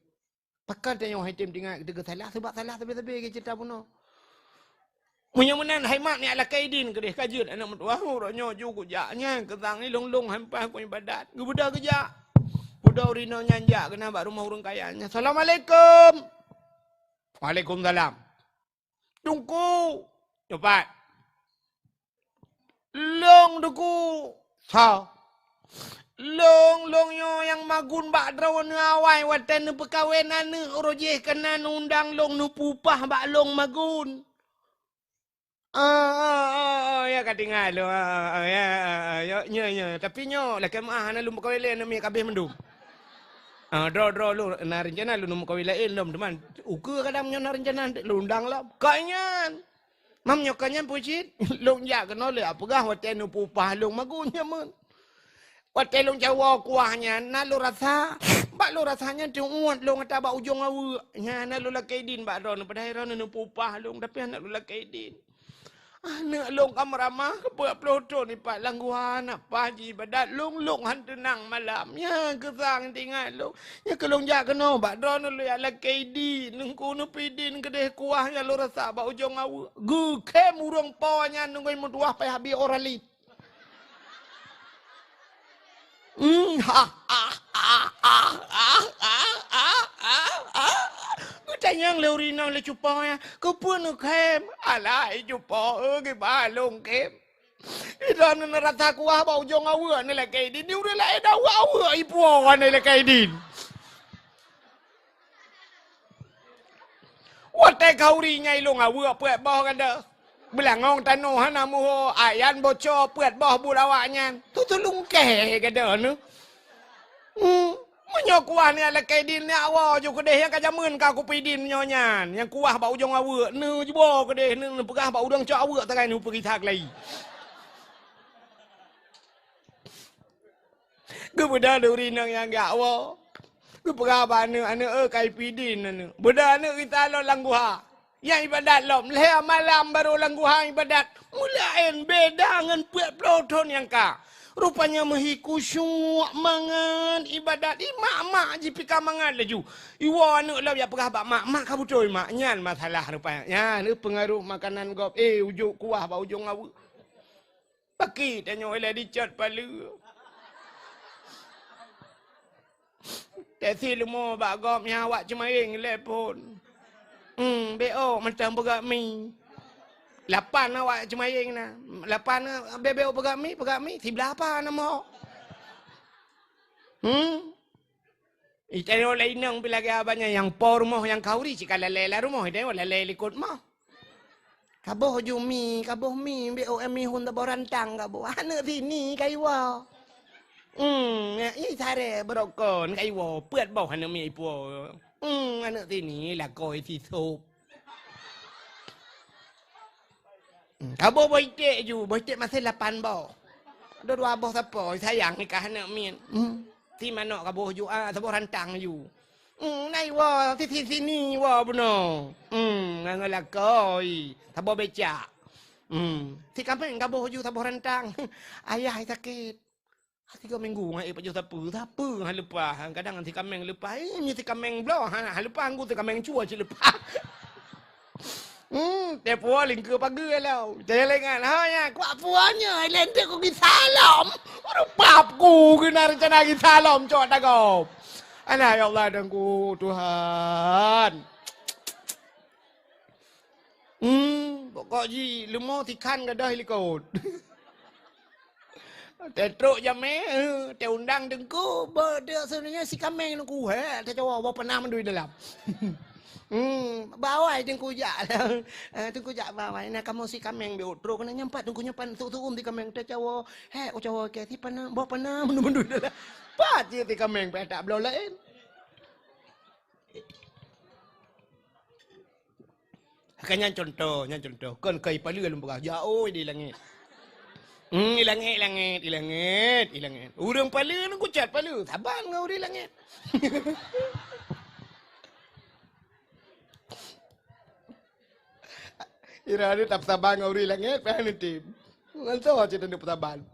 Pakon tanyoe han tem teuingat teuka salah, sabab salah sabe-sabe geucebta bunoe. Meunyoe meunan, hai mak, neulakèe idin keudeh ka jeuet aneuk meutuah, uroe nyoe ju kujak nyan keu sang ilôn-lôn han paih ku ibadat. Geubeudôh geujak. Beudôh ureueng inong nyan jak keunan bak rumoh ureueng kaya nyan. "Assalamualaikum." "Waalaikumsalam." "Teungku." "Nyoe pat." "Lôn, Teungku." "Soe?" "Lôn, lôn nyoe nyang magun bak droeneuh awai watèe neupeukawen aneuk, uroe jih keunan undang lôn neupeu upah bak lôn magun." "Ah, ah, ah, ah, ya ka tinggai lôn. Ah, ah, ah, ya, ah, ah, ya, nyoe, nyoe. Tapi nyoe, lakèe meu'ah, hana lôn peukawen lé aneuk miet, ka abéh mandum. Ah, droe, droe lôn, na reuncana lôn neupeukawen laén lom, teuma ukeue kadang nyoe na reuncana lôn undang lom." Kon nyan. Mam nyoe kon nyan peue cit? Lôn jak keunoe lé peugah watèe neupeu upah lôn magun nyan meunan. Watèe lôn cawoe kuah nyan, na lôn rasa, bak lôn rasa nyan teuôt lôn ata bak ujong aweuek. Nyan na lôn lakèe idin bak droeneuh, padahai droeneuh neupeu upah lôn, tapi hana lôn lakèe idin. Aneuk lôn ka meuramah keu peuet ploh thon ipat lam guha, hana paih jiibadat, lôn-lôn han teunang malam. Nyan keu sang teuingat lôn. Nyan keu lôn jak keunoe bak droeneuh lôn jak lakèe idin, Teungku, neupeu idin keudeh kuah nyang lôn rasa bak ujong aweuek. Geukhém ureueng po nyan ngon meutuah paih habéh Oralit. Hmm, ha, ha, ha. Geutanyong lé ureueng inong lé cupo nyan, "Keupeue neukhém?" "Alah, hai cupo, eh, kiban lôn khém. Droeneuh neurasa kuah bak ujong aweuek neulakèe idin, di ureueng laén aweuek-aweuek ipuwoe neulakèe idin." Watèe khauri nyan ilôn aweuek peuet boh gadoh. Beulangong tanoh hana muho, ayan boco peuet boh buet awaknyan. Tutulungkèe gadoh neuh. Hmm. Meunyoe kuah neulakèe idin, neujak woe ju keudeh nyang ka jameun ka kupeue idin nyoe nyan. Nyang kuah bak ujong aweuek, neuwoe keudeh, neupeugah bak ureueng cok aweuek sagai neupeugisa keulayi. Geubeudôh lé ureueng inong nyang geujak woe. Geupeugah bak aneuk, "Aneuk, eh, ka ipeue idin aneuk." Beudôh aneuk geutalon lam guha. Nyang ibadat lom, lhèe malam barô lam guha ibadat. Meulaén beda ngon peuet ploh thon nyang ka. Rupanya meuhi khusyuk mangat ibadat. Ih, mak-mak jipika mangat laju. Iwoe aneuk lom jak peugah bak mak, "Mak, ka beutôi, Mak. Nyan masalah rupanya. Nyan, eh, peungaroh makanan gob. Eh, ujok kuah bak ujong aweuek." Pakri tanyoe ilèe dicot paleue. Teuma leumo bak gob nyan awak ceumayeng ilèe phôn. Hmm, beuôt mantong peugöt mi. Lapan awak ceumayeng na. Lapan, beuôt peugöt mi, peugöt mi, siblah apa na mo. Hmm. Itanyoe lé inong pih lagèe abang nyan nyang po rumoh nyang khauri cit ka lalè lam rumoh, itanyoe lalè likot moh. Kaboh ju mi, kaboh mi, beuôt mi hon saboh rantang kaboh. Aneuk sini ka iwoe. Hmm, nyak, ih, saré beurokon ka iwoe, peuet boh aneuk miet ipuwoe. Hmm, aneuk sini lakoe sisop. Hmm, kaboh boh iték ju, boh iték maséh lapan boh. Ada dua boh sapo, sayang nikah aneuk miet. Hmm, si manok kaboh ju, ah, saboh rantang ju. Hmm, na iwoe, si, si, sini iwoe bunoe. Hmm, ngon lakoe, saboh becak. Hmm, si kaméng kaboh ju saboh rantang. Ayah sakét. Tiga minggu ngon ék pajoh sapeue, sapeue han leupah. Kadang si kaméng leupah, eh, nyoe si kaméng bloe, han, han leupah, ngon si kaméng cue cit leupah. Hmm, teupeu lingkeu pageue lom. Telengan, ha, nyan, kuak puan nyoe, lenteu ku gisa lom. Aduh, pap ku keunan reuncana gisa lom, cok tagob. Alah, ya Allah, dan ku Tuhan. Hmm, pokok jih, leumo sikhan gadôh i likot. Teutrok jamé, eh, teuundang teungku, beudeuk seunanya si kaméng teungku, hé, teucawa, boh peunah mandum dalam. Hmm, bawai teungku jak. Eh, teungku jak bawai, na kamoe si kaméng beutrok, keuneuk nyampat teungku nyampat su-, su'um si kaméng, teucawa, hé, ucawa kèe si peunah, boh peunah mandum-mandum dalam. Pat cit si kaméng, pih tak bloe laén. Kan nyan contoh, nyan contoh. Kon kai paleue lôn peugah. Jaoe di langét. Hmm, di langét, langét, di langét, di langét. Ureueng paleue nyan kucat paleue. Saban ngon ureueng langét. Ira ni tak saban ngon ureueng langét, payah neutem. Ngon soe cit tanyoe peusaban.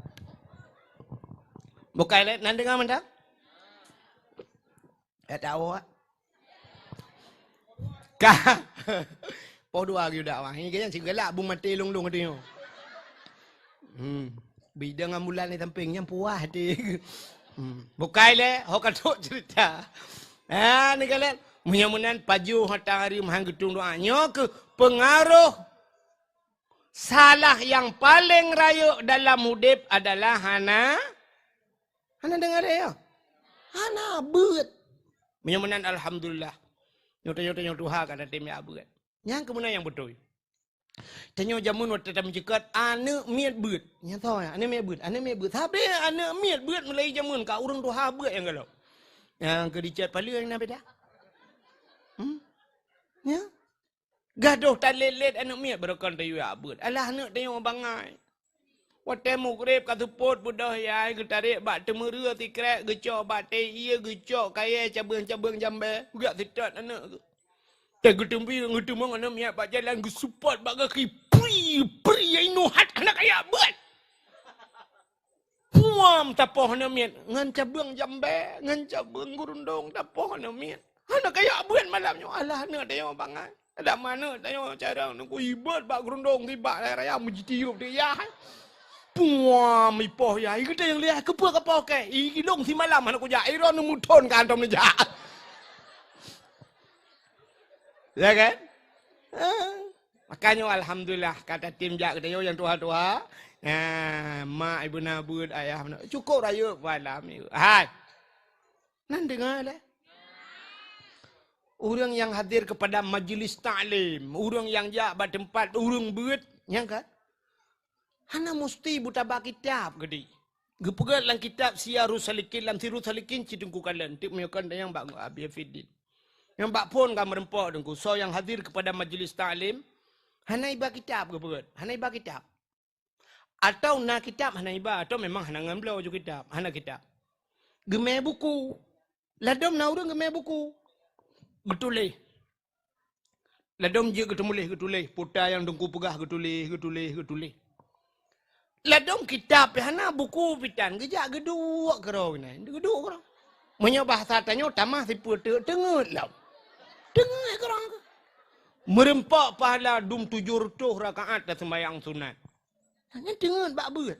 Bukai lé, nan deungoe mantong? Eh, tak awak. Ka. Poh dua geuyue dakwah. Ini kan sigalak bung maté lông-lông teuh nyoe. Hmm. Bidang ambulan di samping nyan puah teuh. Hmm. Bukai lé, ho ka trok cerita. Ha, ni kalian. Meunyoe meunan pajoh hata hari meuhan geutung doa. Nyoe keuh pengaruh salah yang paling rayeuk dalam udép adalah hana Hana deungoe lé, ya? Hana beuet. Meunyoe meunan, alhamdulillah. Nyoe tanyoe, tanyoe tuha ka tatem jak beuet. Nyan keuh meunan nyang beutôi. Tanyoe jameun watèe tameuceukat, aneuk miet beuet. Nyan soe, aneuk miet beuet, aneuk miet beuet. Sabe aneuk miet beuet mulai jameun ka ureueng tuha beuet nyang galak. Nyang keu dicet paleue nyang na beda. Hmm? Ya? Gadoh talét-lét aneuk miet barokon tayue jak beuet. Alah aneuk tanyoe bangai. Watèe mugreb ka seupôt beudôh yai geutarek bak teumeureu sikrek, geucok bak teh ié, geucok kayèe cabeueng-cabeueng jambé, geujak seutôt aneuk geuh. Teuh geuteumbi geuteumeung aneuk miet bak jalan geuseupôt bak gaki, pri, pri, ai nuhat hana kajak beuet. Puam tapoh aneuk miet ngon cabeueng jambé, ngon cabeueng geurundong tapoh aneuk miet. Hana kajak beuet malam nyoe, alah aneuk tanyoe bangai. Adak aneuk tanyoe carông nyoe kuibot bak geurundong sibak raya meujitiup di yah. Puam ipoh yah, i geutanyoe lé, keupeue kapoh kèe? I gilong simalam hana kujak, i droeneuh meuthon ka hantom neujak. Ya kan? Ah. Makanya alhamdulillah ka tatem jak geutanyoe nyang tuha-tuha. Nah, mak ibu na beuet, ayah na beuet. Cukup rayeuk pahala. Hai. Nan deungoe lé. Ureueng nyang hadir kepada majlis taklim, ureueng nyang jak bak teumpat ureueng beuet, nyang kan? Hana musti beutaba kitab geude. Geupeugah lam kitab Siyarus Salikin, lam Sirus Salikin cit teungku kalon, teuk meunyoe kon nyang bak Abi Fiddin. Nyang bak phon ka meureumpok teungku, soe nyang hadir kepada majlis taklim, hana iba kitab geupeugah, hana iba kitab. Atau na kitab hana iba, atau memang hana ngon bloe ju kitab, hana kitab. Geumè buku. Ladôm na ureueng geumè buku. Geutuléh. Ladôm jeuet geuteumuléh, geutuléh. Puta nyang teungku peugah geutuléh, geutuléh, geutuléh. Ladôm kitab pih hana, buku pih tan, geujak geuduek keudroe nyan, geuduek keudroe. Meunyoe bahasa tanyoe tamah sipeue teuk, teungeut lom. Teungeut keudroe. Meureumpok pahala dum tujoh reutôh rakaat taseumbahyang sunat. Nyan teungeut bak beuet.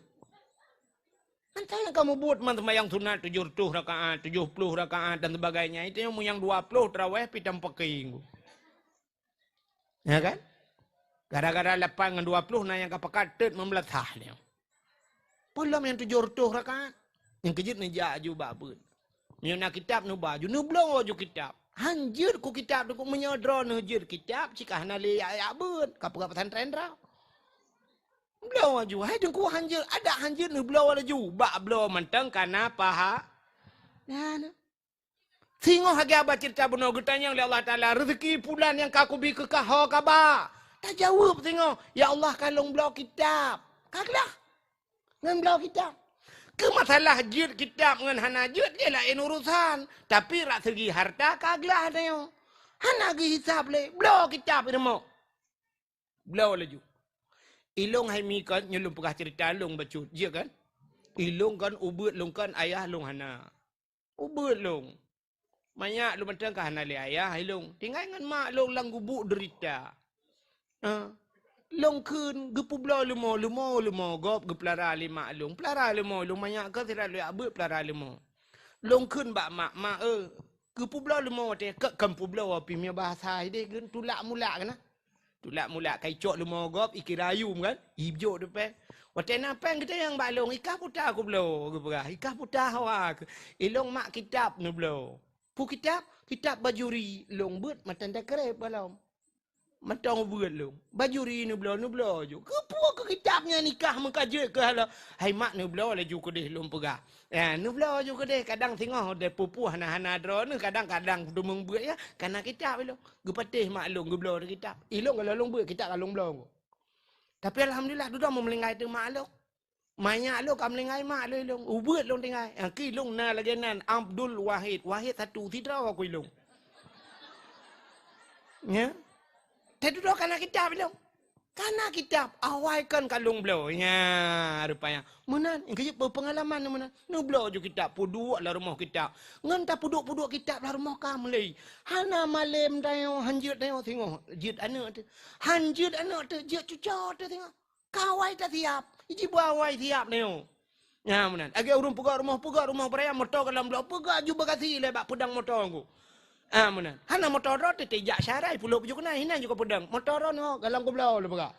Mantong nyang kamoe buet man seumayang sunat tujoh reutôh rakaat, tujoh ploh rakaat dan sebagainya. Itu nyang meunyoe dua ploh taraweh pih tampakeng. Ya kan? Gara-gara lapan ngon dua ploh na nyang ka pakat teuk meumeulasah nyoe. Peulom nyang tujoh reutôh rakaat. Nyang keujeuet neujak aju bak beuet. Meunyoe na kitab neuba aju, neubloe aju kitab. Han jeuet ku kitab teungku, meunyoe droeneuh jeuet kitab, cit ka hana lé jak-jak beuet, ka peugah pesantren droe. Bloe aju, hai teungku han jeuet, adak han jeuet neubloe laju, bak bloe mantong kana paha. Nah, nah. Singoh lagèe haba ceurita bunoe geutanyong lé Allah Taala, "Reuzeuki pulan nyang ka kubi keu kah ho ka ba?" Tajaweueb singoh, "Ya Allah, ka lôn bloe kitab." Ka glah. Ngon bloe kitab. Keu masalah jeuet kitab ngon hana jeuet, nyan laén urusan. Tapi rak segi harta ka glah tanyoe. Hana geuhisab lé, bloe kitab i rumoh. Bloe laju. Ilong hai mi kon, nyoe lôn peugah ceurita lôn bacut, jeuet kan? Ilong kon, ubeuet lôn kon, ayah lôn hana. Ubeuet lôn. Manyak lôn mantong ka hana lé ayah ilong. Tinggai ngon mak lôn lam gubuk deurita. Ha. Lôn kheun geupeubloe leumo, leumo, leumo gob geupeulara lé mak lôn. Peulara leumo, lôn manyak kon sira lôn jak beuet peulara leumo. Lôn kheun bak mak, "Mak, eu, geupeubloe leumo watèe keu kon peubloe pih meunyoe bahasa idéh kheun tulak mulak keunan." Tulak mulak ka icok leumo gob, ikira ayum kan? Ijok depan. Watée na péng geutanyong bak lôn, "I kah peue ta kubloe?" geupeugah. "I kah peue ta hawa keuh?" "Ilôn mak kitab neubloe." "Peue kitab?" "Kitab Bajuri." Lôn beuet matan takreb gohlom. Mantong beuet lôn. "Bajuri neubloe, neubloe ju." "Keupeue keuh kitab nyan i kah meuka jeuet keuh halo?" "Hai mak, neubloe laju keudeh," lôn peugah. "Ya, neubloe ju keudeh, kadang singoh deh pupuh hana-hana droeneuh, kadang-kadang deumeung beuet ya, kana kitab ilôn." Geupatéh mak lôn geubloe kitab. Ilôn gohlom lôn beuet kitab ka lôn bloe. Tapi alhamdulillah, dudoe meulinggai teuma lôn. Manyak lôn ka meulinggai mak lôn ilôn. Ubeuet lôn tinggai. Ha, keu ilôn na lagée nan Abdul Wahid. Wahid satu, sidroe keu ilôn. Ya. Teududoe kana kitab ilôn. Kana kitab, awai kon ka lôn bloe. Ya, rupanya. Meunan, keu peungalaman meunan. Neubloe ju kitab, peuduek lam rumoh kitab. Ngon tapeuduek-peuduek kitab lam rumoh ka meulai. Hana malem tanyoe, han jeuet tanyoe singoh. Jeuet aneuëk teuh. Han jeuet aneuëk teuh, jeuet cucoe teuh singoh. Ka awai tasiab, iji beu awai siab nyoe. Nyan meunan. Lagée ureuëng peugah rumoh, peugah rumoh beuraya, moto gohlom bloe, peugah ju bagasi lé bak peudang moto ngku. Ah, meunan. Hana moto droe teuh, tijak syarai pulo pujoe keunan, hinan ju ka peudang. Moto droe nyoe gohlom kubloe lé peugah.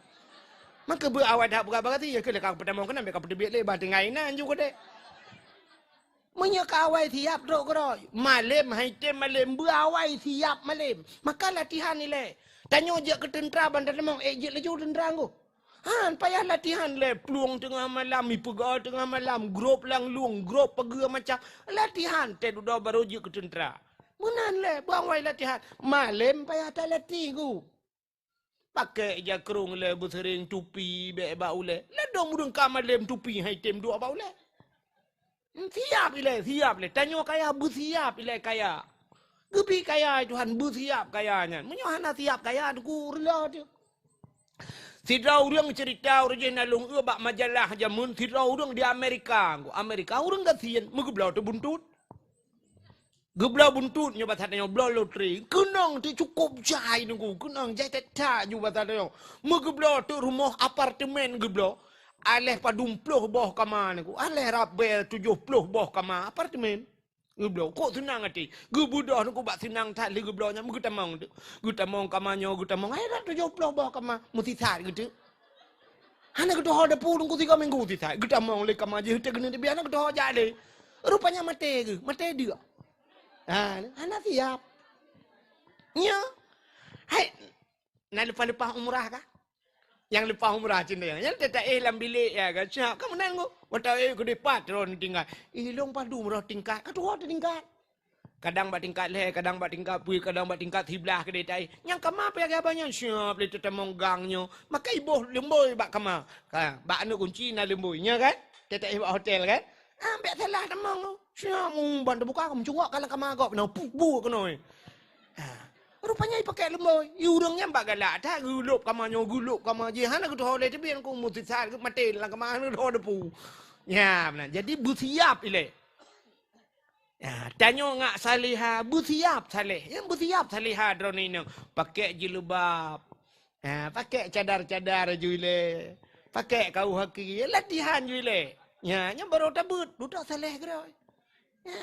Maka beu awai that peugah bagasi, ya keuh lé ka peutamong keunan, bèk ka peuteubiet lé, bah tinggai hinan ju keudeh. Meunyoe ka awai siab trok keudroe, malem hai tem malem, beu awai siab malem. Maka latihan ilée. Tanyoe jeuet keu teuntra ban tatamong, ék jeuet laju teuntra ngku. Han payah latihan lé, plueng teungoh malam, ipeugah teungoh malam, grob lam lueng, grob pageue macam. Latihan teududoe barô jeuet keu teuntra. Meunan lé, beu awai latihan. Malem payah talatih ngku. Pakék jakrong lé, beuseuréng tupi bèk bak ulée. Ladôm ureuëng ka malem tupi hai tem duek bak ulée. Siab ilée, siab ilée. Tanyoe kaya, beusiab ilée kaya. Geubri kaya Tuhan, beusiab kaya nyan. Meunyoe hana siab kaya, teungku reuloh teuh. Sidroe ureuëng ceurita ureuëng jih na lôn eu bak majalah jameun, sidroe ureuëng di Amerika. Amerika ureuëng gasien, meugeubloe teuh buntot. Geubloe buntot nyoe basa tanyoe bloe lotri. Keunong teuh cukôp jai teungku, keunong jai that-that ju basa tanyoe. Meugeubloe teuh rumoh apartemen geubloe. Aléh padum ploh boh kama teungku. Aléh rabée tujoh ploh boh kama apartemen. Geubloe. Kok seunang até. Geubeudôh teungku bak seunang that lé geubloe nyan meugeutamong teuh. Geutamong kama nyoe, geutamong. Hai rat tujoh ploh boh kama. Meusisat geuteuk. Hana geutuho depu teungku tiga minggu sisat. Geutamong lé kama jih teuh keuneuk teubiet hana geutuho jak lé. Rupanya maté geuh, maté deuk. Ha, hana siab. Nyoe. Hai, na leupah-leupah umrah kah? Nyang leupah umrah cit nyan. Nyan teuta éh lam bilék ya kan. Siap ka meunan ngku. Watèe éh keudeh pat droe tinggai. Ilong padum roh tingkat. Ka tuho teutingkat. Kadang bak tingkat lhèe, kadang bak tingkat peuet, kadang bak tingkat siblaih keudeh taéh. Nyang kama pih lagèe abah nyan siap lé teutamong gang nyoe. Maka iboh leumbôi bak kama. Ka, bak aneuk kunci na leumbôi. Nya kan? Teuta éh bak hotel kan? Ah, bèk salah tamong tu. Siap, um, ban teubuka, meucungok ka lam kama gob. Nah, pu, bu keunoe. Ha. Rupanya ipakèk leumbôi. I ureueng nyan bak galak that, geulôb kama nyoe, geulôb kama jih. Hana geutuho lé teubiet ku, meusisat geuh maté lam kama, hana geutuho depu. Nya, meunan. Jadi, beusiap ilèe. Ya, tanyoe ngak saleha, beusiap saleh. Nyang beusiap saleha droeneuh inong. Pakèk jilbab. Ha, pakèk cadar-cadar aju ilèe. Pakèk kaoh kaki, latihan aju ilèe. Nya, nyan barô tabeuet, dudoe saleh keudroe. Ya.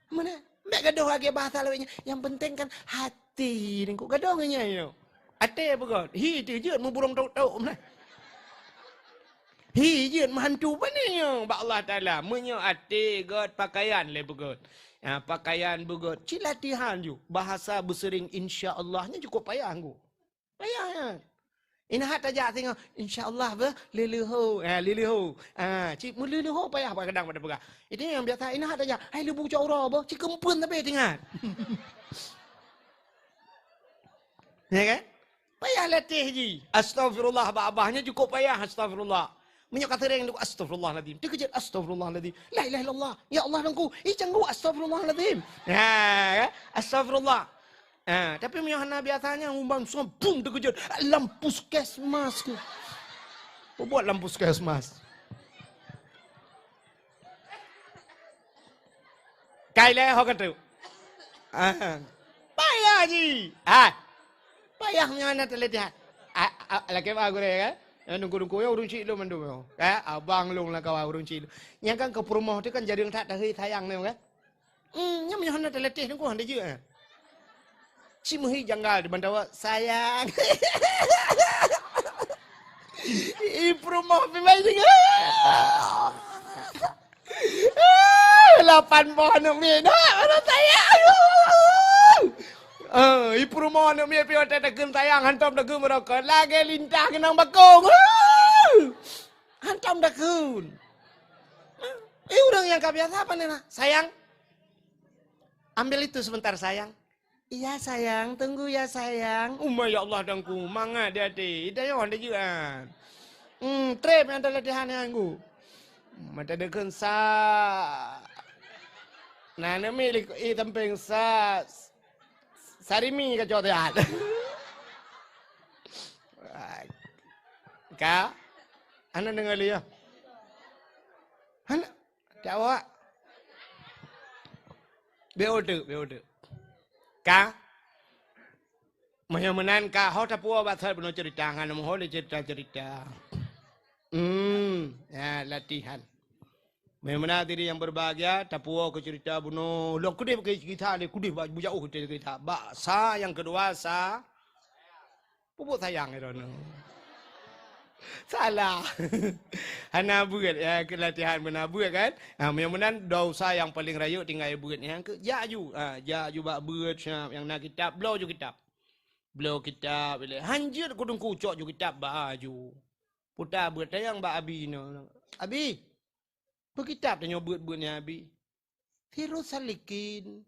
Meunan? Bèk gadôh lagèe bahasa lawét nyan. Yang penting kan hati, nyan kok gadôh ngon nyan nyoe. Até beugöt. Hi teuh jeuet meuburông tok-tok meunan. Hi jeuet meuhantu pane nyoe bak Allah Taala. Meunyoe até göt, pakaian lé beugöt. Ha, pakaian beugöt. Cit latihan ju. Bahasa beuseuring insya Allah nyan cukôp payah ngku. Payah nyan. Inong that tajak singoh, insya Allah beuh, leuleuho. Ha, leuleuho. Ha, cit meuleuleho payah bak kadang pada peugah. Itu nyang biasa inong that tajak, hai leubu cot uroe beuh, cit keumpeuen tapi teuingat. Ya kan? Payah latih jih. Astagfirullah bak abah nyan cukôp payah astagfirullah. Meunyoe ka seuréng tu, astagfirullahalazim. Teukeujot, astagfirullahalazim. La ilaha illallah. Ya Allah, Teungku. Ih, canggu, astagfirullahalazim. Ha, kan? Astagfirullah. Ha, tapi meunyoe hana biasa nyan, umban soe, bum, teukeujot. Lam puskesmas ku. Peubuet lam puskesmas. Kai lé ho ka tu. Ah. Payah ji. Ah. Payah nyan na teulatih. Ah, ah, lakèe bak gurèe kan? Nyan dungku-dungku nyan ureueng chik lôn mandum nyoe. Kan? Abang lôn lam kawan ureueng chik lôn. Nyan kan keu peurumoh tu kan jadi that tahi sayang nyoe kan? Hmm, nyan meunyoe hana teulatih dungku hana jeuet. Cit meuhi janggal di bantawa, sayang. Ipeurumoh pih bai singoh. Lapan boh aneuk miet, nak, aneuk sayang. Eh, ipeurumoh aneuk miet pih watèe takheun sayang, hantom takheun beurokot. Lagèe lintah keunong bakong. Hantom takheun. Eh, ureueng nyang ka biasa pane na? Sayang, ambil itu sebentar, sayang. Iya, sayang. Tunggu ya, sayang. Uma, ya Allah, Teungku. Mangat di até. Ita nyoe anda jian. Hmm, trép nyang talatihan nyang ku. Mata deukeuen sa. Nah, nami lik i sampéng sa. Sarimi kacok tiat. Ka? Aneuk deungoe lé ya. Aneuk. Cak awak. Beu teuk, beu teuk. Ka? Meunyoe meunan ka, ho tapuwoe bak sat bunoe ceurita, ngon meuho lé ceurita-ceurita. Hmm, ya, latihan. Meunyoe meunan hadirin yang berbahagia, tapuwoe keu ceurita bunoe. Lôn keudeh bak kisah lé, keudeh bak bujak uh ceurita. Bak sa nyang keudua sa. Pupuk sayang droeneuh. Salah. Hana beuet, ya, keu latihan beuna beuet kan? Ha, meunyoe meunan, dua usaha nyang paleng rayeuk tinggai beuet. Nyang keu, jak ju. Ha, jak ju bak beuet, siap. Nyang na kitab, bloe ju kitab. Bloe kitab, ilèe. Han jeuet keu teungku cok ju kitab, ba ju. Puta beuet tanyong bak abi nyoe. Abi, peu kitab tanyoe beuet-beuet nyan, Abi? Sirus Salikin.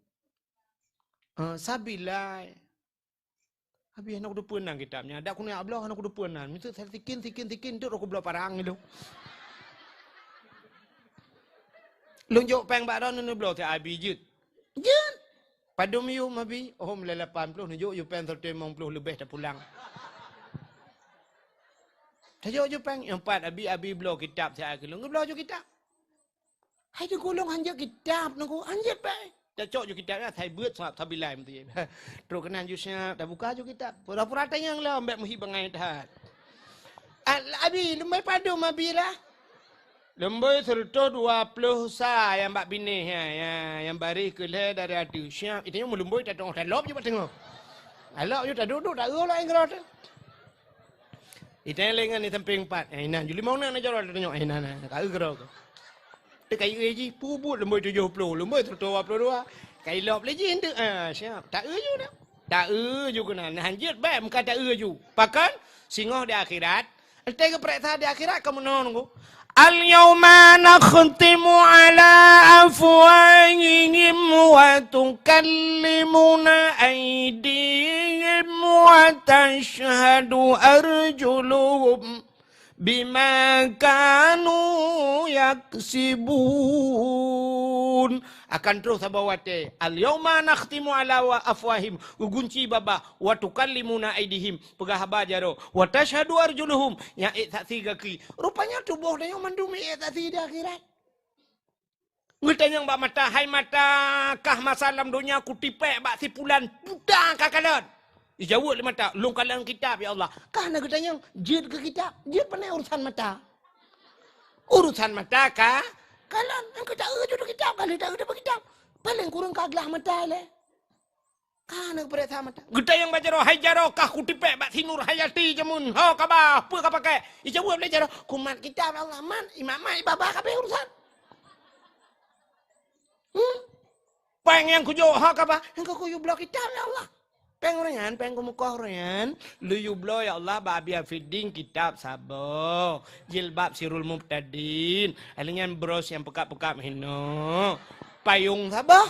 Ah, Sabilai. Abi, hana kuteupeue nan kitab nyan. Dak keuneuk bloe, hana kuteupeue nan. Miseu Salikin, Sikin, Sikin, tu rôh kubloe parang ilông. Lôn jok péng bak droeneuh neubloe, si Abi jeuet. Jeuet. Padum yum, Abi? Oh, mulai lapan ploh neujok yum péng seratus limong ploh leubeh tapulang. Tajok ju péng, nyang pat Abi, Abi bloe kitab siat keu lôn. Geubloe ju kitab. Hai teungku, lôn han jeuet kitab, teungku, han jeuet péng. Tacok ju kitab nyan, sai beuet sa-, Sabilai meuti. Trok keunan ju siap, tabuka ju kitab. Pura-pura tanyong lom, bèk meuhi bangai that. Al-, Abi, lôn bri padum, Abi lah. Lôn bri seratus dua ploh sa nyang bak binéh nyan, nyang, nyang baréh keu lhèe dari ateueh. Siap, itu nyoe meulôn bri tateu'oh talop ju bak teungoh. Talop ju taduek-duek, taeu lom ngon keudroe teuh. Itanyong lé ngon di sampéng pat. Eh, inan, ju limong na, na jaroe tanyong. Eh, na, na, na, ka eu keudroe keuh. Teuka eu jih, peubuet lôn bri tujoh ploh, lôn bri seratus dua ploh dua. Ka ilop lé jih, enteuk. Ah, siap. Taeu ju na. Taeu ju keunan. Nah, han jeuet bèk meuka taeu ju. Pakon? Singoh di akhirat. Enteuk geupareksa di akhirat ka meunoe nunggu. Al-yauma nakhtimu ala afwahihim wa tukallimuna aidihim wa tashhadu arjuluhum bima kanu yaksibun. Akan troh saboh watèe, al-yauma nakhtimu ala wa afwahihim, geugunci babah, wa tukallimuna aidihim, peugah haba jaroe, wa tashhadu arjuluhum, nyang ék saksi gaki. Rupanya tuboh tanyoe mandum ék saksi di akhirat. Geutanyong bak mata, "Hai mata, kah masa lam donya kutipék bak si pulan buta ka kalon?" Ijaweueb lé mata, "Lôn kalon kitab, ya Allah." Ka na geutanyong, "Jeuet keu kitab, jeuet pane urusan mata?" Urusan mata ka kalon, nyang keu taeu ju kitab, ka lheueh taeu ju kitab. Paleng kureueng ka glah mata lé. Ka na geupareksa mata. Geutanyong bak jaroe, "Hai jaroe, kah kutipék bak si Nurhayati jameun? Ho kaba, peue ka pakai?" Ijaweueb lé jaroe, "Kumat kitab, ya Allah, mat, imat-mat, ibaba kabéh urusan." Hmm? "Péng nyang kujok, ho kaba?" "Nyang keu kuyue bloe kitab, ya Allah." "Péng uroe nyan, péng keumeukoh uroe nyan, lôn yue bloe, ya Allah, bak Abi Afiddin kitab saboh, jilbab Sirul Mubtadin, alèh nyan bros nyang peukab-peukab hinoe, payong saboh."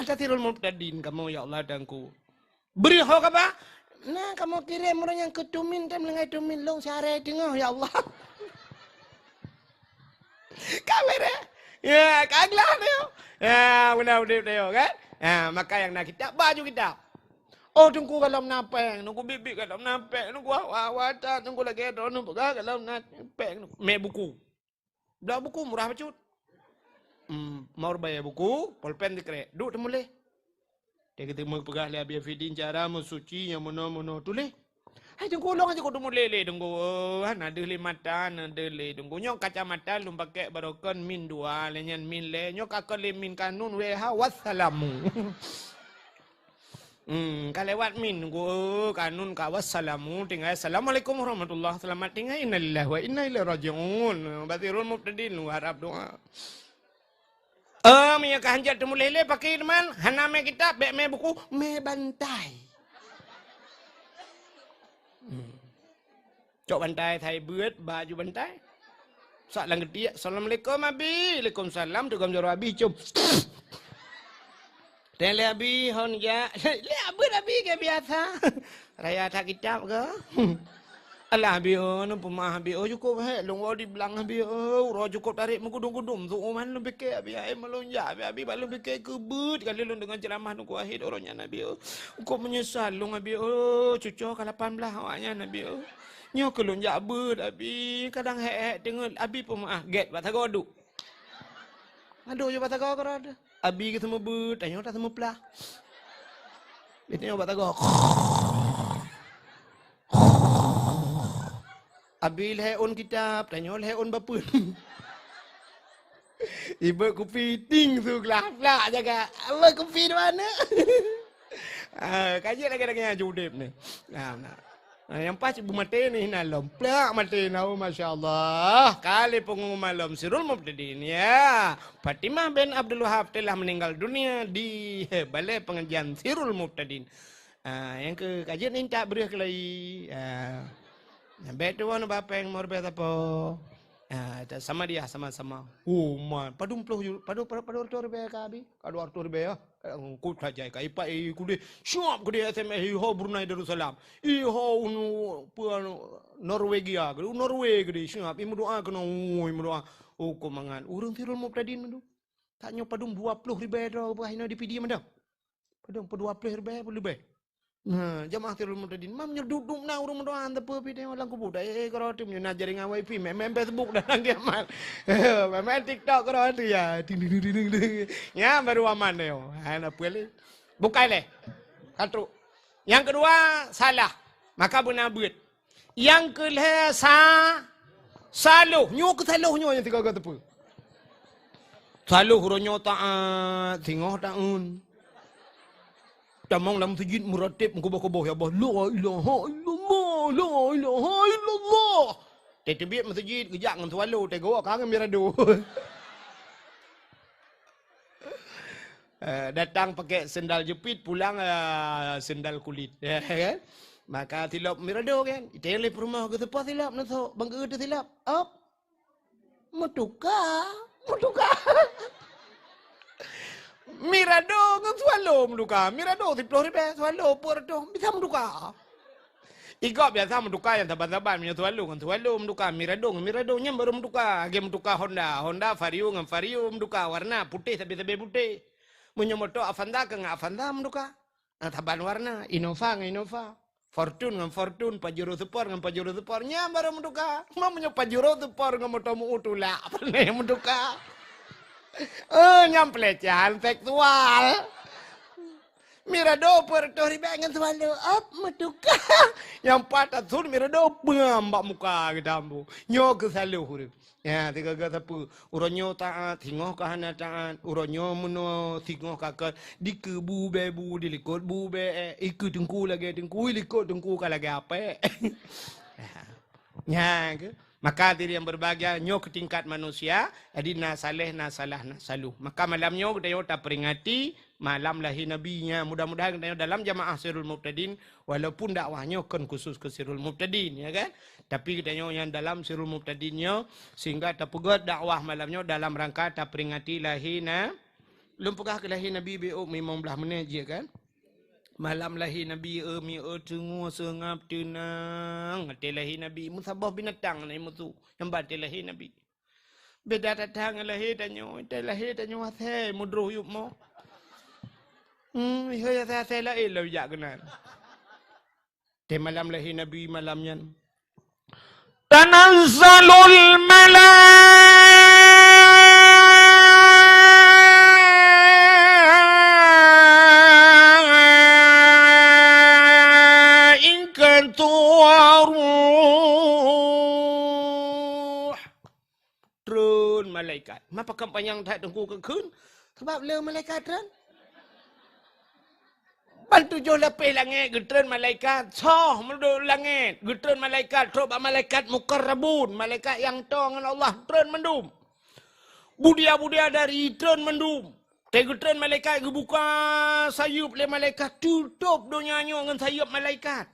Ata Sirul Mubtadin kamoe, ya Allah, Teungku. Bri ho kaba? Na kamoe kirém uroe nyan keu tumin, tem leunggai tumin lôn siaré teungoh, ya Allah. Ka beureh. Ya, ka glah nyoe. Ya, beuna udép nyoe, kan? Ya, maka nyang na kitab, ba ju kitab. Oh, Teungku, golom na péng, Teungku, biet-biet golom na péng, Teungku, hawa-hawa that, Teungku, lagèe droeneuh peugah golom na péng, Teungku. Mè buku. Bloe buku murah bacut. Hmm, mau bayar buku, polpen dikrek. Duek teumuléh. Dia kata, "Meupeugah lé Abi Afidin cara meusuci nyang meunoe-meunoe tuléh." Hai, Teungku, ulôn aja kudu muléh lé, Teungku. Oh, hana deuh lé mata, hana deuh lé, Teungku. Nyoe kacamata lôn pakai barokon min dua, lé nyan min lé. Nyoe ka kon lé min kanun W H, wassalamu. Hmm, ka lewat min, ku, eh, kanun ka wassalamu, tinggai assalamualaikum warahmatullah, selamat tinggai, innalillahi wa inna ilaihi raji'un. Bak Sirul Mubtadin, lu harap doa. Eh, meunyoe ka hanjeuet teumuléh lé, pakri teuma, hana mé kitab, bék mé buku, mé bantai. Hmm. Cok bantai, sai beuet, baju bantai. Sak lam geutiek, "Assalamualaikum, Abi." "Waalaikumsalam," teugom jaroe Abi, cium. Teuh lé Abi, hon jak. Lé beuet Abi, keu biasa. Raya that kitab keu? Alah, Abi, oh, nang peumaah, Abi, oh, cukôp hék, lôn woe di blang, Abi, oh, uroe cukôp tarek meugudum-gudum, su uman lôn pike, Abi, ai meulôn jak, Abi, Abi, bak lôn pike keu beuet kali lôn deungoe ceuramah nungku akhé uroe nyan, Abi, oh. Kok meunyeusal lôn, Abi, oh, cucoe ka lapan blaih awaknyan, Abi, oh. Nyoe keu lôn jak beuet, Abi, kadang hék-hék teungeut, Abi peumaah, gét bak sagoe duek. Aduh, jeuet bak sagoe keudroe teuh. Abi geuseumeubeuet, tanyoe taseumeuplah. Geutanyoe bak sagoe. Abi lhèe ôn kitab, tanyoe lhèe ôn bapeuen. Ibeuet kupi ting su glah plak jaga. Abeuet kupi di mana? Ah, ka jeuet lagèe-lagèe nyan udép ni. Nah, nah. Ah, nyang pas beumaté ni hina lom. Plak maté na, oh, masya Allah. Kali pengumuman lom Sirul Mubtadin, ya. Fatimah bin Abdul Wahab telah meninggal dunia di balai pengajian Sirul Mubtadin. Ah, nyang keu ka jeuet ni tak breuh keulai. Ah. Nyang bèk tuwoe nibak péng meureubèe sapo. Ah, sama dia, sama-sama. Oh, man. Padum ploh ju-, padum, padum, padum reutôh ribèe ka Abi? Ka dua reutôh ribèe, ya? Ku tajai ka ipak i kudeh. Siap kudeh S M S, iho Brunei Darussalam. Iho unu, peue anu, Norwegia kudeh. Norway kudeh. Siap. I meudoa keunoe, ui, meudoa. Oh, kok mangat. Ureueng Sirul Mubtadin tu. Tanyoe padum dua ploh ribèe droe, bah inoe di Pidie mantong. Padum, peuet dua ploh ribèe, peuet leubeh. Nah, jamaah Sirul Mubtadin, mam nyoe duek-duek na ureueng meudoa, hana teupeu pih tengok lam kubu. Dah, eh, eh, keudroe tu, meunyoe na jaringan wifi, main-main Facebook dah nang kiamat. Main-main TikTok keudroe tu, ya. Ting, ting, ting. Nyan baru aman nyoe. Hana peue lé. Bukai lé. Ka trok. Nyang keudua, salah. Maka beuna beuet. Nyang keu lhèe sa-, saloh. Nyoe keu saloh nyoe nyang sigoe-goe teupeu. Saloh uroe nyoe taat, singoh taeun. Tamong lam meuseujid meurateb meukuboh-kuboh, ya Allah, la ilaha illallah, la ilaha illallah. Teubiet meuseujid geujak ngon swallow, teugoe ka ngon mirado. Eh, datang pakai sendal jepit, pulang, eh, sendal kulit. Ya kan? Maka silop mirado kan? Itayang lé peurumoh geuseupah silop neusok, bang geu teusilop. Op. Meutuka. Meutuka. Mirado ngon swallow meutuka. Mirado siploh ribèe, swallow peuet reutôh, bisa meutuka. Igob biasa meutuka nyang saban-saban, meunyoe swallow ngon swallow meutuka, mirado ngon mirado nyan baru meutuka. Lagèe meutuka Honda, Honda Vario ngon Vario meutuka, warna putéh sabe-sabe putéh. Meunyoe moto Avanza keu ngon Avanza meutuka. Ah, saban warna, Innova ngon Innova, Fortuner ngon Fortuner, Pajero Sport ngon Pajero Sport, nyan baru meutuka. Meunyoe Pajero Sport ngon moto meu tulak, pane meutuka. Eh, nyan pelecehan seksual. Mirado peuet reutôh ribèe ngon swallow, op, meutuka. Nyang pat asun mirado, peungam bak muka geutambu. Nyoe keu saloh ureueng. Ya, sigoe-goe teupeu. Uroe nyoe taat, singoh ka hana taat. Uroe nyoe meunoe, singoh ka kon. Dikeue bu bèe bu, dilikot bu bèe, eh, ikeue teungku lagèe teungku, ilikot teungku ka lagèe apèe. Nyan keuh. Maka hadirin yang berbahagia, nyoe keu tingkat manusia, jadi na saleh, na salah, na saloh. Maka malam nyoe geutanyoe taperingati malam lahé Nabi nyan. Mudah-mudahan geutanyoe dalam jamaah Sirul Mubtadin, walaupun dakwah nyoe kon khusus keu Sirul Mubtadin, ya kan? Tapi geutanyoe nyang dalam Sirul Mubtadin nyoe, sehingga tapeugöt dakwah malam nyoe dalam rangka taperingati lahé na-, lôn peugah keu lahé Nabi, beu limong blaih menit jih, kan? Malam lahé Nabi, eh, mi, eh, teungoh seungab teunang. Watèe lahé Nabi, meusaboh binatang na musu nyang ba watèe lahé Nabi. Beda that-that ngon lahé tanyoe, watèe lahé tanyoe asèe meudroh yup mo. Hmm, ihôi asèe-asèe laén lom jak keunan. Watèe malam lahé Nabi malam nyan. Tanazzalul malaikatu war-ruh. Treun malaikat. Ma pakon panyang that teungku keu kheun? Sabab le malaikat treun. Ban tujoh lapéh langét geutreun malaikat, soh meudok langét geutreun malaikat, trok bak malaikat mukarrabun, malaikat nyang toe ngon Allah treun mandum. Budia-budia dari treun mandum. Teugeutreun malaikat, geubuka sayeuep lé malaikat, tutôb donya nyoe ngon sayeuep malaikat.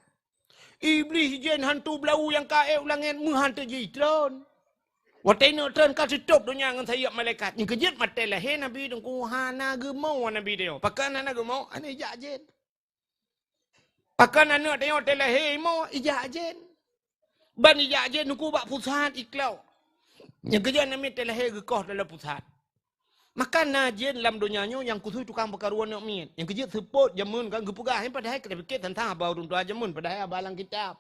Iblih, jén, hantu blau nyang ka ék u langét meuhan teujitreun. Watée neuk treun ka tutôb donya ngon sayeuep malaikat. Nyang keujeuet maté lahé Nabi Teungku hana geumo Nabi nyoe. Pakon hana geumo? Hana ijak jén. Pakon aneuk tanyoe teulahé imo ijak jén. Ban ijak jén Teungku bak pusat iklok. Nyang keujeuet aneuk miet teulahé geukoh dalam pusat. Maka na jén lam donya nyoe nyang khusus tukang peukaru aneuk miet. Nyang keujeuet seupôt jameun kan geupeugah, padahai ka tapike teuntang haba ureuëng tuha jameun, padahai haba lam kitab.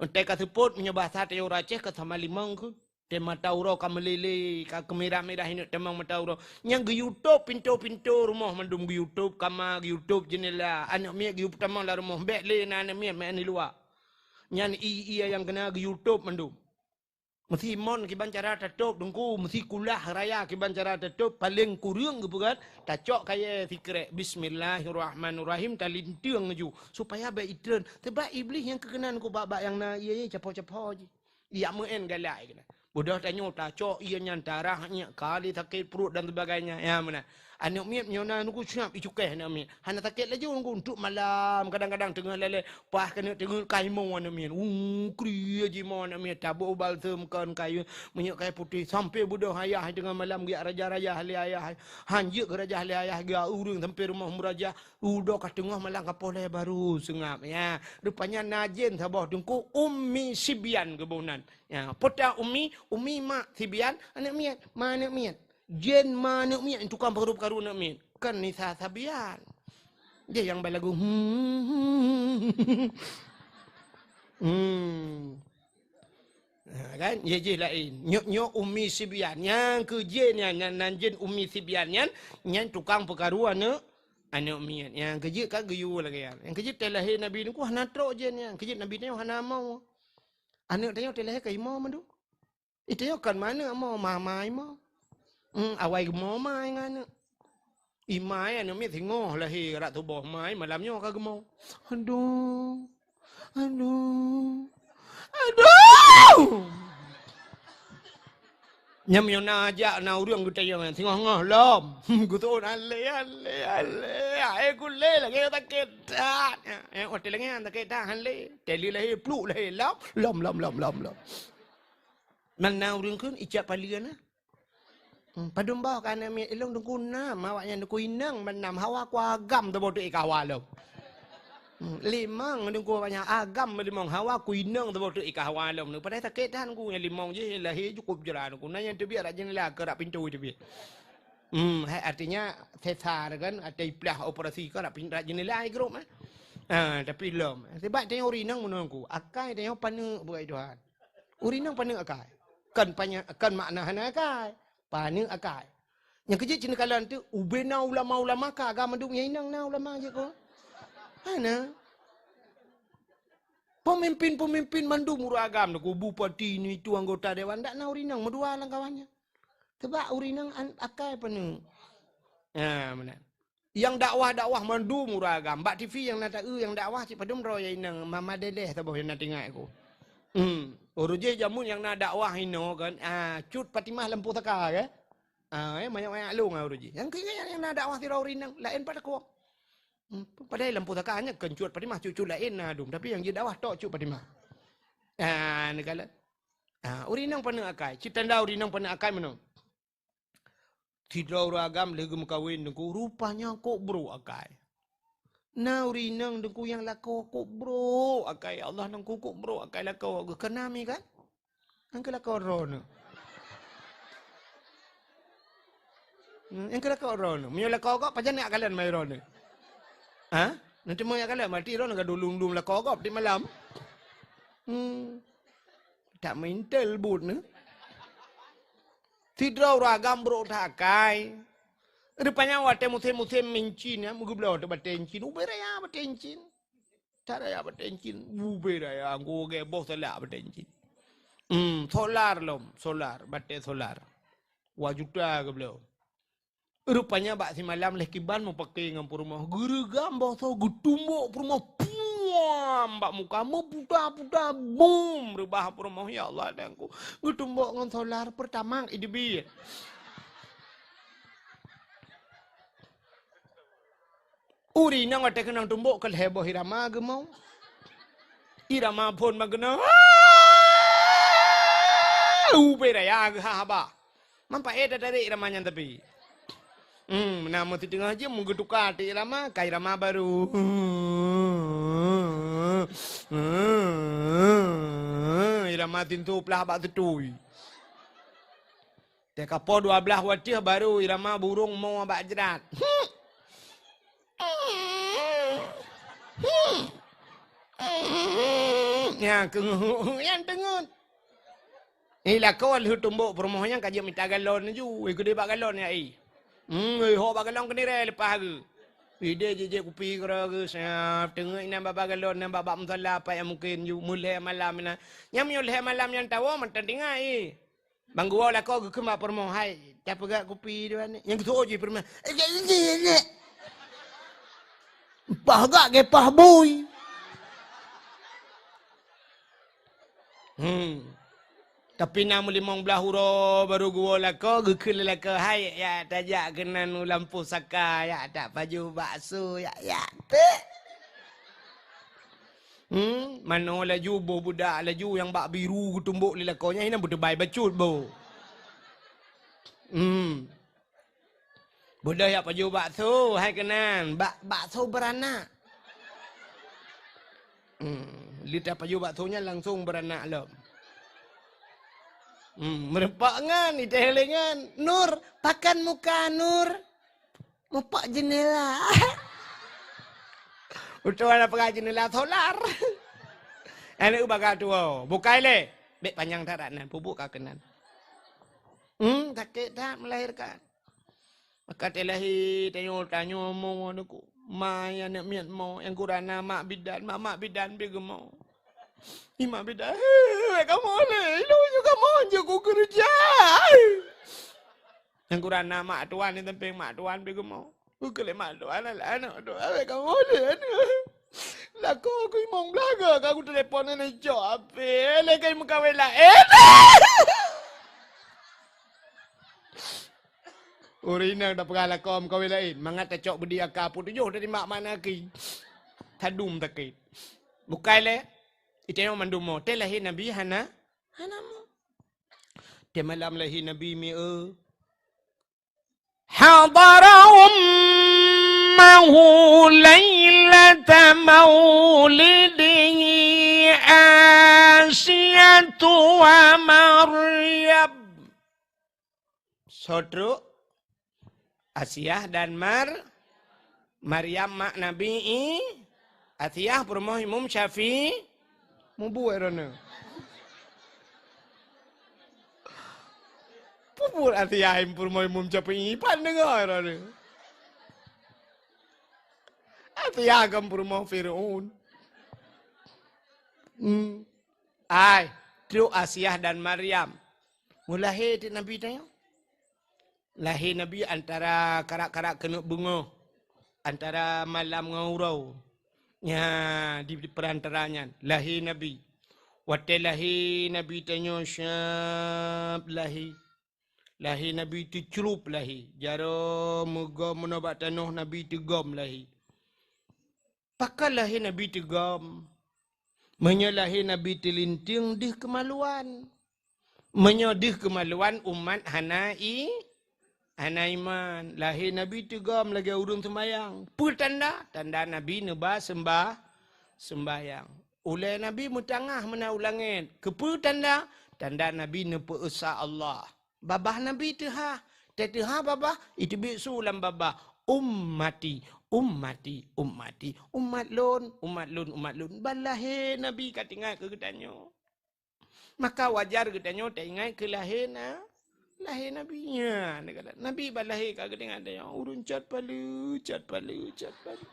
Entée ka seupôt meunyoe basa tanyoe ureuëng Aceh ka sama limong kheueh. Teuh mata uroe ka meulilé, ka keumirah-mirah ineuk teumang mata uroe. Nyang geuyue tôb pintoe-pintoe rumoh mandum geuyue tôb, kama geuyue tôb, jeunela, aneuk miet geuyue peutamong lam rumoh, bék lé na aneuk miet meu'en di luwa. Nyan ié-ié nyang keuna geuyue tôb mandum. Meusi mon kiban cara tatôb Teungku, meusi kulah raya kiban cara tatôb, paleng kureueng geupeugah, tacok kayée sikrek, bismillahirrahmanirrahim, talinteueng laju, supaya bék itreun. Sabab Iblih nyang keukeunan ku bak-bak nyang na ié-ié capo-capo jih. Ijak meu'en galak keunan. Beudôh tanyoe tacok ié nyan tarah nyan, kali sakét pruet dan sebagainya. Ya, meunan. Aneuk miet meunyoe na Teungku siap icukéh aneuk miet. Hana sakét laju Teungku, untuk malam kadang-kadang teungoh lalée, paih keuneuk teungeut ka imo aneuk miet. Uh, kriet jih imo aneuk miet, taboh balsem kon kayée, minyeuk kayée putéh, sampoe beudôh ayah teungoh malam geujak rajah-rajah lé ayah. Han jeuet geurajah lé ayah, geujak ureuëng sampoe rumoh meurajah. Udoe ka teungoh malam ka poh lhée baru seungab, ya. Rupanya na jén saboh Teungku, Ummi Sibyan geuboh nan. Ya, peue ta Ummi, Ummi mak, Sibyan aneuk miet, ma aneuk miet. Jén ma aneuk miet, tukang peukaru-peukaru aneuk miet. Kon Nisa Sabian. Dia nyang balagu. Hmm. Hmm. Ha, kan? Ye jih laén. Nyoe, nyoe Ummi Sibyan. Nyang keu jén nyan, nyan, nan jén Ummi Sibyan nyan, nyan tukang peukaru aneuk, aneuk miet. Nyang keujeuet ka geuyue lagée nyan. Nyang keujeuet teulahé Nabi Teungku hana trok jén nyan. Keujeuet Nabi nyoe hana mo. Aneuk tanyoe teulahé ka imo mandum. Itu nyoe kon ma aneuk mo, ma, ma imo. Hmm, awai geumo ma ngon aneuk. Imai aneuk miet singoh lahé rot tuboh mai, malam nyoe ka geumo. Aduh. Aduh. Aduh. Nyan meunyoe na jak na ureuëng geutanyong singoh-ngoh lom. Geutuon alé, alé, alé. Ai kulé lagée sakét that. Eh, watée lagée nyan sakét that alé. Teli lahé, pluk lahé, lom, lom, lom, lom, lom, lom. Mana ureuëng kheun ijak palian na. Hmm, padum boh ka aneuk miet ilong Teungku nam, awak nyan Teungku inong ban nam, hawa ku agam teuboh teuk i kawa lom. Hmm, limong Teungku awak nyan agam limong, hawa ku inong teuboh teuk i kawa lom. Padahai sakét that Teungku, nyang limong jih lahé cukup jra Teungku. Na nyang teubiet rak jeunela keu rak pintoe teubiet. Hmm, hai artinya sesar kan, atau iplah operasi kan rak pin-, rak jeunela i grup eh. Ha, tapi lom. Sebab tanyoe ureuëng inong meunoe Teungku, akai tanyoe paneuk bukai Tuhan. Ureuëng inong paneuk akai. Kon panya-, kon makna hana akai. Paneuk akai. Nyang keujeuet cit neukalon teuk, ubena ulama-ulama ka agam mandum nyang inong na ulama jeuet ko. Hana. Pemimpin-pemimpin mandum ureuëng agam, ku bupati ni tu anggota dewan, dak na ureuëng inong meudua lam kawan nyan. Sebab ureuëng inong an-, akai paneuk. Ha, meunan. Nyang dakwah-dakwah mandum ureuëng agam. Bak T V nyang na ta-eu nyang dakwah cit padum droe nyang inong, mama dedeh saboh nyang na teuingat ku. Hmm. Ureuëng jih jameun nyang na dakwah inoe kan, ah, Cut Fatimah Lampu Saka kan? Ah, eh, manyak-manyak lôn ureuëng jih. Nyang keu nyang na dakwah sidroe ureuëng inong, laén pat takong. Hmm, padahai Lampu Saka nyan kon Cut Fatimah, cut-cut laén na dum, tapi nyang jeuet dakwah tok Cut Fatimah. Ah, neukalon. Ah, ureuëng inong paneuk akai. Cit tanda ureuëng inong paneuk akai meunoe. Sidroe ureuëng agam lheueh geumeukawen Teungku, rupanya kok brok akai. Na ureuëng inong Teungku nyang lakoe kok brok akai. Ya Allah, Teungku kok brok akai lakoe geuh. Keunami kan? Nyang keu lakoe droeneuh. Hmm, nyang keu lakoe droeneuh. Meunyoe lakoe gob, pajan jak kalon mai droeneuh? Ha? Nanti mau jak kalon, mati droeneuh gadoh lum-lum lakoe gob di malam. Hmm. Tak meuintel buet neuh. Sidroe ureuëng agam brok that akai. Rupanya watée musém-musém mincin, ya, meugeubloe teuh batée incin. Ubé raya batée incin. That raya batée incin. Ubé raya, gurée boh salak batée incin. Hmm, solar lom, solar, batée solar. Dua juta geubloe. Rupanya bak simalam lé kiban meupaké ngon peurumoh. Geureugam boh soe geutumbok peurumoh. Puam! Bak muka meuputa-puta. Bum! Reubah peurumoh. Ya Allah, Tuhanku. Geutumbok ngon solar Pertamax ideubiet. Ureueng inong watèe keunong tumbok keu lhèe boh irama geumo. Irama phôn ban keunong. Ubé raya geuhah haba. Meupaét tatarek irama nyan tapi. Hmm, na meuteungoh jeuem geuteuka ateueh irama, ka irama barô. Irama tintu plah bak teutui. Teuka po dua blaih watèe barô irama burông mo bak jrat. Nyan keu nyan teungeut. Ni lakoe lheueh tumbok peurumoh nyan ka jeuet mita galon laju. Weh, keudeh bak galon nyan, eh. Hmm, eh, hok bak galon keudeh leupah geuh. Ideh jijak kupi keudroe geuh, siap teungeut inan bak galon nyan bak, bak musala apa nyang mungken ju meulhèe malam inan. Nyan meunyoe lhèe malam nyan tawoe mantong tinggai, eh. Bang geuwoe lakoe geukheun bak peurumoh, "Hai, tapeugah kupi dua ni." Nyang geusoe jih peurumoh, "Eh, jak lé, lé." Pah gak gepah bui. Hmm. Tapi na meulimong blaih uroe barô geuwoe lakoe, geukheun lé lakoe, "Hai, ya, tajak keunan u lampôh saka, ya, tapajoh bakso, ya, ya." Tek. Hmm, manoe laju, boh budak laju nyang bak biru geutumbok lé lakoe nyan, hina beuteubai bacut boh. Hmm. Beudôh jak pajoh bakso, hai keunan, bak-, bakso beuranak. Hmm, lheueh tapajoh bakso nyan langsong beuranak lom. Hmm, meureumpok ngon, iteuh lé ngon, "Nur, pakan muka, Nur." Mupok jeunela. Utoe na peugah jeunela solar. Aneuk baga tuwoe. Bukai lé. Bèk panyang that nan, peubuet ka keunan. Hmm, sakét that melahirkan. Maka teulahé tanyoe, tanyoe mo aneuk. Ma aneuk miet mo, nyang gurana mak bidan, mak, mak bidan pi geumo. Imak bidan, "Hei, wek kamoe lé, ilôn ju kamoe ju kukeureuja." Nyang gurana mak tuan di sampéng mak tuan pi geumo. Ukeue lé mak tuan, alah aneuk tuan, "Wek kamoe lé aneuk. Lakoe ku imong beulaga ka kutelepon aneuk cok apé, lé kai meukawen laén." Ureueng inong tapeugah lakoe meukawen laén, mangat tacok beudi aka peutujoh tadi mak mana ki. Tadum sakét. Bukai lé. Itanyong mandum mo, teuh lahé Nabi hana, hana mo. Teuh malam lahé Nabi mi eu. Hadara ummahu lailata maulidihi Asiyatu wa Maryam. Soe trok? Asiah dan Mar-, Maryam mak Nabi I-, Asiah peurumoh Imum Syafi'i, mubuet droeneuh. Peue buet Asiah peurumoh Imum Syafi'i, pan deungoe droeneuh. Asiah kan peurumoh Fir'aun. Hmm. Ai, trok Asiah dan Maryam. Meulahé teuk Nabi tanyoe. Lahé Nabi antara karab-karab keuneuk beungoh, antara malam ngon uroe. Nya, di, di peurantara nyan, lahé Nabi. Watée lahé Nabi tanyoe syab lahé. Lahé Nabi teucrup lahé. Jaroe meugom meunoe bak tanoh Nabi teugom lahé. Pakon lahé Nabi teugom? Meunyoe lahé Nabi teulinteung deuh keumaluan. Meunyoe deuh keumaluan, umat hana i-, hana iman. Lahé Nabi teugom lagée ureuëng seumbayang. Peue tanda? Tanda Nabi neuba seumba-, seumbayang. Ulée Nabi meutangah meunan u langét. Keupeue tanda? Tanda Nabi neupeu-esa Allah. Babah Nabi teuhah. Teuhah babah, iteubiet su lam babah, "Ummati, ummati, ummati, umat lôn, umat lôn, umat lôn." Ban lahé Nabi ka teuingat keu geutanyoe. Maka wajar geutanyoe teuingat keu lahé na-, lahé Nabi. Nya, Nabi ban lahé ka geuteuingat tanyoe, ureuëng cot paleue, cot paleue, cot paleue.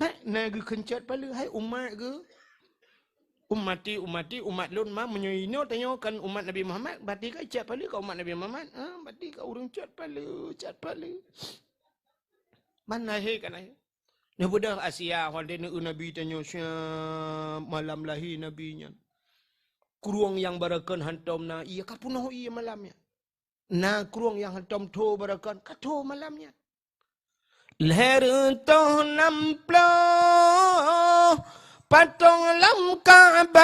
Hai, na geukheun cot paleue, hai umat geuh. Ummati, ummati, umat lôn ma, meunyoe inoe tanyoe kon umat Nabi Muhammad, berarti ka cat paleue ka umat Nabi Muhammad. Ha, berarti ka ureuëng cat paleue, cat paleue. Ban lahé ka lahé. Neubeudôh Asia, watée neueu Nabi tanyoe siab malam lahé Nabi nyan. Krueng nyang barakon hantom na ié ka peunoh ié malam nyan. Na krueng nyang hantom tho barakon ka tho malam nyan. Lhèe reutôh nam ploh patong lam Ka'bah,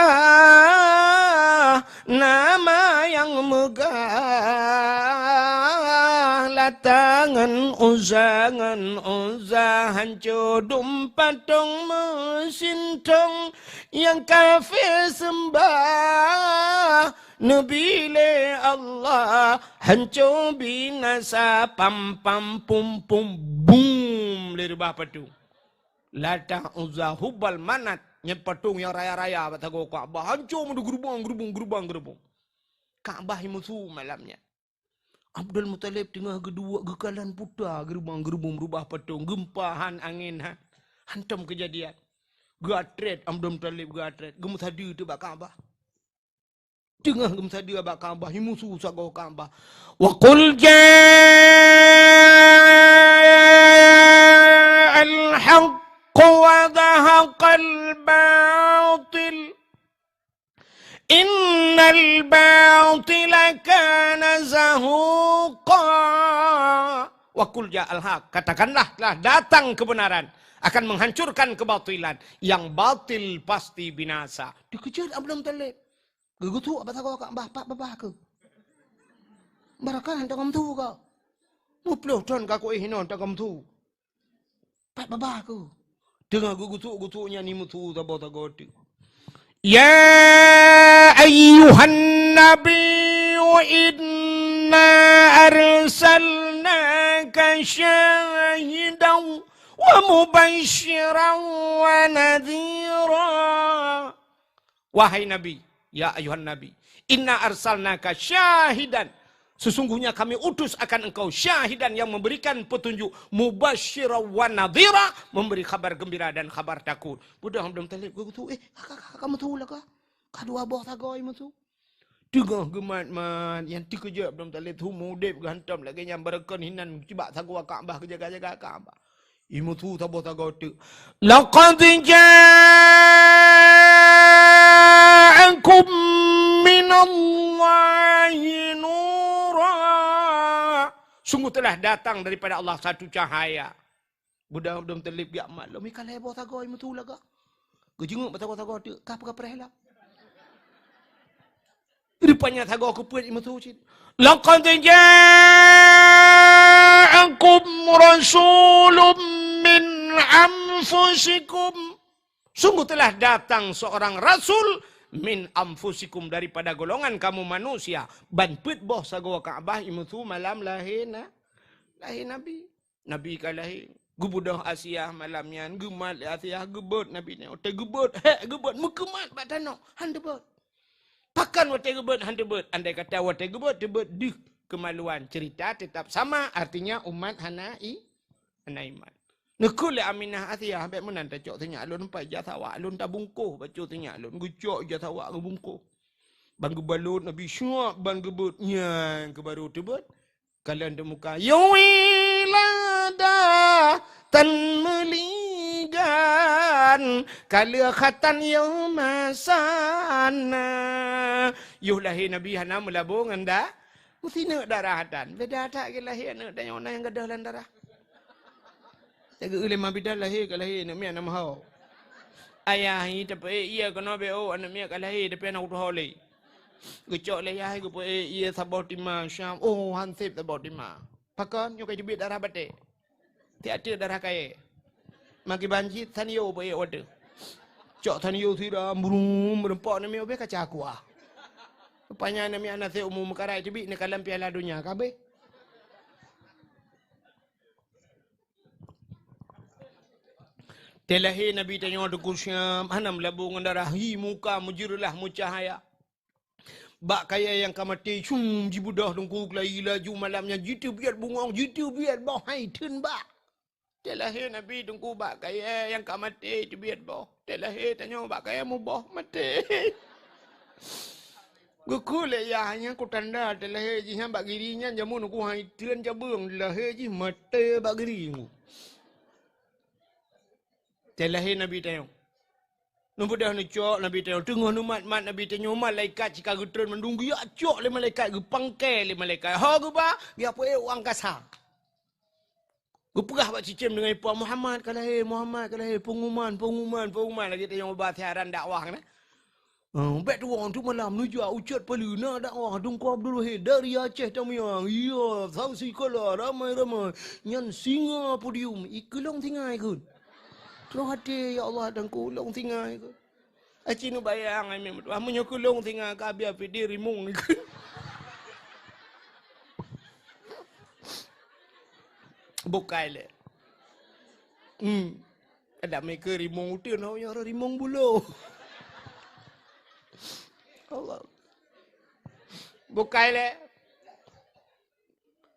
nama nyang meugah Lata ngon Uzza, ngon Uzza hanco dum patong meusintong nyang kafé seumbah Nabi lé Allah hanco binasa pam pam pum pum bum lé reubah patong. Lata, Uzza, Hubal, Manat, nyan patong nyang raya-raya bak sagoe Ka'bah hanco meudeuh geurubong, geurubong, geurubong, geurubong. Ka'bah imusu malam nyan. Abdul Muthalib teungoh geuduek geukalon puta geurubong, geurubong meurubah patong, geumpa han, angén han. Hantom keujadian. Geuatrét Abdul Muthalib geuatrét, geumeusadeue teuk bak Ka'bah. Teungoh geumeusadeue bak Ka'bah, imusu sagoe Ka'bah. Wa qul ja'al haqq wa zahaqal batil. Innal batila kana zahuqa. Wa qul ja'al haq, katakanlah telah datang kebenaran akan menghancurkan kebatilan. Yang batil pasti binasa. Dikeujot Abdul Muthalib. Geugeutuk bak sagoe Ka'bah, pat babah keuh. Barakah han tagoe meusu kah. Muplôh thon ka kuéh inoe tagoe meusu. Pat babah keuh. Teungoh geugeutuk-geutuk nyan imusu saboh sagoe teuk. Ya ayyuhan nabiyyu inna arsalnaka syahidan wa mubasysyiran wa nadhira. Wahai Nabi, ya ayuhan Nabi, inna arsalnaka syahidan. Sesungguhnya kami utus akan engkau syahidan yang memberikan petunjuk, mubasysyiran wa nadhira, memberi khabar gembira dan khabar takut. Beudôh Abdul Muthalib geugeutuk, eh, ka, ka, ka, ka meusu lah kah? Ka dua boh sagoe meusu. Teungoh geumat-mat, nyang teukeujot Abdul Muthalib teuma udeb geuhantom lagée nyang barakon hinan cibak sagoe Ka'bah geujaga-jaga Ka'bah. Imusu saboh sagoe teuk. Laqad ja'akum minallahi nura. Sungguh telah datang daripada Allah satu cahaya. Beudôh Abdul Muthalib geujak mat lom, ka lhèe boh sagoe imusu lagak. Geujingeuk bak sagoe-sagoe teuk, ka peugah preh lom. Rupanya sagoe keupeuet imusu cit. Laqad ja'akum rasulun min anfusikum. Sungguh telah datang seorang rasul min anfusikum, daripada golongan kamu manusia. Ban peuet boh sagoe Ka'bah imusu malam lahé na, lahé Nabi. Nabi ka lahé. Geubeudôh Asiah malam nyan, geumat lé Asiah, geubeuet Nabi nyan. Watée geubeuet, hék geubeuet, meukeumat bak tanoh, han teubeuet. Pakon watée geubeuet han teubeuet? Andai kata watée geubeuet teubeuet, deuh keumaluan. Cerita tetap sama, artinya umat hana i-, hana iman. Neukheun lé Aminah Asiah, bék meunan tacok sinyak lôn, pai ija sawak lôn tabungkôh, bacut sinyak lôn, geucok ija sawak geubungkôh. Ban geubalot Nabi siap ban geubeuet, nyan keuh barô teubeuet. Kalon teumuka, ya wilada, tan meuligan, ka lheueh khatan ya masa na. Yoh lahé Nabi hana meulabô ngon da-, meusineuk darah tan. Beda that keu lahé aneuëk tanyoe na nyang gadôh lam darah. Lagée ulée Mabidan lahé ka lahé aneuëk miet na meuho. Ayah nyan tapeuék ié keunoe bék, oh, aneuëk miet ka lahé tapi hana kutuho lé. Geucok lé yah geupeuék ié saboh tima syam, oh, han sép saboh tima. Pakon nyoe ka jibiet darah batée. Tiek-tiek darah kayée. Makiban cit sanyo peuék watée. Cok sanyo sira brum meureumpok aneuëk miet ubé kaca kuah. Rupanya aneuëk miet na sép umu meukarat teubiet neukalon piala donya ka abéh. Teulahé Nabi tanyoe Teungku Syam hana meulabô ngon darah, hi muka meujeureulah meucahaya. Bak kayée nyang ka maté, cum jibeudôh Teungku Keulayi laju malam nyan jiteubiet bungong, jiteubiet boh hai theun bak. Teulahé Nabi Teungku bak kayée nyang ka maté teubiet boh. Teulahé tanyoe bak kayée muboh maté. Geukheun lé yah nyan ku tanda teulahé jih nyan bak giri nyan jameun ku hai teuen jabeueng teulahé jih maté bak giri. Teulahé Nabi tanyoe. Neubeudôh neucok Nabi tanyoe, teungoh neumat-mat Nabi tanyoe, malaikat cit ka geutreun mandum, geujak cok lé malaikat, geupangkée lé malaikat. Ho geuba, geujak peuék u angkasa. Geupeugah bak cicém deungon ipoh, "Muhammad ka lahé, Muhammad ka lahé, peunguman, peunguman, peunguman." Lagée tanyoe ba siaran dakwah kan. Oh, bék tuwoe teuk malam neujak u Cot Paleue na dakwah Teungku Abdul Wahid dari Aceh Tamiang. Iya, saksi kala ramai-ramai. Nyan singa podium, i keu lôn singa ikot. Troh até, ya Allah, Teungku, lôn singa ikot. Aci neubayang ai meutuah, meunyoe keu lôn singa ka habéh pidie rimong ikot. Bukai lé. Hmm. Ada mikir rimong uteuen, oh, ya, rimong bulo. Allah. Bukai lé.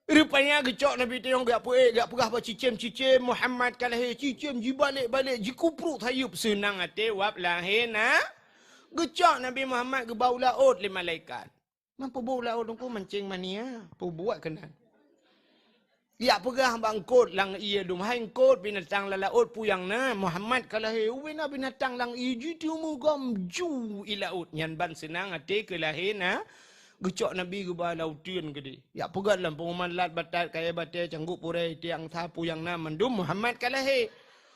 Rupanya geucok Nabi tanyoe geujak peuék, geujak peugah bak cicém-cicém, "Muhammad ka lahé." Cicém jibalek-balek, jikupruek sayeuep, seunang até wab lahé na. Geucok Nabi Muhammad geuba u laôt lé malaikat. Man peubuet u laôt Teungku mancing mania, peubuet keunan. Geujak peugah bak eungkôt lam ié dum, "Hai eungkôt, binatang lam laôt peue nyang na, Muhammad ka lahé." Ubena binatang lam ié jiteumé gam ju i laôt. Nyan ban seunang até keu lahé na. Geucok Nabi geuba lam uteuen keudéh. Geujak peugah lam peunguman lat batat, kayée batée, cangguek purée, tiek angsa, peue nyang na mandum, Muhammad ka lahé.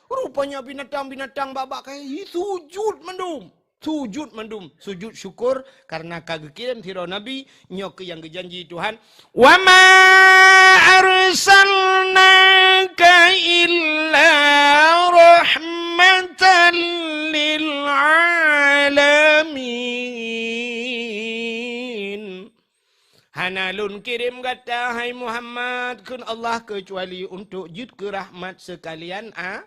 Rupanya binatang-binatang bak-bak kayée sujut mandum. Sujut mandum, sujut syukur karena ka geukirém sidroe nabi, nyoe keuh nyang geujanji Tuhan, "Wa ma arsalnaka illa rahmatan lil alamin." Hana lôn kirém gata, hai Muhammad, kheun Allah, keucuali untuk jeuet keu rahmat seukalian a-,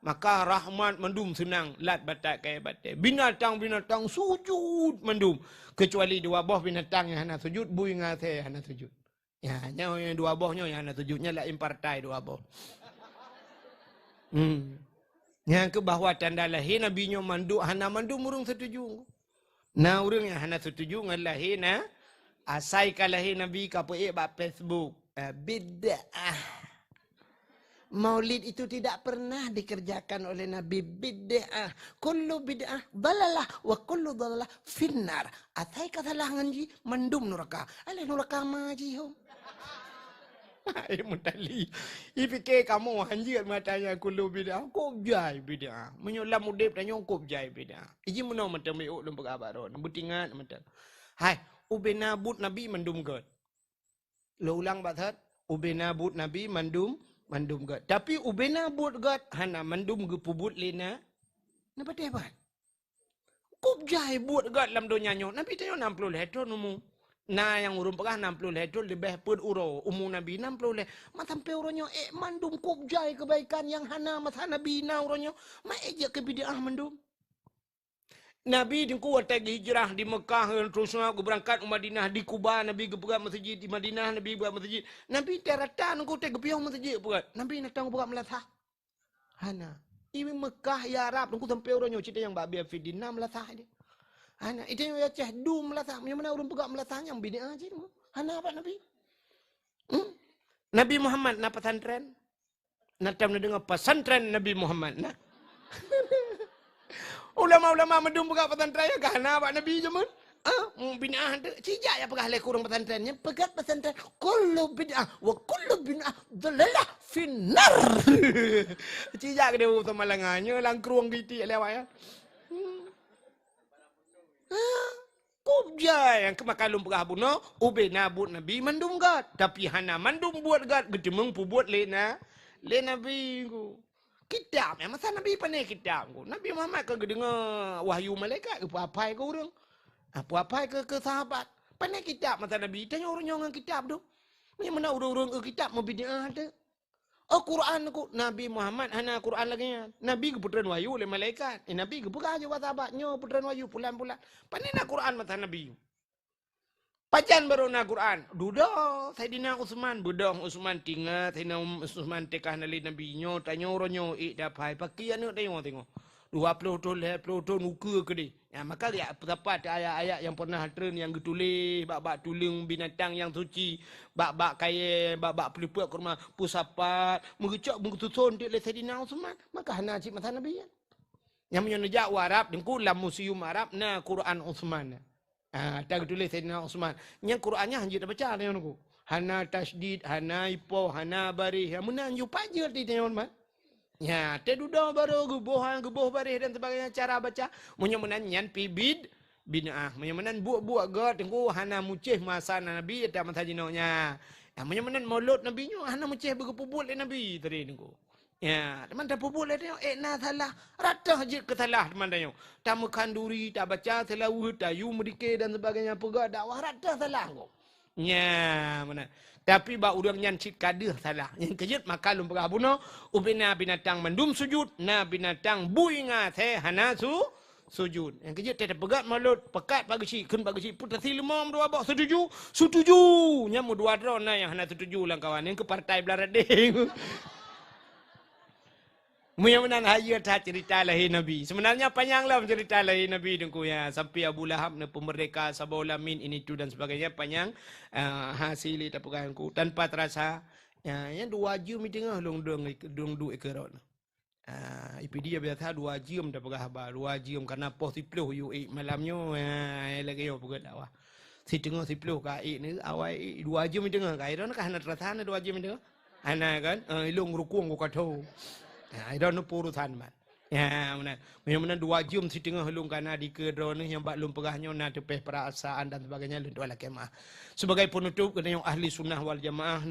maka rahmat mandum seunang, lat batat kayée batée. Binatang-binatang sujut mandum, keucuali dua boh binatang nyang hana sujut, bui ngon asée hana sujut. Ya, nyoe nyang dua boh nyoe nyang hana sujut, nyan laén partai dua boh. Hmm. Nyang keuh bahwa tanda lahé Nabi nyoe mandum, hana mandum ureuëng setuju. Na ureuëng nyang hana setuju ngon lahé na, asai ka lahé Nabi ka peuék bak Facebook, eh, bid'ah. Maulid itu tidak pernah dikerjakan oleh Nabi, bid'ah. Kullu bid'ah dalalah wa kullu dalalah finnar. Asai ka salah ngon jih, mandum nuraka. Alah nuraka ma jih ho. Hai meutali. Ipike kamoe hanjeuet meutanyoe kullu bid'ah, kôb jai bid'ah. Meunyoe lam udeb tanyoe kôb jai bid'ah. Iji meunoe mantong miôk lôn peugah bak droeneuh, beutingat mantong. Hai, ubena buet Nabi mandum gét. Lôn ulang bak that, ubena buet Nabi mandum, mandum gét. Tapi ubena buet gét hana mandum geupeubuet lé na, na patéh ban. Kôb jai buet gét lam donya nyoe. Nabi tanyoe nam ploh lhée thon umu. Na nyang ureuëng peugah nam ploh lhée thon leubeh peuet uroe umu Nabi nam ploh lhée. Ma sampoe uroe nyoe ék mandum kôb jai keubaikan nyang hana masa Nabi na uroe nyoe. Ma ék jeuet keu bid'ah mandum. Nabi Teungku watée geuhijrah di Meukah, terus geubeurangkat u Madinah, di Kuba Nabi geupeugah meuseujid, di Madinah Nabi geupeugah meuseujid. Nabi tiara tan Teungku watée geupiôh meuseujid peugah. Nabi na tang peugah meulasah. Hana. I Meukah, i Arab, Teungku sampoe uroe nyoe cit nyang bak biaya fidin na meulasah deh. Hana. Ite nyoe Aceh dum meulasah. Meunyoe mana ureuëng peugah meulasah nyang bid'ah cit Teungku. Hana bak Nabi. Hmm? Nabi Muhammad na pesantren. Na tam na deungoe pesantren Nabi Muhammad na. Ulama-ulama mandum peugah pesantren nyang ka hana bak Nabi jameun. Ah, hmm, bid'ah tu. Sijak ya peugah lé kurang pesantren nyan, peugah pesantren kullu bid'ah wa kullu bid'ah dalalah finnar. Sijak ke dia sama lengan nyoe langkrueng gitik lewat ya. Hmm. Ah, kôb jai nyang keumakan lôn peugah bunoe, ubena buet Nabi mandum gét, tapi hana mandum buet gét geuteumeung peubuet lé na, lé Nabi Teungku. Kitab, eh, masa Nabi pané kitab Teungku. Nabi Muhammad ka geudeungoe wahyu malaikat, geupeuapai keu ureuëng. Ah, peuapai keu, keu sahabat. Pané kitab masa Nabi, tanyoe ureuëng nyoe ngon kitab tu. Meunyoe meunan ureuëng-ureuëng eu kitab meubid'ah tu. Oh, Quran Teungku, Nabi Muhammad hana Quran lagée nyan. Nabi geupeutreun wahyu lé malaikat. Eh, Nabi geupeugah jih bak sahabat nyoe peutreun wahyu pulan-pulan. Pané na Quran masa Nabi? Pajan barô na Quran? Dudoe Saidina Utsman, beudôh Utsman, tingat Saidina Utsman teuka hana lé Nabi. Nyoe tanyoe uroe nyoe ék dapai, pakri aneuëk tanyoe teungoh. Dua ploh thon, lhée ploh thon, ukeue keudeh. Ya, maka jak peusapat ayat-ayat nyang pernah treun nyang geutuléh bak-bak tuleueng binatang nyang suci, bak-bak kayée, bak-bak peuleupeuk kurma, peusapat, meugeucok, meugeususon teuk lé Saidina Utsman. Maka hana cit masa Nabi nyan. Nyang meunyoe neujak u Arab, teungku, lam museum Arab na Quran Utsman. Ah, ata geutuléh Saidina Utsman. Nyang Quran nyan hanjeuet tabaca, teungku. Hana tasydid, hana ipoh, hana baréh. Nyang meunan jih pat jeuet di teungoh, man. Nya, teududoe barô geuboh, geuboh baréh dan sebagainya cara baca. Meunyoe meunan nyan pih bid-, bid'ah. Meunyoe meunan buet-buet gét, teungku, hana mucéh masa Nabi, ata masa jinoe nya. Ya, meunyoe meunan mulod Nabi nyoe hana mucéh beugeupeubeuet lé Nabi tadi, teungku. Ya, teuma tapeubuet lé tanyoe, ék na salah, rata jeuet keu salah teuma tanyoe. Tameukhanduri, tabaca seulaweuet, tayue meudike dan sebagainya, peugah dakwah, rata salah kok. Nya, meunan. Tapi bak ureuëng nyan cit ka deuh salah. Nyang keujeuet maka lôn peugah bunoe, ubé na binatang mandum sujud, na binatang bui ngasée hana su-, sujud. Nyang keujeuet teuh tapeugah mulod, peukat Pak Geuchik, kheun Pak Geuchik, peutasi leumo meudua boh, setuju? Setuju! Nyan meudua droe na nyang hana setuju lam kawan, nyang keu partai blah radeh. Meunyoe meunan, hayeue that ceurita lahé Nabi. Seubeunarnya panyang lom ceurita lahé Nabi, teungku, ya. Sampai Abu Lahab neupeumerdeka saboh lamin, ini, itu, dan sebagainya, panyang, ah, hase lé tapeugah, teungku. Tanpa terasa, ya, nyan dua jeuem teungoh lôn duek, lôn duek ikeue droeneuh. Ah, I P D biasa dua jeuem tapeugah haba, dua jeuem, karena poh siploh yue ék malam nyoe, ah, lagée nyoe peugah dakwah. Siteungoh siploh ka ék ni, awai ék dua jeuem teungoh ka, droeneuh ka hana terasa na dua jeuem teungoh. Hana kan? Eh, ilong rukung ku katho. Ha, droeneuh peurusan man. Ya, meunan. Meunyoe meunan dua jeuem siteungoh lôn kana dikeue droeneuh nyang bak lôn peugah nyoe na teupeh perasaan dan sebagainya, lôn tuan lakée maah. Sebagai penutup, keuneuk ahli sunnah wal jamaah,